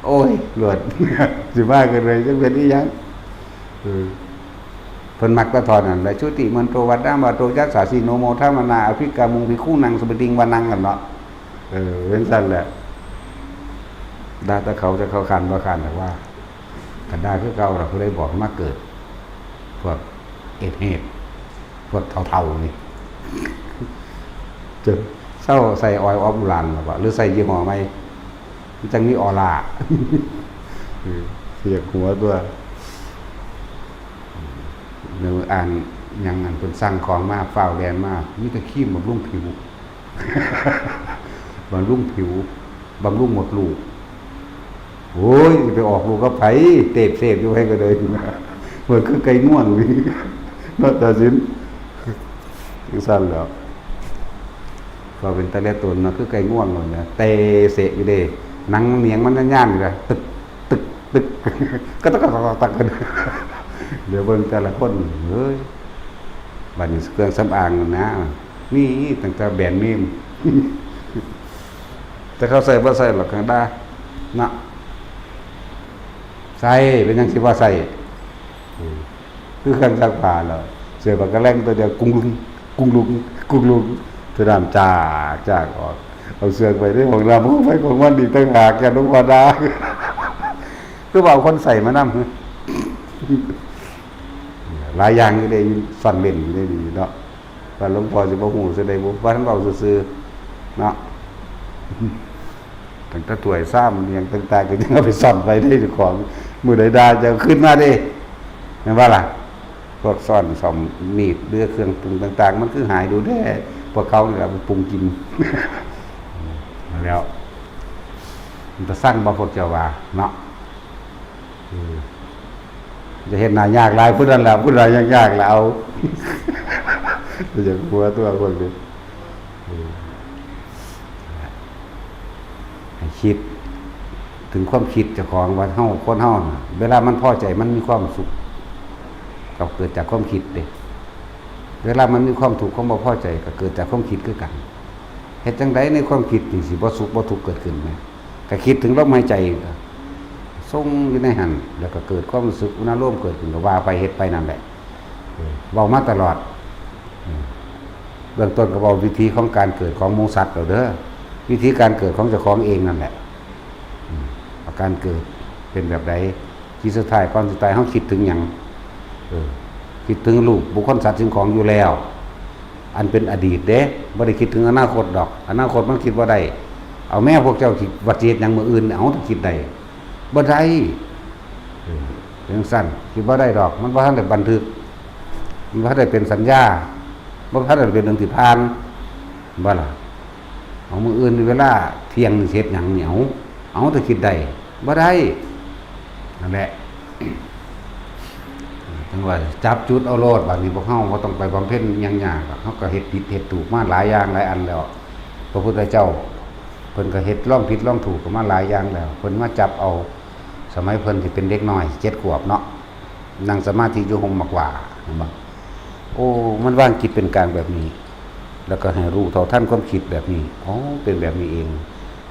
ໂອ້ຍ ຫຼວດ ຊິມາກັນເລີຍ ຈັກເປັນອີ່ຫຍັງ. ເອີ ເພິ່ນມັກແຕ່ທ່ອນນັ້ນແຫຼະ ຊຸຕິມັນໂຕ ວັດນາມະໂຕ ຍັດສາສີໂນ ໂມທະມະນາ ອະພິກາມຸງ ພິກຂຸນັງ ສະມິຕິງ ວະນັງ ຫັ້ນເນາະ. ເອີ ເປັນຊັ້ນແຫຼະ ດ່າແຕ່ເຂົາ ແຕ່ເຂົາຄ້ານບໍ່ຄ້ານດອກວ່າ ຄັນດ່າຄືເກົ່າລະ ຜູ້ໃດບອກໃຫ້ມາເກີດ ພວກເອດເຮດ ພວກເຖົ້າໆນີ້ ຈົນເຊົາໃສ່ອອຍອອບບູລານແລ້ວບໍ່ ຫຼືໃສ່ຍີ່ຫໍ້ໃໝ່ ມັນຈັ່ງມີອໍລາ. ເອີ ສຽກຫົວຕົວະ ແນວອ່ານຫຍັງ ອັນເພິ່ນສັ່ງຂອງມາ ຟ້າວແລ່ນມາ ມີແຕ່ຄຣີມບຳລຸງຜິວ ບຳລຸງຜິວ ບຳລຸງມົດລູກ. ໂອ້ຍ ຊິໄປອອກລູກກັບໃຜ ເຕບເສບຢູ່ໃຜກໍເລີຍ. ເພິ່ນຄືໄກ່ງວງນີ້ເນາະ ຕາສິນ ຈັ່ງຊັ້ນແຫຼ້ວ. ກໍເປັນແຕ່ລະຕົນນະ ຄືໄກ່ງວງນັ້ນແຫຼະ ເຕະເສະຢູ່ເດ້ ໜັງໜຽງມັນຍານໆຢູ່ລະ ຕຶກ ຕຶກ ຕຶກ ກະຕັກ ກະຕັກ ກະຕັກ ດຽວເບິ່ງແຕ່ລະຄົນ ເອີຍ ບາດນີ້ເຄື່ອງສຳອາງນະ ມີຕັ້ງແຕ່ແບຣນເນມ ແຕ່ເຂົາໃຊ້ບໍ່ໃຊ້ດອກ ກະດາເນາະ ໃຊ້ ເປັນຫຍັງຊິບໍ່ໃຊ້? ຄືເຄື່ອງຊັກຜ້າແລ້ວ ເສື້ອຜ້າກະແລັງຕົວດຽວ ກຸງລຸງ ກຸງລຸງ ກຸງລຸງ ເທື່ອນ້ຳຈາກ ຈາກອອກ ເອົາເສື້ອໄປໃນຫ້ອງນ້ຳ ຂອງໃຜຂອງມັນອີກຕ່າງຫາກ ຢ້ານຫຼວງພໍ່ດ່າ ຄືວ່າເອົາຄົນໃຊ້ມານຳ ຫຼາຍຢ່າງຢູ່ເດ້ ຢູ່ ສ້ອນເລ້ນຢູ່ໃນນີ້ເນາະ ວ່າຫຼວງພໍ່ຊິບໍ່ຮູ້ຊິໄດ້ບໍ່ ວ່າທ່ານເວົ້າຊື່ໆເນາະ. ຕັ້ງແຕ່ຖ້ວຍຊາມຫຍັງຕ່າງໆ ກໍຍັງເອົາໄປສ້ອນໄວ້ໃນເຈົ້າຂອງ ມື້ໃດດ່າຈະຂຶ້ນມາເດ້ ແມ່ນບໍ່ລະ? ພວກຊ້ອນ ສ້ອມ ມີດ ເຫຼືອເຄື່ອງປຸງຕ່າງໆ ມັນຄືຫາຍດູແທ້ ພວກເຂົານີ້ລະໄປປຸງກິນ ແລ້ວ ມັນຕາຊັງບໍ່ ພວກເຈົ້າວ່າເນາະ? ເອີ ຈະເຮັດໜ້າຍາກຫຼາຍ ຜູ້ນັ້ນລະ ຜູ້ໃດຍາກໆລະເອົາ ຢາກຫົວຕົວຄົນນີ້ ເອີ ໃຫ້ຄິດເຖິງຄວາມຄິດເຈົ້າຂອງວ່າເຮົາ ຄົນເຮົານະ ເວລາມັນພໍໃຈ ມັນມີຄວາມສຸກ ກໍເກີດຈາກຄວາມຄິດເດ້ ເວລາມັນມີຄວາມທຸກ ຄວາມບໍ່ພໍໃຈ ກໍເກີດຈາກຄວາມຄິດຄືກັນ. ເຮັດຈັ່ງໃດໃນຄວາມຄິດນີ້ຊິບໍ່ສຸກບໍ່ທຸກເກີດຂຶ້ນແມ? ກໍຄິດເຖິງລົມຫາຍໃຈ ຊົງຢູ່ໃນຫັ້ນ ແລ້ວກໍເກີດຄວາມຮູ້ສຶກອຸນາໂລມເກີດຂຶ້ນ ກໍວ່າໄປ ເຮັດໄປນັ້ນແຫຼະ ເອີ ເວົ້າມາຕະຫຼອດ ເອີ ເບື້ອງຕົ້ນກໍເວົ້າວິທີຂອງການເກີດຂອງໝູສັດແລ້ວເດີ ວິທີການເກີດຂອງເຈົ້າຂອງເອງນັ້ນແຫຼະ ເອີ ວ່າການເກີດເປັນແບບໃດ ທີສຸດທ້າຍ ກ່ອນຊິຕາຍ ເຮົາຄິດເຖິງຫຍັງ? ເອີ ຄິດເຖິງຮູບ ບຸກຄົນ ສັດ ສິ່ງຂອງຢູ່ແລ້ວ ອັນເປັນອະດີດເດ້ ບໍ່ໄດ້ຄິດເຖິງອະນາຄົດດອກ ອະນາຄົດມັນຄິດບໍ່ໄດ້. ເອົາແມ້ພວກເຈົ້າຊິວ່າຊິເຮັດຫຍັງມື້ອື່ນ ເອົາ ຖ້າຄິດໄດ້ ບໍ່ໄດ້ ເອີ ເປັນຈັ່ງຊັ້ນ ຄິດບໍ່ໄດ້ດອກ ມັນບໍ່ທັນໄດ້ບັນທຶກ ມັນບໍ່ທັນໄດ້ເປັນສັນຍາ ບໍ່ທັນໄດ້ເປັນເລື່ອງທີ່ຜ່ານ ແມ່ນບໍ່ລະ? ເອົາ ມື້ອື່ນເວລາທ່ຽງນີ້ຊິເຮັດຫຍັງນີ້ ເອົາ ເອົາ ຖ້າຄິດໄດ້ ບໍ່ໄດ້ ນັ້ນແຫຼະ ຈັ່ງວ່າຈັບຈຸດເອົາໂລດ ບາດນີ້ພວກເຮົາບໍ່ຕ້ອງໄປບຳເພັນຫຍັງຍາກດອກ ເຮົາກໍເຮັດຜິດເຮັດຖືກມາຫຼາຍຢ່າງຫຼາຍອັນແລ້ວ ພະພຸດທະເຈົ້າເພິ່ນກໍເຮັດລອງຜິດລອງຖືກກໍມາຫຼາຍຢ່າງແລ້ວ ເພິ່ນມາຈັບເອົາ ສະໄໝເພິ່ນທີ່ເປັນເດັກນ້ອຍເຈັດຂວບເນາະ ນັ່ງສະມາທິຢູ່ຮົ່ມໝາກຫວ້າ ເຫັນບໍ່? ໂອ້ ມັນວາງຈິດເປັນກາງແບບນີ້ ແລ້ວກໍໃຫ້ຮູ້ເທົ່າທັນຄວາມຄິດແບບນີ້ ອໍ ເປັນແບບນີ້ເອງ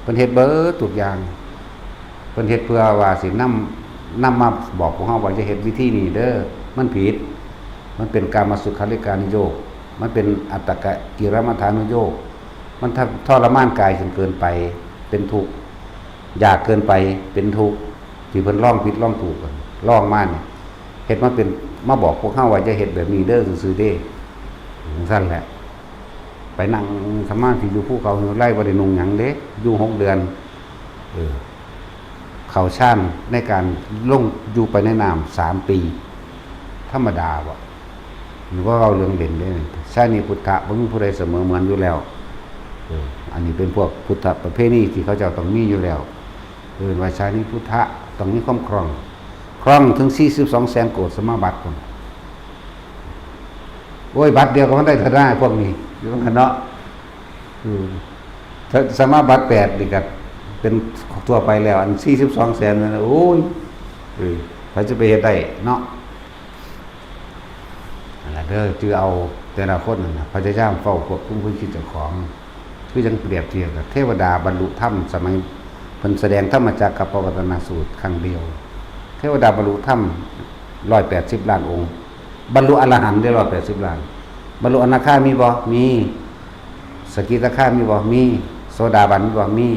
ເພິ່ນເຮັດເບິດທຸກຢ່າງ ເພິ່ນເຮັດເພື່ອວ່າຊິນຳ ນຳມາບອກພວກເຮົາວ່າ ຢ່າເຮັດວິທີນີ້ເດີ ມັນຜິດ ມັນເປັນກາມະສຸຂາລິການຸໂຍກ ມັນເປັນອັດຕະກະກິລະມັດຖານຸໂຍກ ມັນ ທ- ທໍລະມານກາຍຈົນເກີນໄປ ເປັນທຸກ ຢາກເກີນໄປ ເປັນທຸກ ທີ່ເພິ່ນລອງຜິດລອງຖືກ ລອງມານີ້ ເຮັດມາເປັນ ມາບອກພວກເຮົາວ່າ ຢ່າເຮັດແບບນີ້ເດີ ຊື່ໆເດ້ ຈັ່ງຊັ້ນແຫຼະ ໄປນັ່ງສະມາທິຢູ່ພູເຂົາຫິວໄລ ບໍ່ໄດ້ນຸ່ງຫຍັງເດ້ ຢູ່ຫົກເດືອນ ເອີ ເຂົ້າຊານໃນການລົງຢູ່ໄປໃນນ້ຳສາມປີ ທຳມະດາບໍ່? ຫຼືວ່າເວົ້າເລື່ອງເລ່ນເດ້ ຊານິພຸດທະ ບໍ່ມີຜູ້ໃດສະເໝີເໝືອນຢູ່ແລ້ວ ເອີ ອັນນີ້ເປັນພວກພຸດທະປະເພນີທີ່ເຂົາເຈົ້າຕ້ອງມີຢູ່ແລ້ວ ເອີ້ນວ່າຊານິພຸດທະ ຕ້ອງມີຄວາມຄ່ອງ ຄ່ອງເຖິງສີ່ສິບສອງແສນໂກດສະມາບັດພຸ້ນ ໂອ້ຍ ບັດດຽວກໍມັນໄດ້ເທົ່ານັ້ນ ພວກນີ້ ຢູ່ນຳກັນເນາະ ເອີ ສະ ສະມາບັດແປດນີ້ກໍເປັນທົ່ວໄປແລ້ວ ອັນສີ່ສິບສອງແສນນັ້ນ ໂອ້ຍ ເອີ ໃຜຈະໄປເຮັດໄດ້ເນາະ? ນັ້ນລະເດີ ຈື່ເອົາແຕ່ລະຄົນນັ້ນນະ ພະຍາຍາມເຝົ້າຄວບຄຸມຄວາມຄິດເຈົ້າຂອງ ຄືຈັ່ງປຽບທຽບກັບເທວະດາບັນລຸທຳ ສະໄໝເພິ່ນສະແດງທຳມະຈັກກັບປະວັດຕະນະສູດຄັ້ງດຽວ ເທວະດາບັນລຸທຳຮ້ອຍແປດສິບລ້ານອົງ ບັນລຸອະລະຫັນໄດ້ຮ້ອຍແປດສິບລ້ານ ບັນລຸອະນາຄາມີບໍ່? ມີ ສະກິທາຄາມີບໍ່? ມີ ໂສດາບັນມີບໍ່? ມີ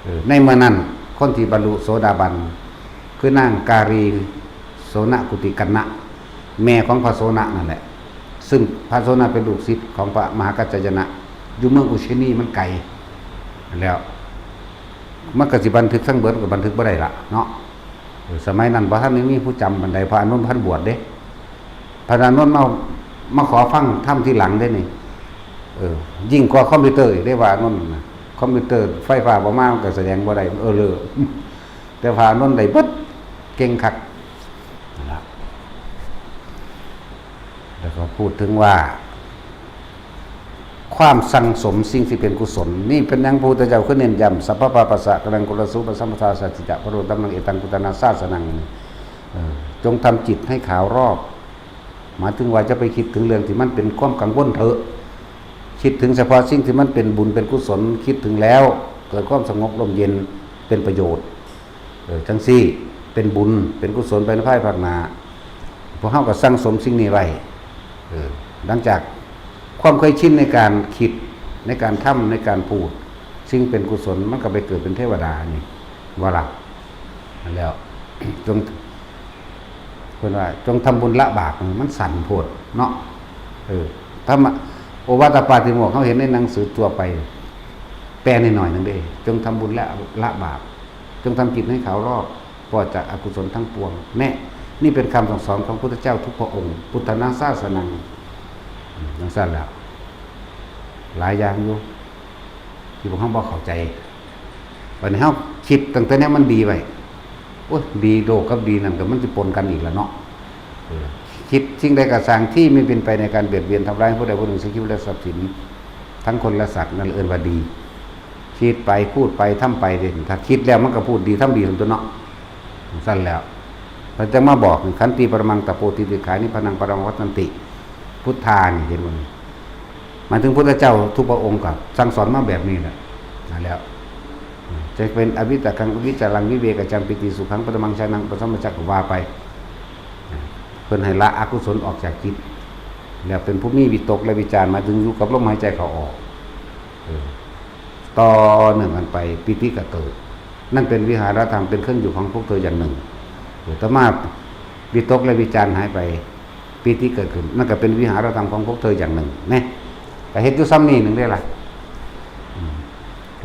ເອີ ໃນເມື່ອນັ້ນ ຄົນທີ່ບັນລຸໂສດາບັນ ຄືນາງກາລີ ໂສນະກຸຕິກັນນະ ແມ່ຂອງພະໂສນະນັ້ນແຫຼະ ຊຶ່ງພະໂສນະເປັນລູກສິດຂອງພະມະຫາກັດຈະຍະນະ ຢູ່ເມືອງອຸເຊນີ ມັນໄກ ແລ້ວມັນກໍຊິບັນທຶກທັງເບິດ ກໍບັນທຶກບໍ່ໄດ້ລະເນາະ ເອີ ສະໄໝນັ້ນບໍ່ທັນໄດ້ມີຜູ້ຈຳປານໃດ ພະອານົນບໍ່ທັນບວດເດ້ ພະອານົນມາ ມາຂໍຟັງທຳທີຫຼັງເດ້ນີ້ ເອີ ຍິ່ງກວ່າຄອມພິວເຕີອີກເດ້ ພະອານົນນະ ຄອມພິວເຕີໄຟຟ້າບໍ່ມາ ມັນກໍສະແດງບໍ່ໄດ້ ເອີເລີ ແຕ່ພະອານົນໄດ້ເບິດ ເກັ່ງຄັກ ນັ້ນລະ ພູດເຖິງວ່າ ຄວາມສັ່ງສົມສິ່ງທີ່ເປັນກຸສົນ. ນີ້ເປັນຫຍັງພະພຸດທະເຈົ້າຄືເນັ້ນຢ້ຳ ສັບພະປາປະສະກະລັງ ກຸລະສູປະສຳປະທາ ສັດຈິຈະ ພະໂລຕະມັງ ເອຕັງ ຄຸຕະນາສາສະນັງ ນີ້ ເອີ ຈົ່ງທຳຈິດໃຫ້ຂາວລອກ ໝາຍເຖິງວ່າຈະໄປຄິດເຖິງເລື່ອງທີ່ມັນເປັນຄວາມກັງວົນເຖາະ, ຄິດເຖິງສະເພາະສິ່ງທີ່ມັນເປັນບຸນເປັນກຸສົນ, ຄິດເຖິງແລ້ວເກີດຄວາມສະຫງົບລົມເຢັນເປັນປະໂຫຍດ. ເອີ ຈັ່ງຊີ້ເປັນບຸນເປັນກຸສົນໄປໃນພາຍພາກໜ້າ. ພວກເຮົາກໍສັ່ງສົມສິ່ງນີ້ໄວ້. ເອີ ຫຼັງຈາກຄວາມເຄີຍຊິນໃນການຄິດ ໃນການທຳ ໃນການພູດ ສິ່ງເປັນກຸສົນ ມັນກໍໄປເກີດເປັນເທວະດານີ້ ວ່າລະ. ນັ້ນແລ້ວ ຈົ່ງ ເພິ່ນວ່າ ຈົ່ງທຳບຸນລະບາບ. ມັນສັ້ນໂພດເນາະ. ເອີ ທຳມະ ໂອວາດຕະປາຕິໂມກ ເຮົາເຫັນໃນໜັງສືທົ່ວໄປ ແປໜ້ອຍໆໜຶ່ງເດ້ ຈົ່ງທຳບຸນລະ ລະບາບ. ຈົ່ງທຳຈິດໃຫ້ຂາວລອກ ປອດຈາກອະກຸສົນທັງປວງ. ແນ່ ນີ້ເປັນຄຳສັ່ງສອນຂອງພຸດທະເຈົ້າທຸກພະອົງ ພຸດທະນາສາສະນັງ. ອືມ ຈັ່ງຊັ້ນແລ້ວ ຫຼາຍຢ່າງຢູ່ທີ່ພວກເຮົາບໍ່ເຂົ້າໃຈ. ບັດນີ້ເຮົາຄິດຕັ້ງແຕ່ແນວມັນດີໄວ້. ໂອ້ຍ ດີໂລກກັບດີນັ້ນກໍມັນຊິປົນກັນອີກລະເນາະ. ເອີ ຄິດສິ່ງໃດກໍຊ່າງທີ່ມັນເປັນໄປໃນການບຽດບຽນທຳລາຍຜູ້ໃດຜູ້ໜຶ່ງ ຊີວິດ ແລະ ຊັບສິນ ທັງຄົນ ແລະ ສັດ ນັ້ນເອີ້ນວ່າດີ. ຄິດໄປ ພູດໄປ ທຳໄປເດ້. ຖ້າຄິດແລ້ວມັນກໍພູດດີ ທຳດີຫັ້ນຕົວະເນາະ. ຊັ້ນແລ້ວ ເພິ່ນຈຶ່ງມາບອກ ຂັນຕິປະລະມັງ ຕະໂປ ຕິຕິກຂາ ນິບພານັງ ປະລັງ ວັດທັນຕິ ພຸດທາ ນີ້ ເຫັນບໍ່ນີ້? ໝາຍເຖິງພຸດທະເຈົ້າທຸກພະອົງກໍສັ່ງສອນມາແບບນີ້ແຫຼະ. ນັ້ນແຫຼະ ຈະເປັນ ອະວິຕະກັງ ອະວິຈາລັງ ວິເວກະຈັງ ປີຕິສຸຂັງ ປະຖະມັງ ຊານະ ປະຖະມັງ ຈັກ ກໍວ່າໄປ. ເພິ່ນໃຫ້ລະອະກຸສົນອອກຈາກຈິດ ແລ້ວເປັນຜູ້ມີວິຕົກ ແລະ ວິຈານ ໝາຍເຖິງຢູ່ກັບລົມຫາຍໃຈເຂົ້າອອກ. ເອີ ຕໍ່ເນື່ອງກັນໄປ ປີຕິກໍເກີດ. ນັ້ນເປັນວິຫາລະທຳ ເປັນເຄື່ອງຢູ່ຂອງພວກເທີຢ່າງໜຶ່ງ. ເອີ ຕໍ່ມາວິຕົກ ແລະ ວິຈານຫາຍໄປ ປີຕິເກີດຂຶ້ນ. ນັ້ນກໍເປັນວິຫາລະທຳຂອງພວກເທີຢ່າງໜຶ່ງ. ແນ່ ກໍເຮັດຢູ່ຊ່ຳນີ້ໜຶ່ງເດ້ລະ. ອືມ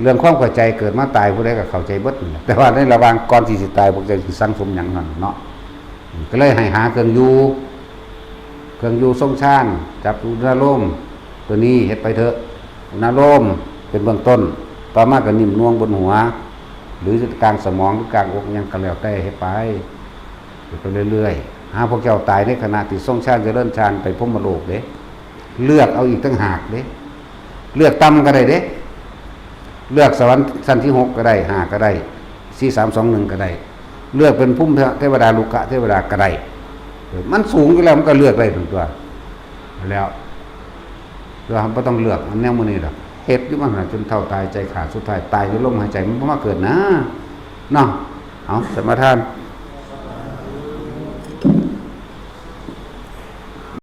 ເລື່ອງຄວາມເຂົ້າໃຈເກີດມາຕາຍ ຜູ້ໃດກໍເຂົ້າໃຈເບິດນັ້ນແຫຼະ. ແຕ່ວ່າໃນລະຫວ່າງກ່ອນທີ່ຊິຕາຍ ພວກເຈົ້າຊິສັ່ງສົມຫຍັງນັ້ນເນາະ. ອືມ ກໍເລີຍໃຫ້ຫາເຄື່ອງຢູ່ ເຄື່ອງຢູ່ຊົງຊານ ຈັບອຸນາໂລມ ຕົວນີ້ເຮັດໄປເຖາະ. ອຸນາໂລມເປັນເບື້ອງຕົ້ນ, ຕໍ່ມາກໍນິ້ມນວງບົນຫົວ ຫຼືກາງສະໝອງ ຫຼືກາງອົກ ຫຍັງກໍແລ້ວແຕ່ ເຮັດໄປ ເຮັດໄປເລື້ອຍໆ. ຫາພວກເຈົ້າຕາຍໃນຂະນະທີ່ຊົງຊານຈະເລີນຊານໄປພົມມະໂລກເດ້. ເລືອກເອົາອີກຕ່າງຫາກເດ້. ເລືອກຕ່ຳກໍໄດ້ເດ້. ເລືອກສະຫວັນຊັ້ນທີຫົກກໍໄດ້ ຫ້າກໍໄດ້ ສີ່ ສາມ ສອງ ໜຶ່ງ ກໍໄດ້. ເລືອກເປັນພູມເທວະດາ ລຸກຂະເທວະດາກໍໄດ້. ເອີ ມັນສູງຢູ່ແລ້ວ ມັນກໍເລືອກໄດ້ຫັ້ນຕົວະ. ແລ້ວ ແຕ່ວ່າບໍ່ຕ້ອງເລືອກ ມັນແນວມື້ນີ້ດອກ ເຮັດຢູ່ມັນຫັ້ນ ຈົນເຖົ້າຕາຍໃຈຂາດ ສຸດທ້າຍຕາຍຢູ່ລົມຫາຍໃຈ ມັນບໍ່ມາເກີດນາ ເນາະ. ເອົາ ສະມາທານ